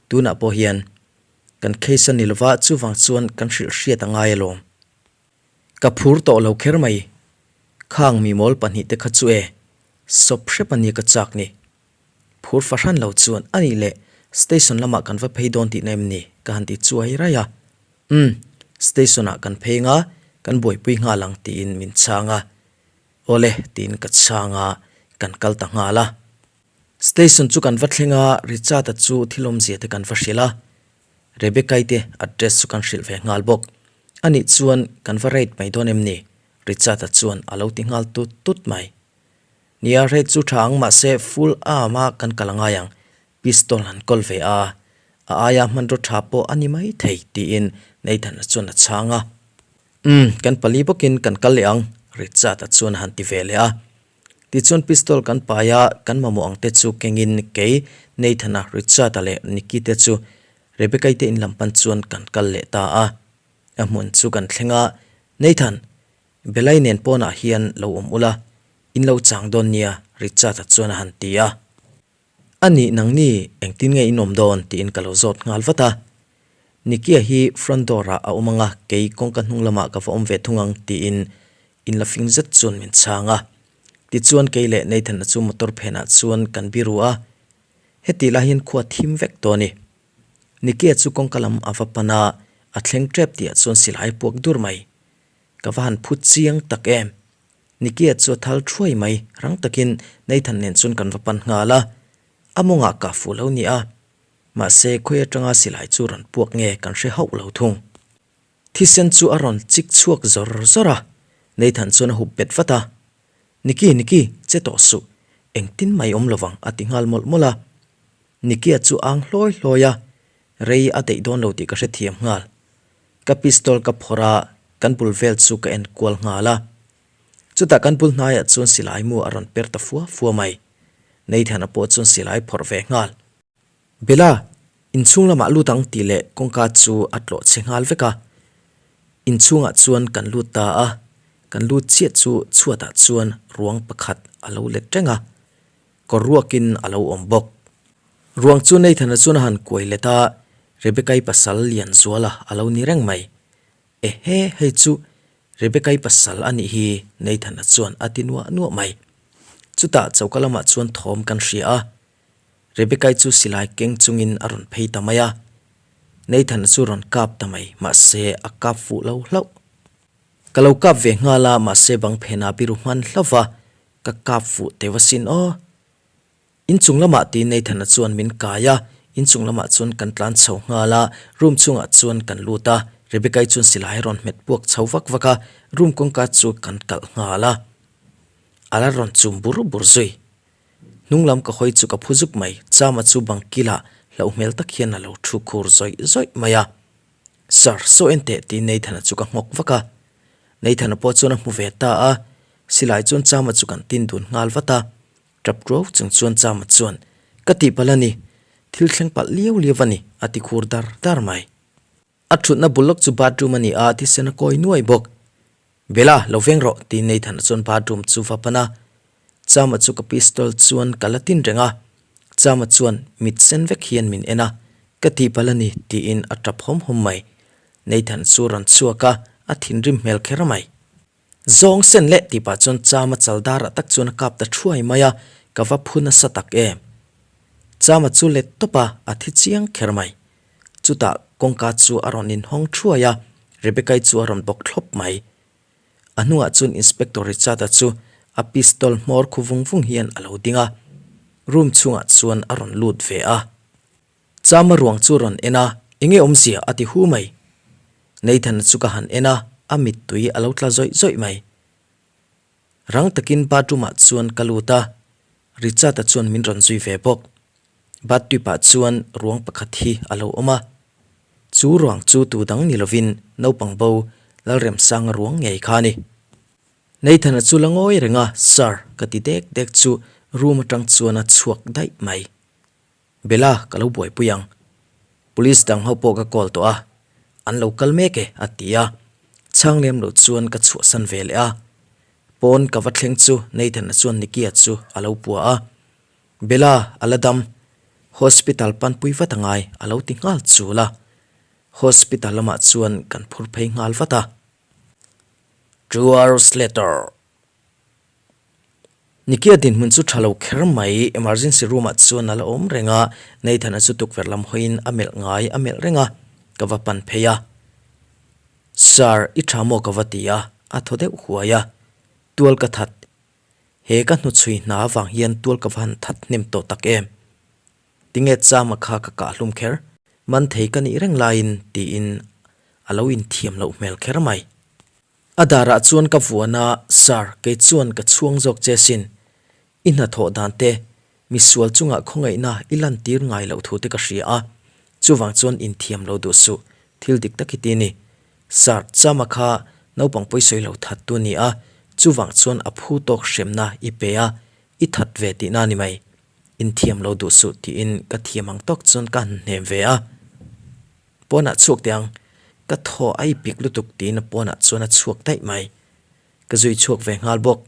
tunah pawh hian kan case a ni lova chuvang chuan kan hrilh hriat a ngai alawm. Ka phur tawh lo kher mai, khang mimawl pahnihte kha chu e, sawp hrep a nia ka chak ni. Phur fahran lo chuan a nih leh station lamah kan va phei dawn tihna em ni ka han ti chuai raih a. Umm, station ah kan phei nga, kan buaipui nghal ang tiin min chhang a. Awle, tiin ka chhang a, kan kal ta nghal a. Station chu kan va thleng a, Richard-a chu thil awmzia te kan va hrilh a. Rebecca-i te address chu kan hrilh ve nghal bawk. Anih chuan kan va rate mai dawn em ni? Richard-a chuan a lo ti nghal tut tut mai. Nia, rate chu tha ang mahse full arm a kan kal a ngai ang, pistol han kawl ve a, a aia hmanraw tha pawh a ni mai thei, tiin Nathan-a chuan a chhang a. Umm, kan pali bawkin kan kal leh ang, Richard-a chuan a han ti ve leh a. Tichuan pistol kan pai a, kan mamawh ang te chu kengin kei, Nathan-a, Richard-a leh Nicky te chu Rebecca-i te in lam pan chuan kan kal leh ta a. A hmun chu kan thleng a, Nathan, Bella-i nen pawnah hian lo awm ula, in lo chang dawn nia, Richard-a chuan a han ti a. A nih nangni engtin nge in awm dawn? tiin ka lo zawt nghal vat a. Nikia hi front door ah a awm ang a, kei kawngka hnung lamah ka va awm ve thung ang tiin in la fing zet chuan min chhang a. Tichuan kei leh Nathan-a chu motor phenah chuan kan biru a, heti lai hian khua thim vek tawh a ni. Nikia chu kawngka lam a va pan a, a thleng tep tihah chuan silai puak dur mai. Ka va han phu chiang tak em! Nikia chu a thal thuai mai, rang takin Nathan nen chuan kan va pan nghal a, a mawngah kah fuh lo ni a, mahse khawi atanga silai chu rawn puak nge kan hre hauh lo thung. Thisen chu a rawn chik chhuak zawr zawr a, Nathan chuan a hup bet vat a, Niki, Niki, che tawh suh, engtin mai awm lovang a ti nghal mawlh mawlh a. Nikia chu ang hlawi hlawi a, rei a daih dawn lo tih ka hrethiam nghal. Ka pistol ka phawrh a, kan bul vel chu ka en kual nghal a. Chutah kan bul hnaiah chuan silai mu a rawn per ta fua fua mai. Nathan-a pawh chuan silai phawrh ve nghal. Bella, inchhung lamah lut ang tih leh kawngka chu a tlawh chhe nghal vek a. Inchhungah chuan kan lut ta a, kan lut chiah chu chhuatah chuan ruang pakhat a lo let reng a. Kawr ruakin a lo awm bawk. Ruang chu Nathan-a chuan a han kuai let a, Rebecca-i pasal Lianzuala a lo ni reng mai. Ehe, hei chu Rebecca-i pasal a nih hi Nathan-a chuan a ti nuah nuah mai. Chutah choka lamah chuan thawm kan hria a, Rebecca-i chu silai keng chungin a rawn phei ta mai a. Nathan-a chu rawn kap ta mai, mahse a kap fuh lo hlauh. Ka lo kap ve nghal a, mahse bang phenah biru hman hlauh va, Ka kap fuh teuh asin aw. Inchung lamah tiin Nathan-a chuan min kai a, inchung lamah chuan kan tlan chho nghal a, room chungah chuan kan lut a, Rebecca-i chuan silai a rawn hmet puak chho vak vak a, room kawngka chu kan kalh nghal a. A la rawn chum bur bur zui. Hnung lam ka hawi chu ka phu zuk mai, Chama chu bang kilah hlauh hmel tak hian a lo thu khur zawih zawih mai a. Sir, saw en teh tiin Nathan-a chu ka nghawk vak a. Nathan-a pawh chuan a hmu ve ta a, Silai chuan Chama chu kan tin dun nghal vat a, tap ruau chung chuan Chama chuan, Ka tihpalh a ni, thil thleng palh liau liau a ni, a ti khur dar dar mai. A thutna bul lawk chu bathroom a ni a, thisen a kawi nuai bawk. Bella, lo veng rawh, tiin Nathan-a chuan bathroom chu va pan a. Chama chu ka pistol chuan ka la tin reng a, Chama chuan mit sen vek hian min en a, Ka tihpalh a ni, tiin a tap hawm hawm mai. Nathan chu rawn chhuak a, a thinrim hmel kher mai. Zawng sen leh tih pah chuan Chama chal darah tak chuan a kap ta thuai mai a, ka va phu nasa tak em. Chama chu let tawp a, a thi chiang kher mai. Chutah kawngka chu a rawn inhawng thuai a, Rebecca-i chu a rawn bawk thlawp mai. A hnungah chuan Inspector Richard-a chu a pistol hmawr khu vung vung hian a lo ding a, room chhungah chuan a rawn lut ve a. Chama ruang chu rawn en a, Enge awmzia? a ti hu mai. Nathan-a chu ka han en a, a mittui a lo tla zawih zawih mai. Rang takin bathroom-ah chuan ka lut a, Richard-a chuan min rawn zui ve bawk. Bathtub-ah chuan ruang pakhat hi a lo awm a, chu ruang chu tu dang ni lovin naupang bo Lalremsanga ruang ngei kha a ni. Nathan-a chu la ngawi reng a, Sir, ka ti dek dek chu room atang chuan a chhuak daih mai. Bella, ka lo buaipui ang. Police dang ho pawh ka call tawh a, an lo kal mek e, a ti a. Chhang lem lo chuan ka chhuahsan ve leh a. Pawn ka va thleng chu Nathan-a chuan Nicky-a chu a lo pua a. Bella, a la dam. Hospital panpui vat a ngai, a lo ti nghal chul a. Hospital lamah chuan kan phur phei nghal vat a. Two hours later. Nikia dinhmun chu tha lo kher mai, emergency room ah chuan a la awm reng a, Nathan-a chu tukverh lam hawiin a melh ngai a melh reng a, ka va pan phei a. Sir, i tha maw ka va ti a, a thaw deuh huai a. Tual ka that. He ka hnuchhui hna avang hian tual ka va han that hnem tawh tak em? Tinge Chama kha ka kah hlum kher? Man thei ka nih reng laiin tiin a lo inthiam loh hmel kher mai. A darah chuan ka vuan a, Sir, kei chuan ka chhuang zawk che sin. I hnathawh dan te, misual chungah khawngaihna i lantir ngai loh thu te ka hria a, chuvang chuan inthiam lo duh suh, thil dik tak hi ti ni. Sir, Chama kha naupang pawisawi lo that tu ni a, chuvang chuan a phu tawk hremna i pe a, i that ve tihna a ni mai. Inthiam lo duh suh tiin ka thiam ang tawk chuan ka han hnem ve a. Pawnah chhuak teh ang, ka thaw a i pik lutuk tiin a pawnah chuan a chhuak daih mai. Ka zui chhuak ve nghal bawk.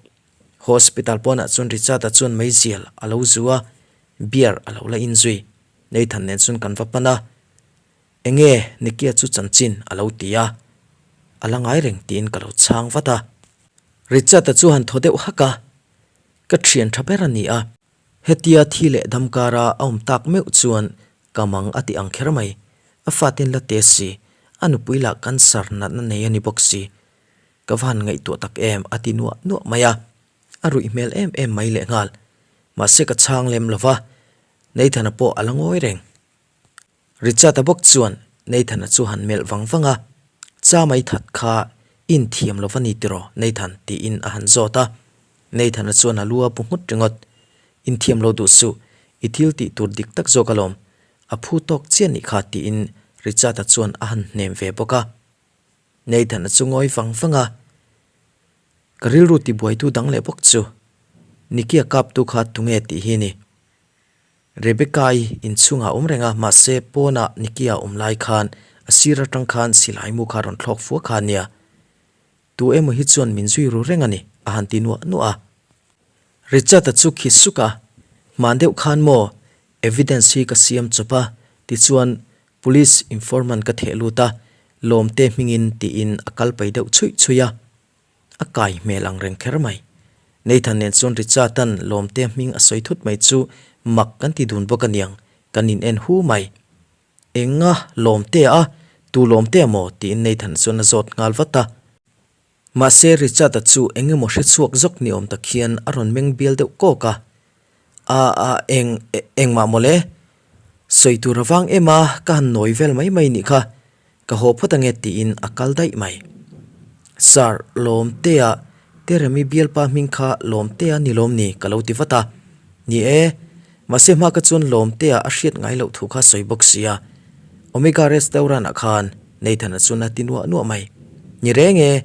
Hospital pawnah chuan Richard-a chuan meizial a lo zu a, beer a lo la in zui. Nathan nen chuan kan va pan a. Enge Nikia chu chanchin a lo ti a, a la ngai reng tiin ka lo chhang vat a. Richard-a chu han thaw deuh hak a, Ka thian tha ber a ni a, hetia thi leh dam kara a awm tak meuh chuan ka mang a ti ang kher mai. A fatin la te si, a nupui lah cancer natna nei a ni bawk si. Ka va han ngaihtuah tak em a ti nuah nuah mai a, a ruih hmel em em mai lehnghal. Mahse ka chhang lem lo va, Nathan-a pawh a la ngawi reng. Richard-a bawk chuan Nathan-a chu han melh vang vang a, Cha mai that kha inthiam lo va ni tiraw Nathan? tiin a han zawt a. Nathan-a chuan a lu a bu nghut ringawt, Inthiam lo duh suh, i thil tih tur dik tak zawk alawm, a phu tawk chiah nih kha tiin Richard-a chuan a han hnem ve bawk a. Nathan-a chu ngawi vang vang a, Ka rilru tibuaitu dang leh bawk chu Nicky-a kaptu kha tunge tih hi ni. Rebecca-i inchhungah a awm reng a, mahse pawnah Nicky-a awm lai khan a sir atang khan silai mu kha a rawn thlawk fua kha a nia. Tu emaw hi chuan min zui ru reng a ni, a han ti nuah nuah a. Richard-a chu khi suk a, Hman deuh khan maw evidence hi ka siam chawp a, tichuan police informant ka theh lut a, Lawmte hmingin tiin a kal pai deuh chhuih chhuih a. A kai hmel ang reng kher mai. Nathan nen chuan Richard-a'n Lawmtea hming a sawi thut mai chu mak kan ti dun bawk aniang, kan in en hu mai. Enga Lawmtea a? Tu Lawmtea maw? tiin Nathan chuan a zawt nghal vat a. Mahse Richard-a chu eng emaw hre chhuak zawk ni awm tak hian a rawn meng bial deuh kawk a. A a eng engmah mawle? Sawi tur avang em a, ka han nawi vel mai mai nih kha. Ka haw phawt ange tiin a kal daih mai. Sir, Lawmtea, Teremi bialpa hming kha Lawmtea ni lawm ni ka lo ti vat a. Ni e, mahse hma ka chuan Lawmtea a hriat ngai loh thu kha sawi bawk sia. Omega Restaurant ah khan Nathan-a chuan a ti nuah nuah mai. Ni reng e,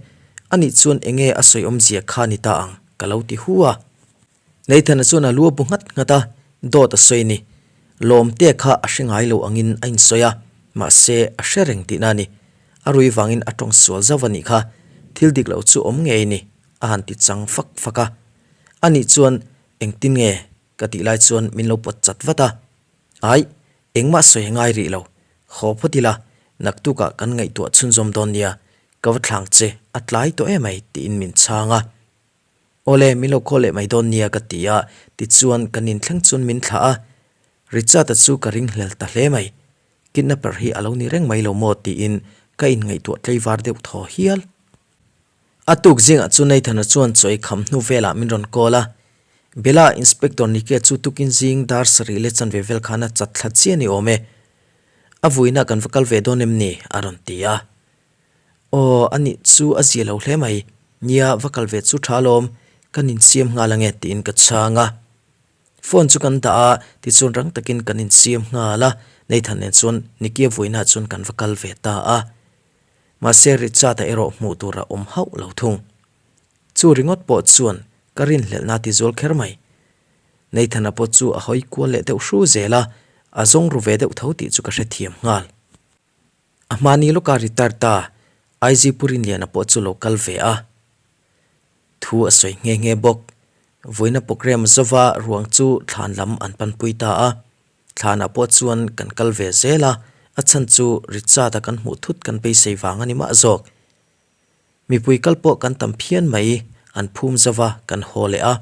anih chuan enge a sawi awmzia kha ni ta ang ka lo ti hu a. Nathan-a chuan a lu a bu nghat nghat a, dawt a sawi ni. Lawmte kha a hre ngai lo angin a insawi a, mahse a hre reng tihna a ni. A rui vangin a tawng sual zauh a nih kha, thil dik lo chu awm ngei ni, a han ti chang fak fak a. Anih chuan engtin nge ka tih lai chuan min lo pawt chat vat a. Aih, engmah sawi a ngai rih lo. Haw phawt ila, naktukah kan ngaihtuah chhunzawm dawn nia, ka va thlang che, a tlai tawh emai tiin min chhang a. Awle, min lo call leh mai dawn nia ka ti a, tichuan kan inthleng chuan min thlah a, Richard-a chu ka ringhlel ta hle mai. Kidnapper hi a lo ni reng mai lo maw tiin ka inngaihtuah tleivar deuh thaw hial. A tuk zingah chu Nathan-a chuan chaw ei kham hnu velah min rawn call a, Bella, Inspector Nike chu tukin zing dar sarih leh chanve vel khan a chat thla chiah ni awm e. A vuina kan va kal ve dawn em ni? a rawn ti a. Aw, a nih chu a zia lo hle mai. Nia, va kal ve chu tha alawm, kan insiam nghal ange tiin ka chhang a. Phone chu kan dah a, tichuan rang takin kan insiam nghal a, Nathan nen chuan Nicky-a vawiinah chuan kan va kal ve ta a. Mahse Richard-a erawh hmuh tur a awm hauh lo thung. Chu ringawt pawh chuan ka rinhlelhna a tizual kher mai. Nathan-a pawh chu a hawi kual leh deuh hru zel a, a zawng ru ve deuh tho tih chu ka hrethiam nghal. A hmani lawka retire ta IG Pu Rinliana pawh chu lo kal ve a, thu a sawi nghe nghe bawk. Vawiina programme zova ruang chu thlan lam an panpui ta a, thlanah pawh chuan kan kal ve zel a, a chhan chu Richard-a kan hmuh thut kan beisei vang a ni mah zawk. Mipui kal pawh kan tam phian mai, an phum zova kan haw leh a.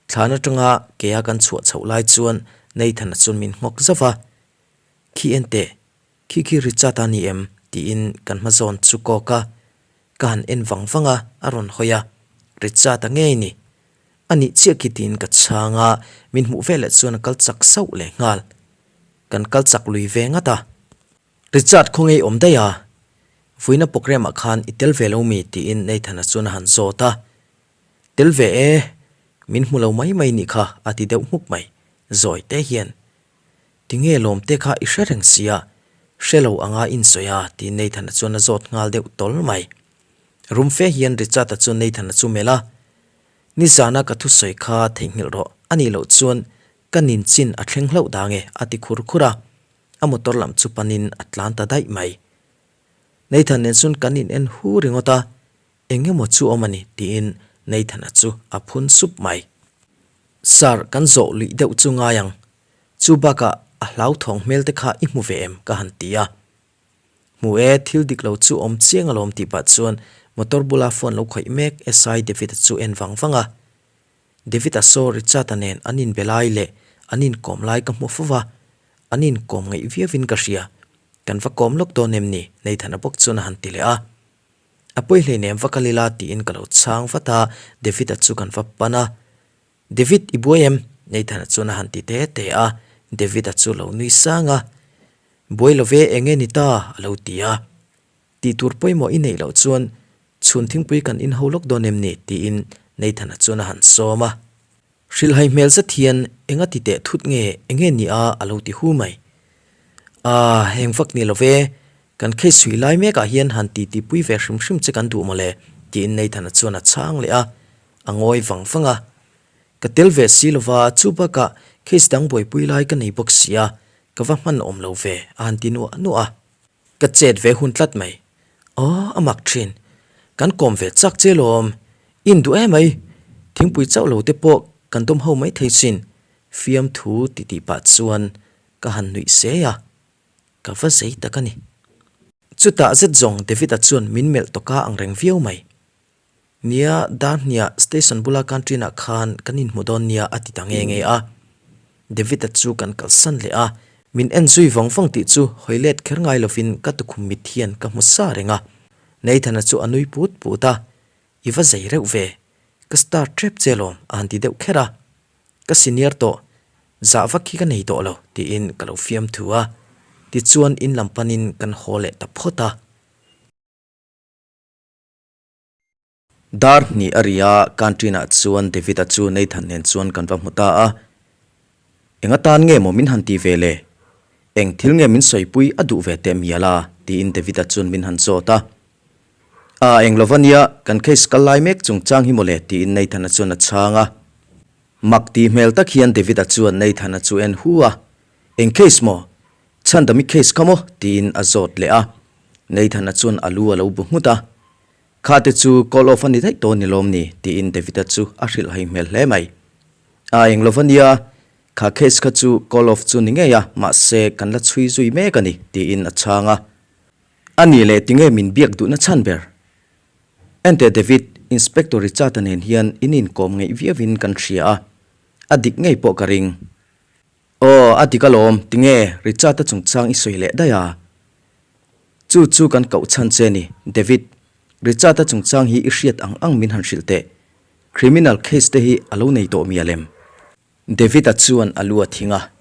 Thlan atanga kea kan chhuah chhoh lai chuan Nathan-a chuan min nghawk zauh a, Khi en teh, khi khi Richard a ni em? tiin kan hma zawn chu kawk a, ka han en vang vang a, a rawn hawi a, Richard a ngei ni. A nih chiah khi tiin ka chhang a, min hmuh veleh chuan a kal chak sauh leh nghal. Kan kal chak lui ve ngat a. Richard khaw ngei awm daih a, vuina programme ah khan i tel ve lo mi? tiin Nathan-a chuan a han zawt a. Tel ve e, min hmu lo mai mai nih kha a ti deuh hmuk mai, zawi te hian. Tinge lawmte kha i hre reng sia, hre lo anga insawi a tiin Nathan-a chuan a zawt nghal deuh tawl mai. Rum fe hian Richard-a chuan Nathan-a chu melh a, Nizana ka thusawi kha theihnghilh rawh, a nih loh chuan ka ninchin a thleng hlauh dang e a ti khur khur a, a motor lam chu panin a tlan ta daih mai. Nathan nen chuan kan in en hu ringawt a, eng emaw chu awm a ni tiin Nathan-a chu a phun sup mai. Sir, kan zawh luih deuh chu ngai ang. Chu bakah A hlauthawng hmel te kha i hmu ve em? ka han ti a. Hmu e, thil dik lo chu awm chiang alawm tih pah chuan motor bula phone lo khawih mek SI David-a chu en vang vang a. David-a saw Richard-a nen an inbe lai leh an inkawm lai ka hmu fo va, an inkawm ngaih viauin ka hria. Kan va kawm lawk dawn em ni? Nathan-a bawk chuan a han ti leh a. A pawi hleinem va kal ila tiin ka lo chhang vat a, David-a chu kan va pan a. David, i buai em? Nathan-a chuan a han ti te te a, David-a chu lo nui sang a. Buai lo ve, eng nge ni ta? a lo ti a. Tih tur pawimawh i neih loh chuan chhun thingpui kan inho lawk dawn em ni? tiin Nathan-a chuan a han sawm a. Hrilhhai hmel zet hian enga ti teh thut nge enge ni a a lo ti hu mai. Aah eng vak ni lo ve, kan case chhui lai mek ah hian han ti ti pui ve hrim hrim che kan duh mawle tiin Nathan-a chuan a chhang leh a, a ngawi vang vang a. Ka tel ve si lova chu bakah case dang buaipui lai ka nei bawk si a, ka va hman awm lo ve a han ti nuah nuah a. Ka chet ve hun tlat mai. Aw, a mak thin. Kan kawm ve chak che lawm. In duh em mai. Thingpui chauh lo te pawh kan dawm ho mai thei sin. Fiamthu ti tih pah chuan ka han nuih se a. Ka va zei tak a ni. Chutah zet zawng David-a chuan min melh tawka ang reng viau mai. Nia, dar hniah station bula canteen ah khan kan inhmu dawn nia a ti ta nge nge a. David-a chu kan kalsan leh a, min en zui vawng vawng tih chu hawi let kher ngai lovin ka tukhum mit hian ka hmu sa reng a. Nathan-a chu a nui put put a, I va zei reuh ve, ka star tep che lawm a han ti deuh kher a. Ka senior tawh, zah vak hi ka nei tawh lo tiin ka lo fiam thu a. Tichuan in lam panin kan haw leh ta phawt a. Dar hnih a ri a, canteen ah chuan David-a chu Nathan nen chuan kan va hmu ta a. Eng atan nge maw min han ti ve le? Eng thil nge min sawipui a duh ve teh mial a? tiin David-a chuan min han zawt a. A, eng lova nia, kan case kal lai mek chungchang hi maw le? tiin Nathan-a chuan a chhang a. Mak tih hmel tak hian David-a chuan Nathan-a chu en hu a, Eng case maw? Chhandami case kha maw? tiin a zawt leh a. Nathan-a chuan a lu a lo bu nghut a. Kha te chu call off a ni daih tawh ni lawm ni? tiin David-a chu a hrilh hai hmel hle mai. A eng lova nia, kha case kha chu call off chu ni ngei a, mahse kan la chhui zui mek a ni, tiin a chhang a. A nih leh tinge min biak duhna chhan ber? Enteh David, Inspector Richard-a nen hian in inkawm ngeih viauin kan hria a, a dik ngei pawh ka ring. Aw, a dik alawm, tinge Richard-a chungchang i sawi leh daih a? Chu chu kan koh chhan che ni, David. Richard-a chungchang hi i hriat ang ang min han hrilh teh. Criminal case te hi a lo nei tawh mial em? David-a chuan a lu a thing a.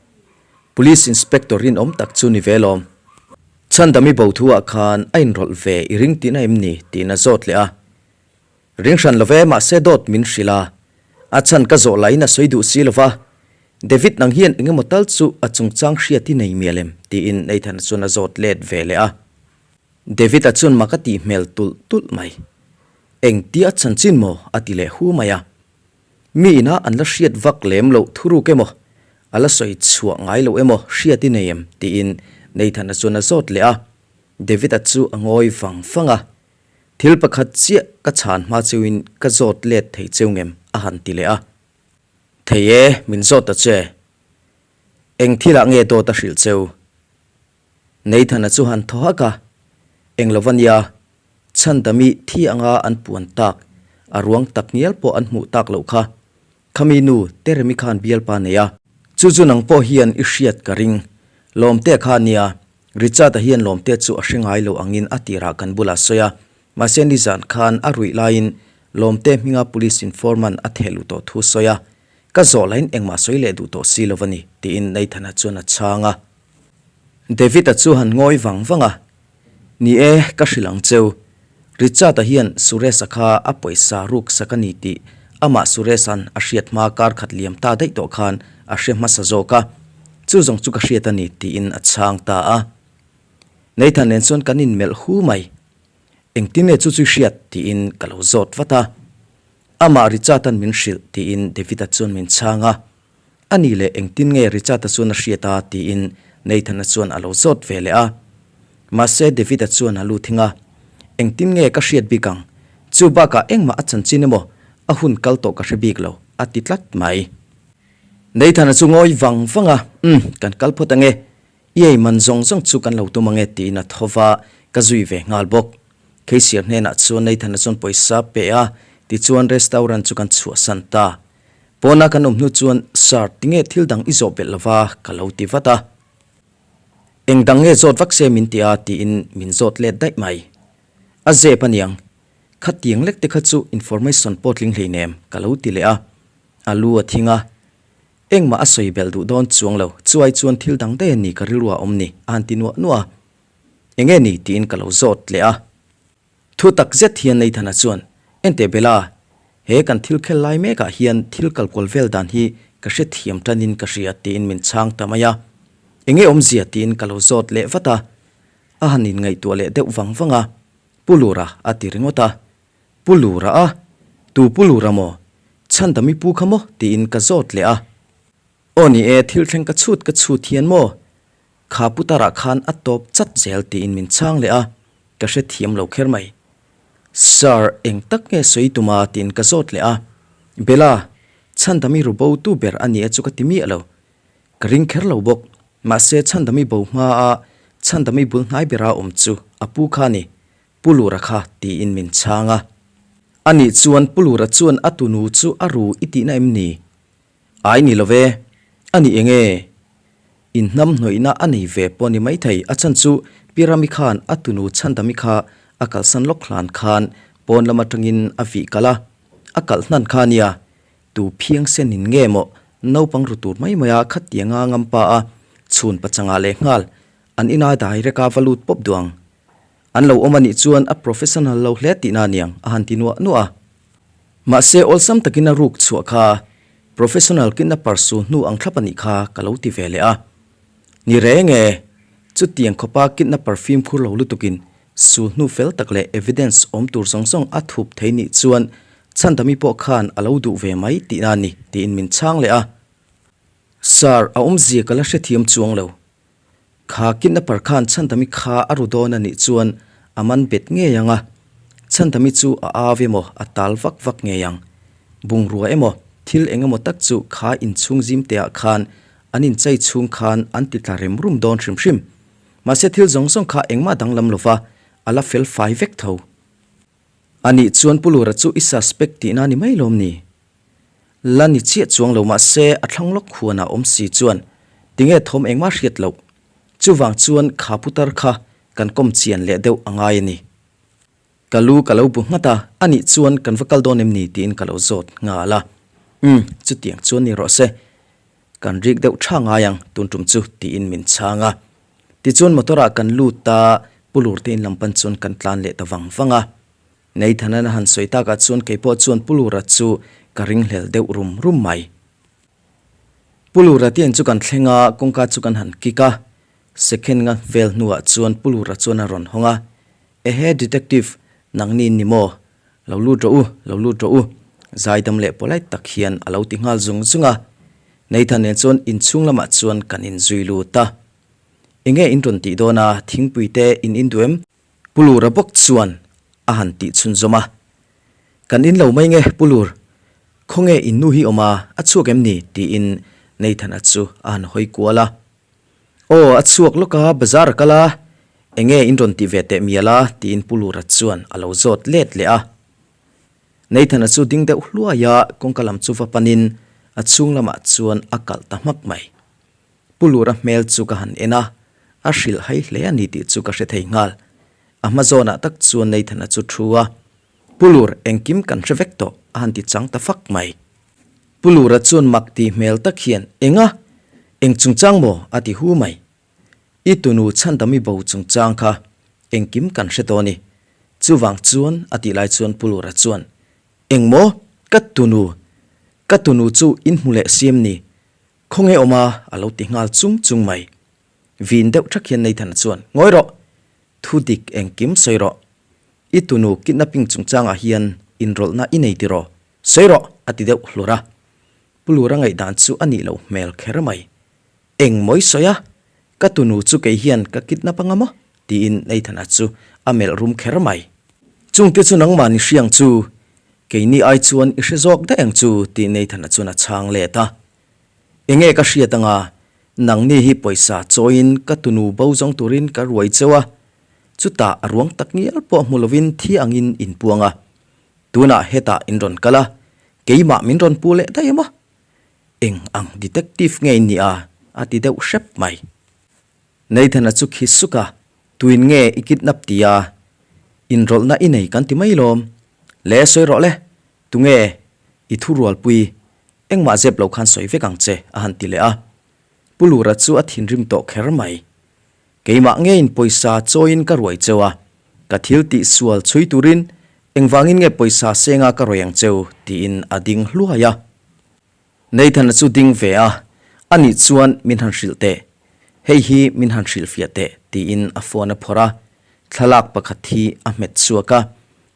Police inspector rinawm tak chu ni ve lawm. Chhandami bo thu-ah khan a inrawlh ve i ring tihna em ni? tiin a zawt leh a. Ring hran lo ve, mahse dawt min hrilh a. A chhan ka zawh laiin a sawi duh si lo va. David nang hian eng emaw tal chu a chungchang hriat i nei mial em? tiin Nathan chuan a zawt let ve leh a. David-a chuan mak a tih hmel tulh tulh mai. Engtia chanchin maw? a ti leh hu mai a. Mi ina an la hriat vak lem loh thuruk emaw, a la sawi chhuah ngai loh emaw hriat i nei em? tiin Nathan-a chuan a zawt leh a. David-a chu a ngawi vang vang a. Thil pakhat chiah ka chhan hma cheuin ka zawt let thei cheu ngem a han ti leh a. Thei e, min zawt ta che. Eng thilah nge dawt a hrilh cheu? Nathan-a chu han thaw hak a, Eng lo va nia, Chhandami thi anga an puan tak, a ruang tak ngial pawh an hmuh tak loh kha. Khami nu Teremi khan bialpa nei a. Chu chu nang pawh hian i hriat ka ring. Lawmte kha nia, Richard-a hian Lawmte chu a hre ngai lo angin a tirah kan bulah sawi a, mahse nizan khan a ruih laiin Lawmte hminga police informant a theh luh tawh thu sawi a, ka zawh lahin engmah sawi leh duh tawh si lo a ni, tiin Nathan-a chuan a chhang a. David-a chu han ngawi vang vang a, Ni e, ka hrilh ang cheu. Richard-a hian Suresh-a kha a pawisa ruk sak a ni tih amah Suresh-a'n a hriat hma kar khat liam ta daih tawh khan a hre hmasa zawk a, chu zawng chu ka hriat a ni tiin a chhang ta a. Nathan nen chuan kan inmelh hu mai. Engtin nge chu chu i hriat? tiin ka lo zawt vat a. Amah Richard-a'n min hrilh tiin David-a chuan min chhang a. A nih leh engtin nge Richard-a chuan a hriat a? tiin Nathan-a chuan a lo zawt ve leh a. Mahse David-a chuan a lu thing a, Engtin nge ka hriat bik ang? Chu bakah engmah a chanchin emaw a hun kal tawh ka hre bik lo, a ti tlat mai. Nathan-a chu ngawi vang vang a, Umm, kan kal phawt ange. I ei man zawng zawng chu kan lo tum ange tiin a tho va, ka zui ve nghal bawk. Cashier hnenah chuan Nathan-a chuan pawisa pe a, tichuan restaurant chu kan chhuahsan ta. Pawna kan awm hnu chuan, Sir, tinge thil dang i zawh belh lova? ka lo ti vat a. Eng dang nge zawt vak se min ti a tiin min zawt let daih mai. A zep aniang, khatiang lek te kha chu information pawh tling hleinem ka lo ti leh a. A lu a thing a, engmah a sawi belh duh dawn chuang lo, chuai chuan thil dang daih a ni ka rilru a awm ni a han ti nuah nuah a. Enge ni tiin ka lo zawt leh a. Thu tak zet hian Nathan-a chuan, Enteh Bella, he kan thil khel lai mekah hian thil kalkual vel dan hi ka hrethiam tanin ka hria tiin min chhang ta mai a. Enge awmzia tiin ka lo zawt leh vat a. A han inngaihtuah leh deuh vang vang a, Pu Lura a ti ringawt a. Pu Lura a? Tu Pu Lura maw? Chhandami pu kha maw? tiin ka zawt leh a. Aw ni e, thil thleng ka chhut ka chhut hian maw? Kha putarah khan a tawp chat zel tiin min chhang leh a, ka hrethiam lo kher mai. Sir, eng tak nge sawi tuma tiin ka zawt leh a. Bella, Chhandami ru bo tu ber a nia chu ka ti miah lo. Ka ring kher lo bawk. Mahse Chhandami bo hma a Chhandami bul hnai bera awm chu a pu kha a ni, Pu Lura kha tiin min chhang a. Anih chuan Pu Lura chuan a tunu chu a ru i tihna em ni? Ai ni lo ve, a ni eng e? Inhnam hnawihna a nei ve pawh ni maithei, a chhan chu Pi Rami khan a tunu Chhandami kha a kalsan lawk hlan khan pawn lam atangin a vih kalh a, a kalh hnan kha nia, tu phiang senin nge maw naupang ru tur mai mai a khatianga ngampa a chhun pachangah leh nghal an ina direct a va lut pawp duh ang. An lo awm a nih chuan a professional lo hle tihna aniang a han ti nuah nuah a. Mahse awlsam takin a ruk chhuah kha professional kidnapper su hnu ang thlap a nih kha ka lo ti ve leh a. Ni reng e, chutiang khawpa kidnapper fimkhur lo lutukin su hnu fel tak leh evidence awm tur zawng zawng a thup thei nih chuan Chhandami pawh khan a lo duh ve mai tihna a ni tiin min chhang leh a. Sir, a awmzia ka la hrethiam chuang lo. Kha kidnapper khan Chhandami kha a ru dawn a nih chuan a man bet ngei ang a, Chhandami chu a au emaw a tal vak vak ngei ang. Bungrua emaw thil eng emaw tak chu kha inchhung zim te ah khan an inchei chhung khan an ti tla rem rum dawn hrim hrim. Mahse thil zawng zawng kha engmah danglam lova a la fel fai vek tho. A nih chuan Pu Lura chu i suspect tihna a ni mai lawm ni? La ni chiah chuang lo mahse a thlang lawk huanah awm si chuan tinge thawm engmah hriat loh. Chuvang chuan kha putar kha kan kawm chian leh deuh a ngai a ni. Ka lu ka lo bu nghat a, a nih chuan kan va kal dawn em ni tiin ka lo zawt nghal a. Umm, chutiang chuan ni rawh se. Kan rik deuh tha ngai ang tun tum chu tiin min chhang a. Tichuan motor ah kan lut a, Pu Lurte in lam pan chuan kan tlan leh ta vang vang a. Nathan-an a han sawi takah chuan kei pawh chuan Pu Lura chu ka ringhlel deuh rum rum mai. Pu Lura tian chu kan thleng a, kawngka chu kan han kik a. Second nga vel hnuah chuan Pu Lura chuan a rawn hawng a, Ehe Detective, nangni in ni maw? Lo lut rawh u, lo lut rawh u, zaidam leh polite tak hian a lo ti nghal zung zung a. Nathan nen chuan inchhung lamah chuan kan inzui lut a. Enge in rawn tih dawn a, thingpui te in induh em? Pu Lura bawk chuan a han tih chhunzawm a, Kan in lo mai nge Pu Lur, khawnge in nu hi awm a, a chhuak em ni? tiin Nathan-a chu a han hawi kual a. Aw, a chhuak lawk a, bazar a kal a, enge in rawn tih ve teh mial a? tiin Pu Lura chuan a lo zawt let leh a. Nathan-a chu ding deuh hluai a, kawngka lam chu va panin a chhung lamah chuan a kalh ta hmak mai. Pu Lura hmel chu ka han en a, a hrilh hai hle a ni tih chu ka hre thei nghal. A hma zawnah tak chuan Nathan-a chu thu a, Pu Lur, engkim kan hre vek tawh, a han ti chang ta fak mai. Pu Lura chuan mak ti hmel tak hian, Enga? Eng chungchang maw? a ti hu mai. I tunu chhandami bo chungchang kha engkim kan hre tawh a ni. Chuvang chuan, a tih lai chuan Pu Lura chuan, Eng maw? Ka tunu? Ka tunu chu in hmu leh siam ni? Khawnge awm a? a lo ti nghal chung chung mai. Vin deuh thak hian Nathan-a chuan, Ngawi rawh! Thu dik engkim sawi rawh. I tunu kidnapping chungchangah hian inrawlhna i nei tiraw? Sawi rawh! a ti deuh hlur a. Pu Lura ngaihdan chu a nih loh hmel kher mai. Eng mawi sawi a? Ka tunu chu kei hian ka kidnap anga maw? tiin Nathan-a chu a melh rum kher mai. Chungte chu nangmah ni hriang chu, keini ai chuan i hre zawk daih ang chu, tiin Nathan-a chuan a chhang let a. Enge ka hriat anga, nangni hi pawisa chawiin ka tunu bo zawng turin ka ruai cheu a, chutah a ruang tak ngial pawh hmu lovin thi angin in puang a. Tunah hetah in rawn kal a, keimah min rawn pu leh daih emaw? Eng ang detective nge in nih a? a ti deuh hrep mai. Nathan-a chu khi suk a, Tuin nge i kidnap ti a? Inrawlhna i nei kan ti mai lawm. Le sawi rawh le, tunge i thurualpui engmah zep lo khan sawi vek ang che a han ti leh a. Pu Lura chu a thinrim tawh kher mai. Keimah ngeiin pawisa chawiin ka ruai cheu a, ka thil tih sual chhui turin engvangin nge pawisa senga ka ruai ang cheu tiin a ding hluai a. Nathan-a chu ding ve a, Anih chuan min han hrilh teh, hei hi min han hrilhfiah teh tiin a phone a phawrh a, thlalak pakhat hi a hmet chhuak a,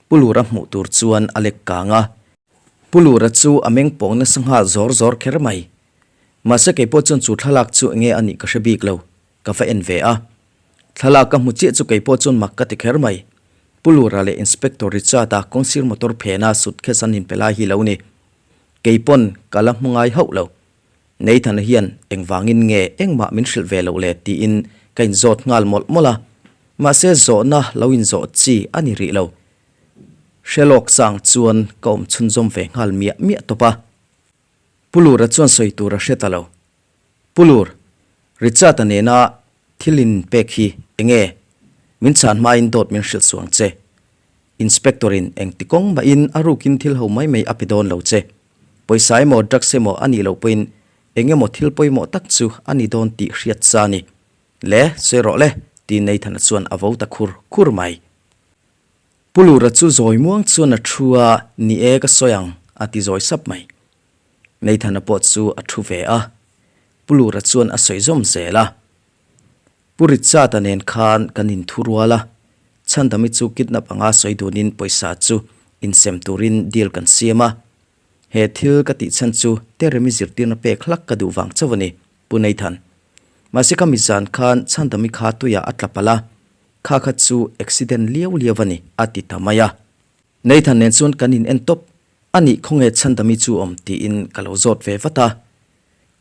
Pu Lura hmuh tur chuan a lek kang a. Pu Lura chu a meng pawng nasa nghal zawr zawr kher mai. Mahse keipawh chuan chu thlalak chu enge a nih ka hre bik lo, ka va en ve a. Thlalak ka hmu chiah chu keipawh chuan mak ka ti kher mai. Pu Lura leh Inspector Richard-a kawngsir motor phena suitcase an inpe lai hi lo ni. Kei pawn ka la hmu ngai hauh lo. Nathan-a hian engvangin nge engmah min hrilh ve loh le tiin ka inzawt nghal mawlh mawlh a. Mahse zawhna lo inzawh chi a ni rih lo. Hre lawk chang chuan ka awm chhunzawm ve nghal miah miah tawp a. Pu Lura chuan sawi tur a hre ta lo. Pu Lur, Richard-a nena thil inpek hi enge? Min chhan hmain dawt min hrilh suang che. Inspector-in engti kawng mahin a rukin thil ho mai mai a pe dawn lo che. Pawisa emaw drugs emaw a nih loh pawhin eng emaw thil pawimawh tak chu a ni dawn tih hriat sa a ni. Le, sawi rawh le, tiin Nathan-a chuan a vo ta khur khur mai. Pu Lura chu zawi muang chuan a thu a, Ni e, ka sawi ang, a ti zawi sap mai. Nathan-a pawh chu a thu ve a, Pu Lura chuan a sawi zawm zel a. Pu Richard-a nen khan kan inthu rual a, Chhandami chu kidnap anga sawi dunin pawisa chu insem turin deal kan siam a. He thil ka tih chhan chu Teremi zirtirna pek hlak ka duh vang chauh a ni, Pu Nathan. Mahse ka mizan khan Chhandami kha tuiah a tla palh a, kha kha chu accident liau liau a ni, a ti ta mai a. Nathan nen chuan kan in en tawp, a nih khawnge Chhandami chu awm tiin ka lo zawt ve vat a.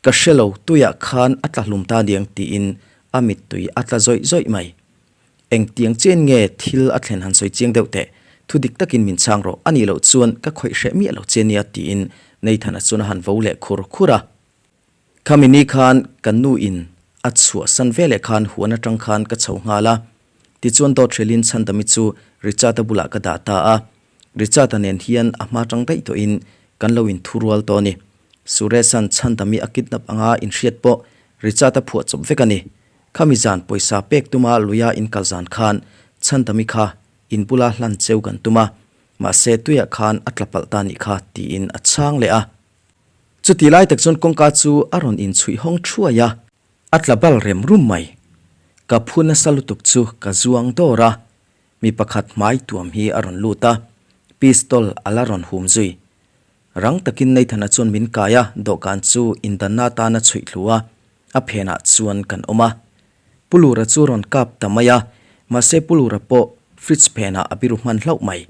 Ka hre lo, tuiah khan a tla hlum ta niang tiin a mittui a tla zawih zawih mai. Engtiang chian nge thil a thlen han sawi chiang deuh teh, thu dik takin min chhang rawh, a nih loh chuan ka khawih hreh miah lo che nia tiin Nathan-a chuan a han vo leh khur khur a. Khami ni khan kan nu in a chhuahsan veleh khan huan atang khan ka chho nghal a, tichuan dawt hrilhin Chhandami chu Richard-a bulah ka dah ta a, Richard-a nen hian a hma tang daih tawhin kan lo inthurual tawh a ni. Suresh-a'n Chhandami a kidnap anga inhriat pawh Richard-a phuah chawp vek a ni. Khami zan pawisa pek tuma luia inkal zan khan Chhandami kha in bula hlan cheu kan tum a, mahse tuiah khan a tla palh ta nih kha tiin a chhang leh a. Chuti lai tak chuan kawngka chu a rawn inchhuih hawng thuai a, a tla bal rem rum mai. Ka phu nasa lutuk chu ka zuang dawr a, mi pakhat hmai tuam hi a rawn lut a, pistol a la rawn hum zui. Rang takin Nathan-a chuan min kai a, dawhkan chu indanna atan a chhuih thlu a, a phenah chuan kan awm a. Pu Lura chu rawn kap ta mai a, mahse Pu Lura pawh fridge phenah a biru hman hlauh mai.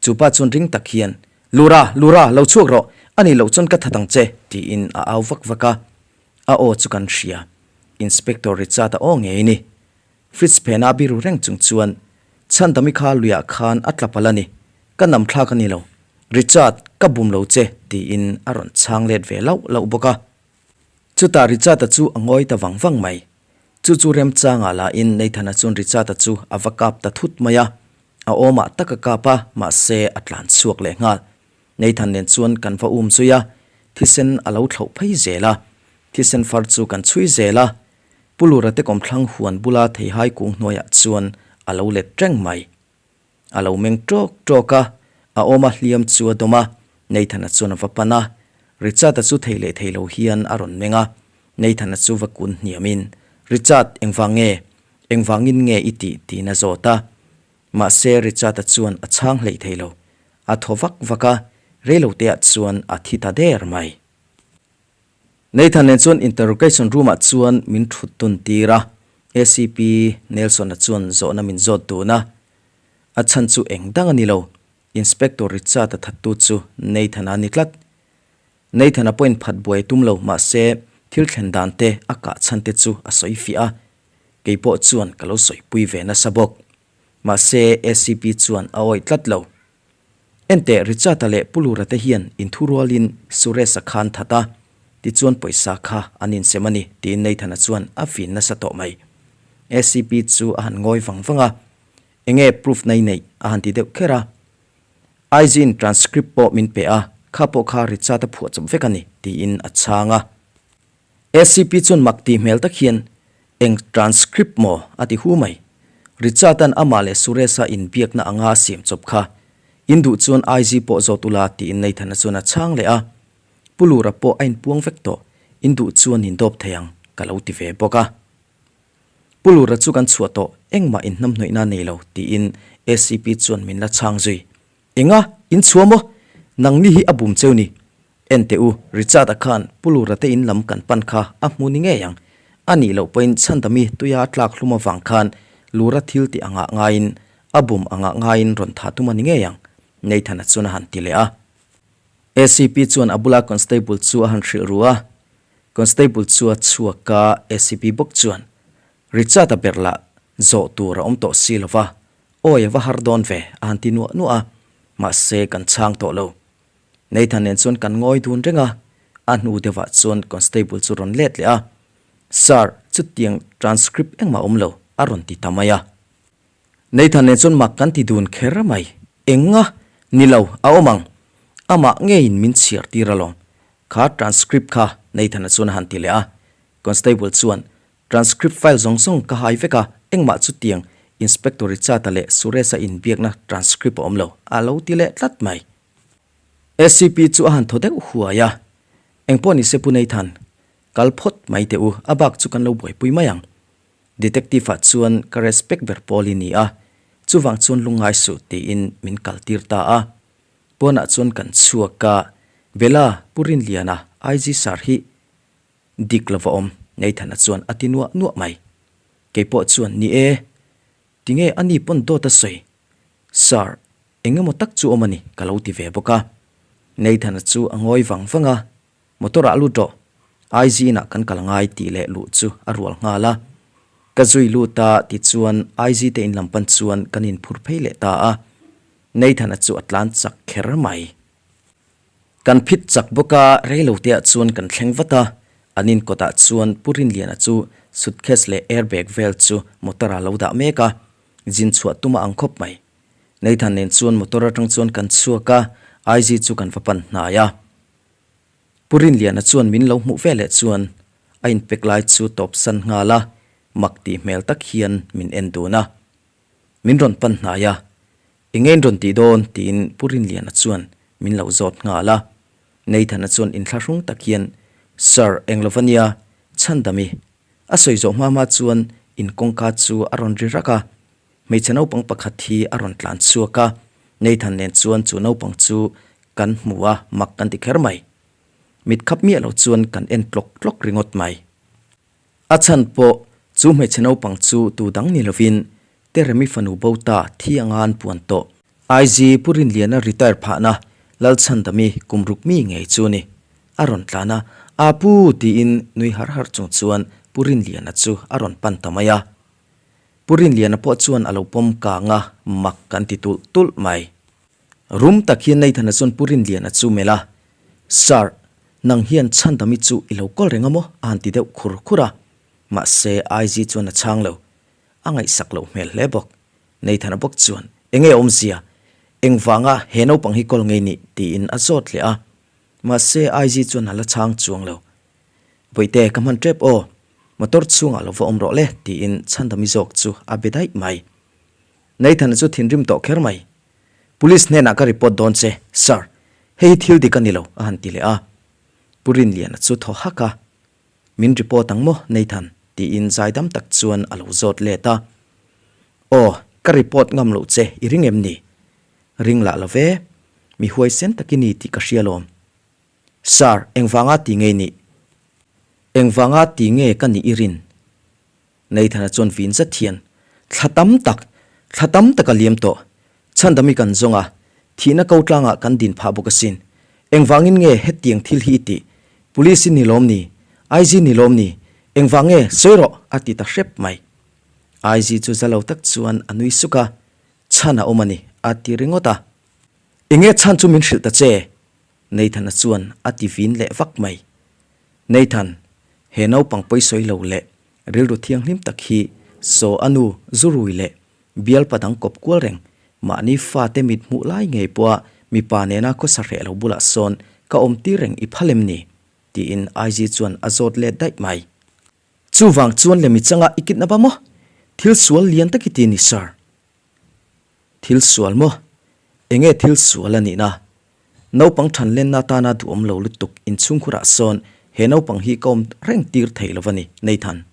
Chu pa chuan ring tak hian, Lura, Lura, lo chhuak rawh, a nih loh chuan ka that ang che, tiin a au vak vak a. A aw chu kan hria. Inspector Richard-a aw ngei ni. Fridge phena biru reng chung chuan, Chhandami kha luiah khan a tla palh a ni, ka nam thlak a ni lo. Richard, ka bum lo che, tiin a rawn chhang let ve lauh lauh bawk a. Chutah Richard-a chu a ngawi ta vang vang mai. Chu chu remchangah lahin Nathan-a chuan Richard-a chu a va kap ta thut mai a. A awmah tak a kap a, mahse a tlan chhuak leh nghal. Nathan nen chuan kan va um zui a, thisen a lo thlauh phei zel a. Thisen far chu kan chhui zel a. Pu Lura te kawmthlang huan bula theihai kung hnuaiah chuan a lo let reng mai. A lo meng ṭawk ṭawk a, a awma hliam chu a dawm a, Nathan-a chuan a va pan a. Richard-a chu thei leh thei lo hian a rawn meng a, Nathan-a chu va kun hniamin, Richard, engvang nge? Engvangin nge i tih? tiin a zawt a. Mahse Richard-a chuan a chhang hleih thei lo. A thaw vak vak a, reiloteah chuan a thi ta der mai. Nathan nen chuan interrogation room ah chuan min thut tun tir a, ACP Nelson-a chuan zawhna min zawt dun a. A chhan chu eng dang a ni lo, Inspector Richard-a thattu chu Nathan-a a ni tlat. Nathan-a pawhin phat buai a tum lo, mahse Thil thlen dan te a kah chhan te chu a sawi fiah a, kei pawh chuan ka lo sawipui ve nasa bawk. Mahse ACP chuan a awih tlat lo. Enteh Richard-a leh Pu Lura te hian inthurualin Suresh-a khan that a, tichuan pawisa kha an insem a ni tiin Nathan-a chuan a fin nasa tawh mai. ACP chu a han ngawi vang vang a, Enge proof na i neih? a han ti deuh kher a. IG-in transcript pawh min pe a, kha pawh kha Richard-a phuah chawp vek a ni tiin a chhang a. ACP chuan mak tih hmel tak hian, Eng transcript maw? a ti hu mai. Richard-a'n amah leh Suresh-a inbiakna anga a siam chawp kha. In duh chuan IG pawh zawt ula tiin Nathan-a chuan a chhang leh a. Pu Lura pawh a inpuang vek tawh, in duh chuan in dawp thei ang, ka lo ti ve bawk a. Pu Lura chu kan chhuah tawh, engmah inhnamhnawihna nei lo, tiin ACP chuan min la chhang zui. Enga? In chhuah maw? Nangni hi a bum cheu ni. En teh u, Richard-a khan Pu Lura te in lam kan pan kha a hmu ni ngei ang. A nih loh pawhin Chhandami tuia a tlak hlum avang khan Lura thil tih angah ngaiin, a bum angah ngaiin rawn thah tum a ni ngei ang, Nathan-a chuan a han ti leh a. ACP chuan a bula constable chu a han hrilh ru a. Constable chu a chhuak a, ACP bawk chuan Richard-a ber lah zawh tur a awm tawh si lo va, Awi a va har dawn ve a han ti nuah nuah a, mahse kan chhang tawh lo. Nathan nen chuan kan ngawi dun reng a, a hnu deuhah chuan constable chu rawn let leh a, Sir, chutiang transcript engmah awm lo a rawn ti ta mai a. Nathan nen chuan mak kan ti dun kher mai, Enga? Ni lo, a awm ang. Amah ngeiin min chhiar tir alawm. Kha transcript kha Nathan-a chuan a han ti leh a, constable chuan Transcript file zawng zawng ka hai vek a, engmah chutiang Inspector Richard-a leh Suresh-a inbiakna transcript a awm lo, a lo ti leh tlat mai. ACP chu a han thaw deuh huai a, Engpawh nise Pu Nathan, kal phawt mai teh u, a bak chu kan lo buaipui mai ang. Detective-ah chuan ka respect ber pawl i ni a, chuvang chuan lungngai suh tiin min kaltir ta a. Pawnah chuan kan chhuak a, Bella, Pu Rinliana, IG sir hi Dik lova awm, Nathan-a chuan a ti nuah nuah mai. Kei pawh chuan, Ni e, tinge a ni pawn dawt a sawi? Sir, eng emaw tak chu awm a ni, ka lo ti ve bawk a. Nathan-a chu a ngawi vang vang a, Motor-ah lut rawh, IG inah kan kal ngai tih leh luh chu a rual nghal a. Ka zui lut a, tichuan IG te in lam pan chuan kan inphur phei leh ta a. Nathan-a chu a tlan chak kher mai. Kan phit chak bawk a, reiloteah chuan kan thleng vat a, an in kawtah chuan Pu Rinliana chu suitcase leh airbag vel chu motor ah lo dah mek a, zin chhuah tum a ang khawp mai. Nathan nen chuan motor atang chuan kan chhuak a, IG chu kan va pan hnai a. Pu Rinliana chuan min lo hmuh veleh chuan a inpek lai chu tawp san nghal a, mak tih hmel tak hian min en dun a. Min rawn pan hnai a, Eng nge in rawn tih dawn? tiin Pu Rinliana chuan min lo zawt nghal a. Nathan-a chuan inthlahrung tak hian, Sir, eng lo va nia, Chhandami. A sawi zawh hma hma chuan in kawngka chu a rawn ri rak a. Hmeichhe naupang pakhat hi a rawn tlan chhuak a, Nathan nen chuan chu naupang chu kan hmu a, mak kan ti kher mai. Mit khap miah lo chuan kan en tlawk tlawk ringawt mai. A chhan pawh chu hmeichhe naupang chu tu dang ni lovin Teremi fanu bo ta thi anga an puan tawh. IG Pu Rinliana retire phahna Lalchhandami kum ruk mi ngei chu ni. A rawn tlan a, A pu! tiin nui har har chung chuan Pu Rinliana chu a rawn pan ta mai a. Pu Rinliana pawh chuan a lo pawm kang a, mak kan ti tulh tulh mai. Rum tak hian Nathan-a chuan Pu Rinliana chu melh a, Sir, nang hian Chhandami chu i lo kawl reng a maw? a han ti deuh khur khur a. Mahse, IG chuan a chhang lo. A ngaihsak loh hmel hle bawk. Nathan-a bawk chuan, Enge awmzia? Engvanga he naupang hi kawl ngei nih? tiin a zawt leh a. Mahse, IG chuan a la chhang chuang lo. Bawihte, ka hman tep aw. Motor chhungah lo va awm rawh le, tiin Chhandami zawk chu a be daih mai. Nathan-a chu thinrim tawh kher mai. Police hnenah ka report dawn che, Sir. Hei hi thil dik a ni lo, a han ti leh a. Pu Rinliana chu thaw hak a. Min report ang maw, Nathan? tiin zaidam tak chuan a lo zawt let a. Aw, ka report ngam loh che, i ring em ni? Ring lah lo ve. Mi huaisen tak i ni tih ka hria lawm. Sir, engvanga ti nge i nih? Engvanga ti nge ka nih i rin? Nathan-a chuan vin zet hian, Thla tam tak, thla tam tak a liam tawh. Chhandami kan zawng a, thihna ko tlangah kan din phah bawk asin. Engvangin nge hetiang thil hi i tih? Police i ni lawm ni? IG ni lawm ni? Engvang nge? Sawi rawh! a ti ta hrep mai. IG chu za lo tak chuan a nui suk a, Chhan a awm a ni, a ti ringawt a. Enge chhan chu min hrilh ta che? Nathan-a chuan a ti vin leh vak mai. Nathan, he naupang pawisawi lo leh rilru thianghlim tak hi saw a nu zu rui leh bialpa dang kawp kual reng, mahni fate mit hmuh lai ngei pawha mipa nena khawsa hreh lo bulah sawn ka awm tir reng i phal em ni? tiin IG chuan a zawt let daih mai. Chuvang chuan lemi changa i kidnap a maw? Thil sual lian tak i ti ni sir. Thil sual maw? Enge thil sual a nihna? Naupang than lenna atana duhawm lo lutuk inchhungkhurah sawn he naupang hi ka awm reng tir thei lo va ni, Nathan.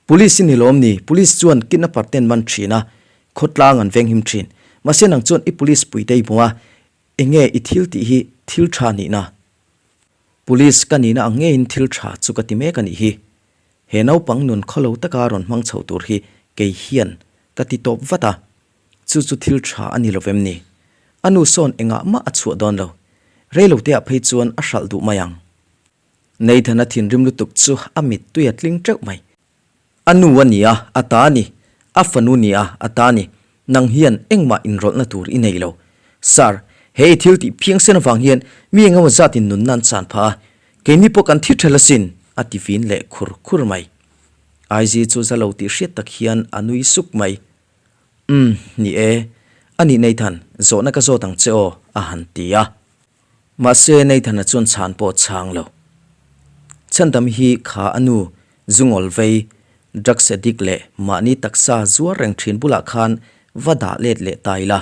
Police i ni lawm ni? Police chuan kidnapper ten man thin a, khawtlang an venghim thin. Mahse nang chuan i police puite i hmu a, enge i thil tih hi thil tha nihna? Police ka nihna ang ngeiin thil tha chu ka ti mek a nih hi. He naupang nun khawlo taka rawn hmang chho tur hi kei hian ka ti tawp vat a, chu chu thil tha a ni lo vem ni? A nu sawn engah mah a chhuah dawn lo. Reiloteah phei chuan a hralh duh mai ang. Nathan-a thinrim lutuk chu a mittui a tling teuh mai. A nu a ni a, a ta a ni. A fanu ni a, a ta a ni. Nang hian engmah inrawlhna tur i nei lo. Sir, he i thil tih phiangsen avang hian mi engemaw zatin nunna an chan phah a, keini pawh kan thi ṭhel asin, a ti vin leh khur khur mai. Aizi chu za lo tih hriat tak hian a nui suk mai. Umm, ni e. A nih Nathan, zawhna ka zawt ang che aw, a han ti a. Mahse, Nathan-a chuan chhan pawh a chhang lo. Chhandam hi kha a nu, zungawl vei, drugs addict leh mahni taksa zuar reng thin bulah khan va dah let leh ta ila.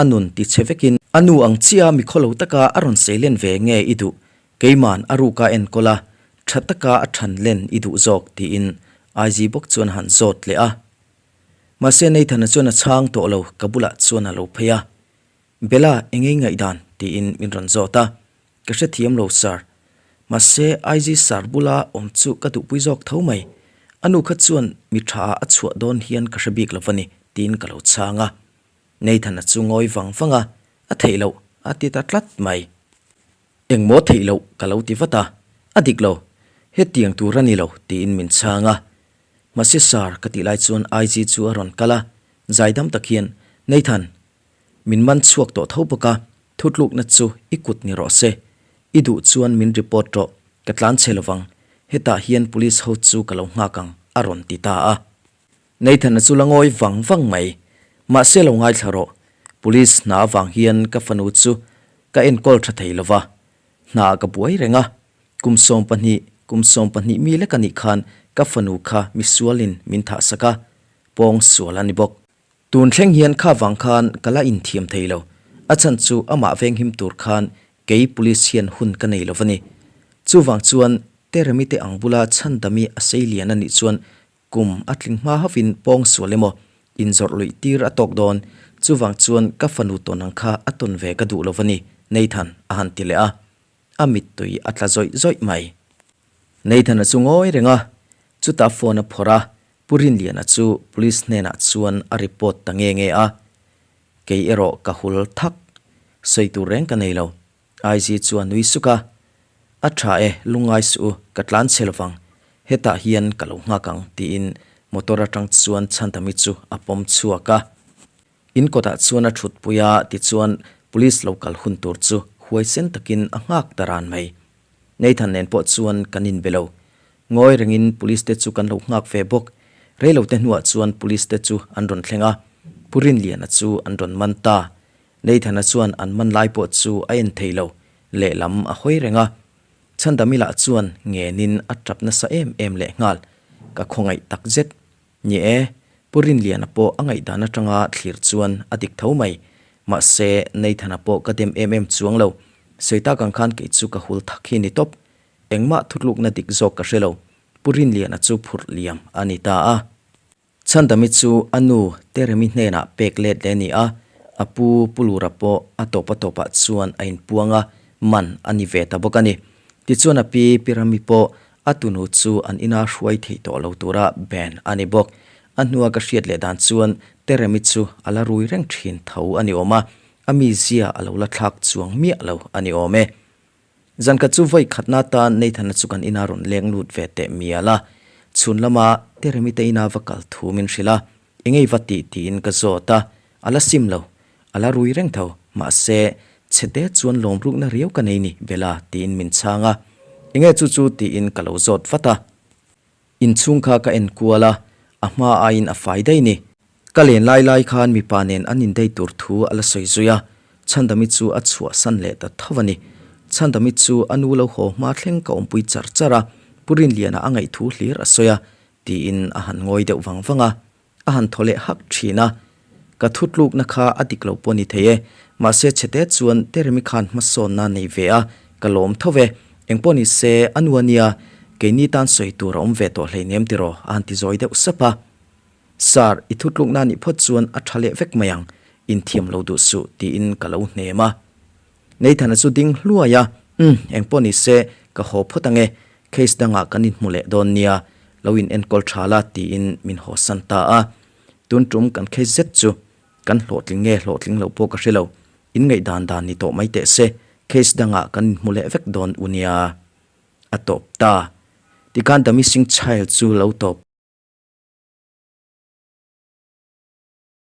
A nun ti che vekin a nu ang chiah mi khawlo taka a rawn sei len ve nge i duh, keiman a ruka enkawl a, tha taka a than len i duh zawk tiin IG bawk chuan a han zawt leh a. Mahse, Nathan-a chuan a chhang tawh lo, ka bulah chuan a lo phei a. Bella, engei ngaihdan? tiin min rawn zawt a. Ka hrethiam lo sir. Mahse, IG sir bula awm chu ka duhpui zawk tho mai. A nu kha chuan mi tha ah a chhuah dawn hian ka hre bik lo va ni, tiin ka lo chhang a. Nathan-a chu ngawi vang vang a, A theih loh, a ti ta tlat mai. Engmaw theih loh ka lo ti vat a, a dik lo, hetiang tur a ni lo, tiin min chhang a. Mahse sir ka tih lai chuan IG chu a rawn kal a, zaidam tak hian, Nathan, Min man chhuak tawh tho bawk a, thutlukna chu i kut ni rawh se. I duh chuan min report rawh, ka tlan che lovang. Hetah hian police ho chu ka lo nghak ang, a rawn ti ta a. Nathan-a chu la ngawi vang vang mai. Mahse lo ngaithla rawh, police hna avang hian ka fanu chu ka enkawl tha thei lova, hna ka buai reng a. Kum 12, kum 12 mi lek a nih khan ka fanu kha misualin min thahsak a, pawng sual a ni bawk. Tun thleng hian kha vang khan ka la inthiam thei lo. A chhan chu amah venghim tur khan kei police hian hun ka nei lo va ni. Chuvang chuan Teremi te ang bula chhandami a sei lian a nih chuan kum a tling hma hovin pawng sual emaw inzawrh luih tir a tawk dawn. Chuvang chuan ka fanu tawn ang kha a tawn ve ka duh lo va ni, Nathan a han ti leh a. A mittui a tla zawih zawih mai. Nathan-a chu ngawi reng a, chutah phone a phawrh a, Pu Rinliana chu Police hnenah chuan a report ta nge nge a, kei erawh ka hul thak, sawi tur reng ka nei lo. IG chu a nui suk a, A tha e, lungngai suh u, ka tlan chhe lovang, hetah hian ka lo nghak ang tiin motor atang chuan Chhandami chu a pawm chhuak a. In kawtah chuan a thutpui a, tichuan Police lo kal hun tur chu huaisen takin a nghak ta ran mai. Nathan nen pawh chuan kan inbe lo. Ngawi rengin police te chu kan lo nghak ve bawk. Reilote hnuah chuan police te chu an rawn thleng a, Pu Rinliana chu an rawn man ta. Nathan-a chuan an man lai pawh chu a en thei lo, lehlam a hawi reng a. Chhandami lah chuan ngenin a tap nasa em em lehnghal. Ka khawngaih takzet. Ni e, Pu Rinliana pawh a ngaihdan atanga thlir chuan a dik tho mai. Mahse, Nathan-a pawh ka dem em em chuang lo. Sawi tak ang khan kei chu ka hul thak hi ni tawp. Engmah thutlukna dik zawk ka hre lo. Pu Rinliana chu phurh liam a ni ta a. Chhandami chu a nu Teremi hnenah pek let leh a ni a, a pu Pu Lura pawh a tawp a tawpah chuan a inpuang a, man a ni ve ta bawk a ni. Tichuan a pi Pirami pawh A tunu chu an ina hruai theih tawh lo tura ban a ni bawk. A hnua ka hriat leh dan chuan Teremi chu a la rui reng thin tho a ni awm a, a mizia a lo la thlak chuang miah lo a ni awm e. Zan khat chu vawi khatna atan Nathan-a chu kan ina rawn leng lut ve teh mial a, chhun lama Teremi te ina va kal thu min hrilh a, engei va tih tiin ka zawt a, a la sim lo, a la rui reng tho, mahse chhete chuan lawm rukna riau ka nei ni Bella tiin min chhang a, enge chu chu tiin ka lo zawt vat a. Inchhung kha ka en kual a, a hma aiin a fai daih ni. Ka len lai lai khan mipa nen an indei tur thu a la sawi zui a, Chhandami chu a chhuahsan leh ta tho a ni. Chhandami chu a nu lo haw hma thleng ka awmpui char char a, Pu Rinliana a ngaih thu hlir a sawi a, tiin a han ngawi deuh vang vang a. A han thaw leh hak thin a, Ka thutlukna kha a dik lo pawh ni thei e, mahse chhete chuan Teremi khan hmasawnna nei ve a, ka lawm tho ve. Engpawh ni se, a nu a nia, keini tan sawi tur a awm ve tawh hleinem tiraw? a han ti zawi deuh sap a. Sir, i thutlukna nih phawt chuan a tha leh vek mai ang, inthiam lo duh suh, tiin ka lo hnem a. Nathan-a chu ding hluai a, Umm, engpawh ni se, ka haw phawt ange, case dangah kan inhmu leh dawn nia, lo in enkawl tha la, tiin min haw san ta a. Tun tum kan case zet chu kan hlawhtling nge hlawhtling lo pawh ka hre lo, in ngaihdan dan ni tawh mai teh se, case dangah kan inhmu leh vek dawn u nia. A tawp ta. Tikhan The Missing Child chu lo tawp.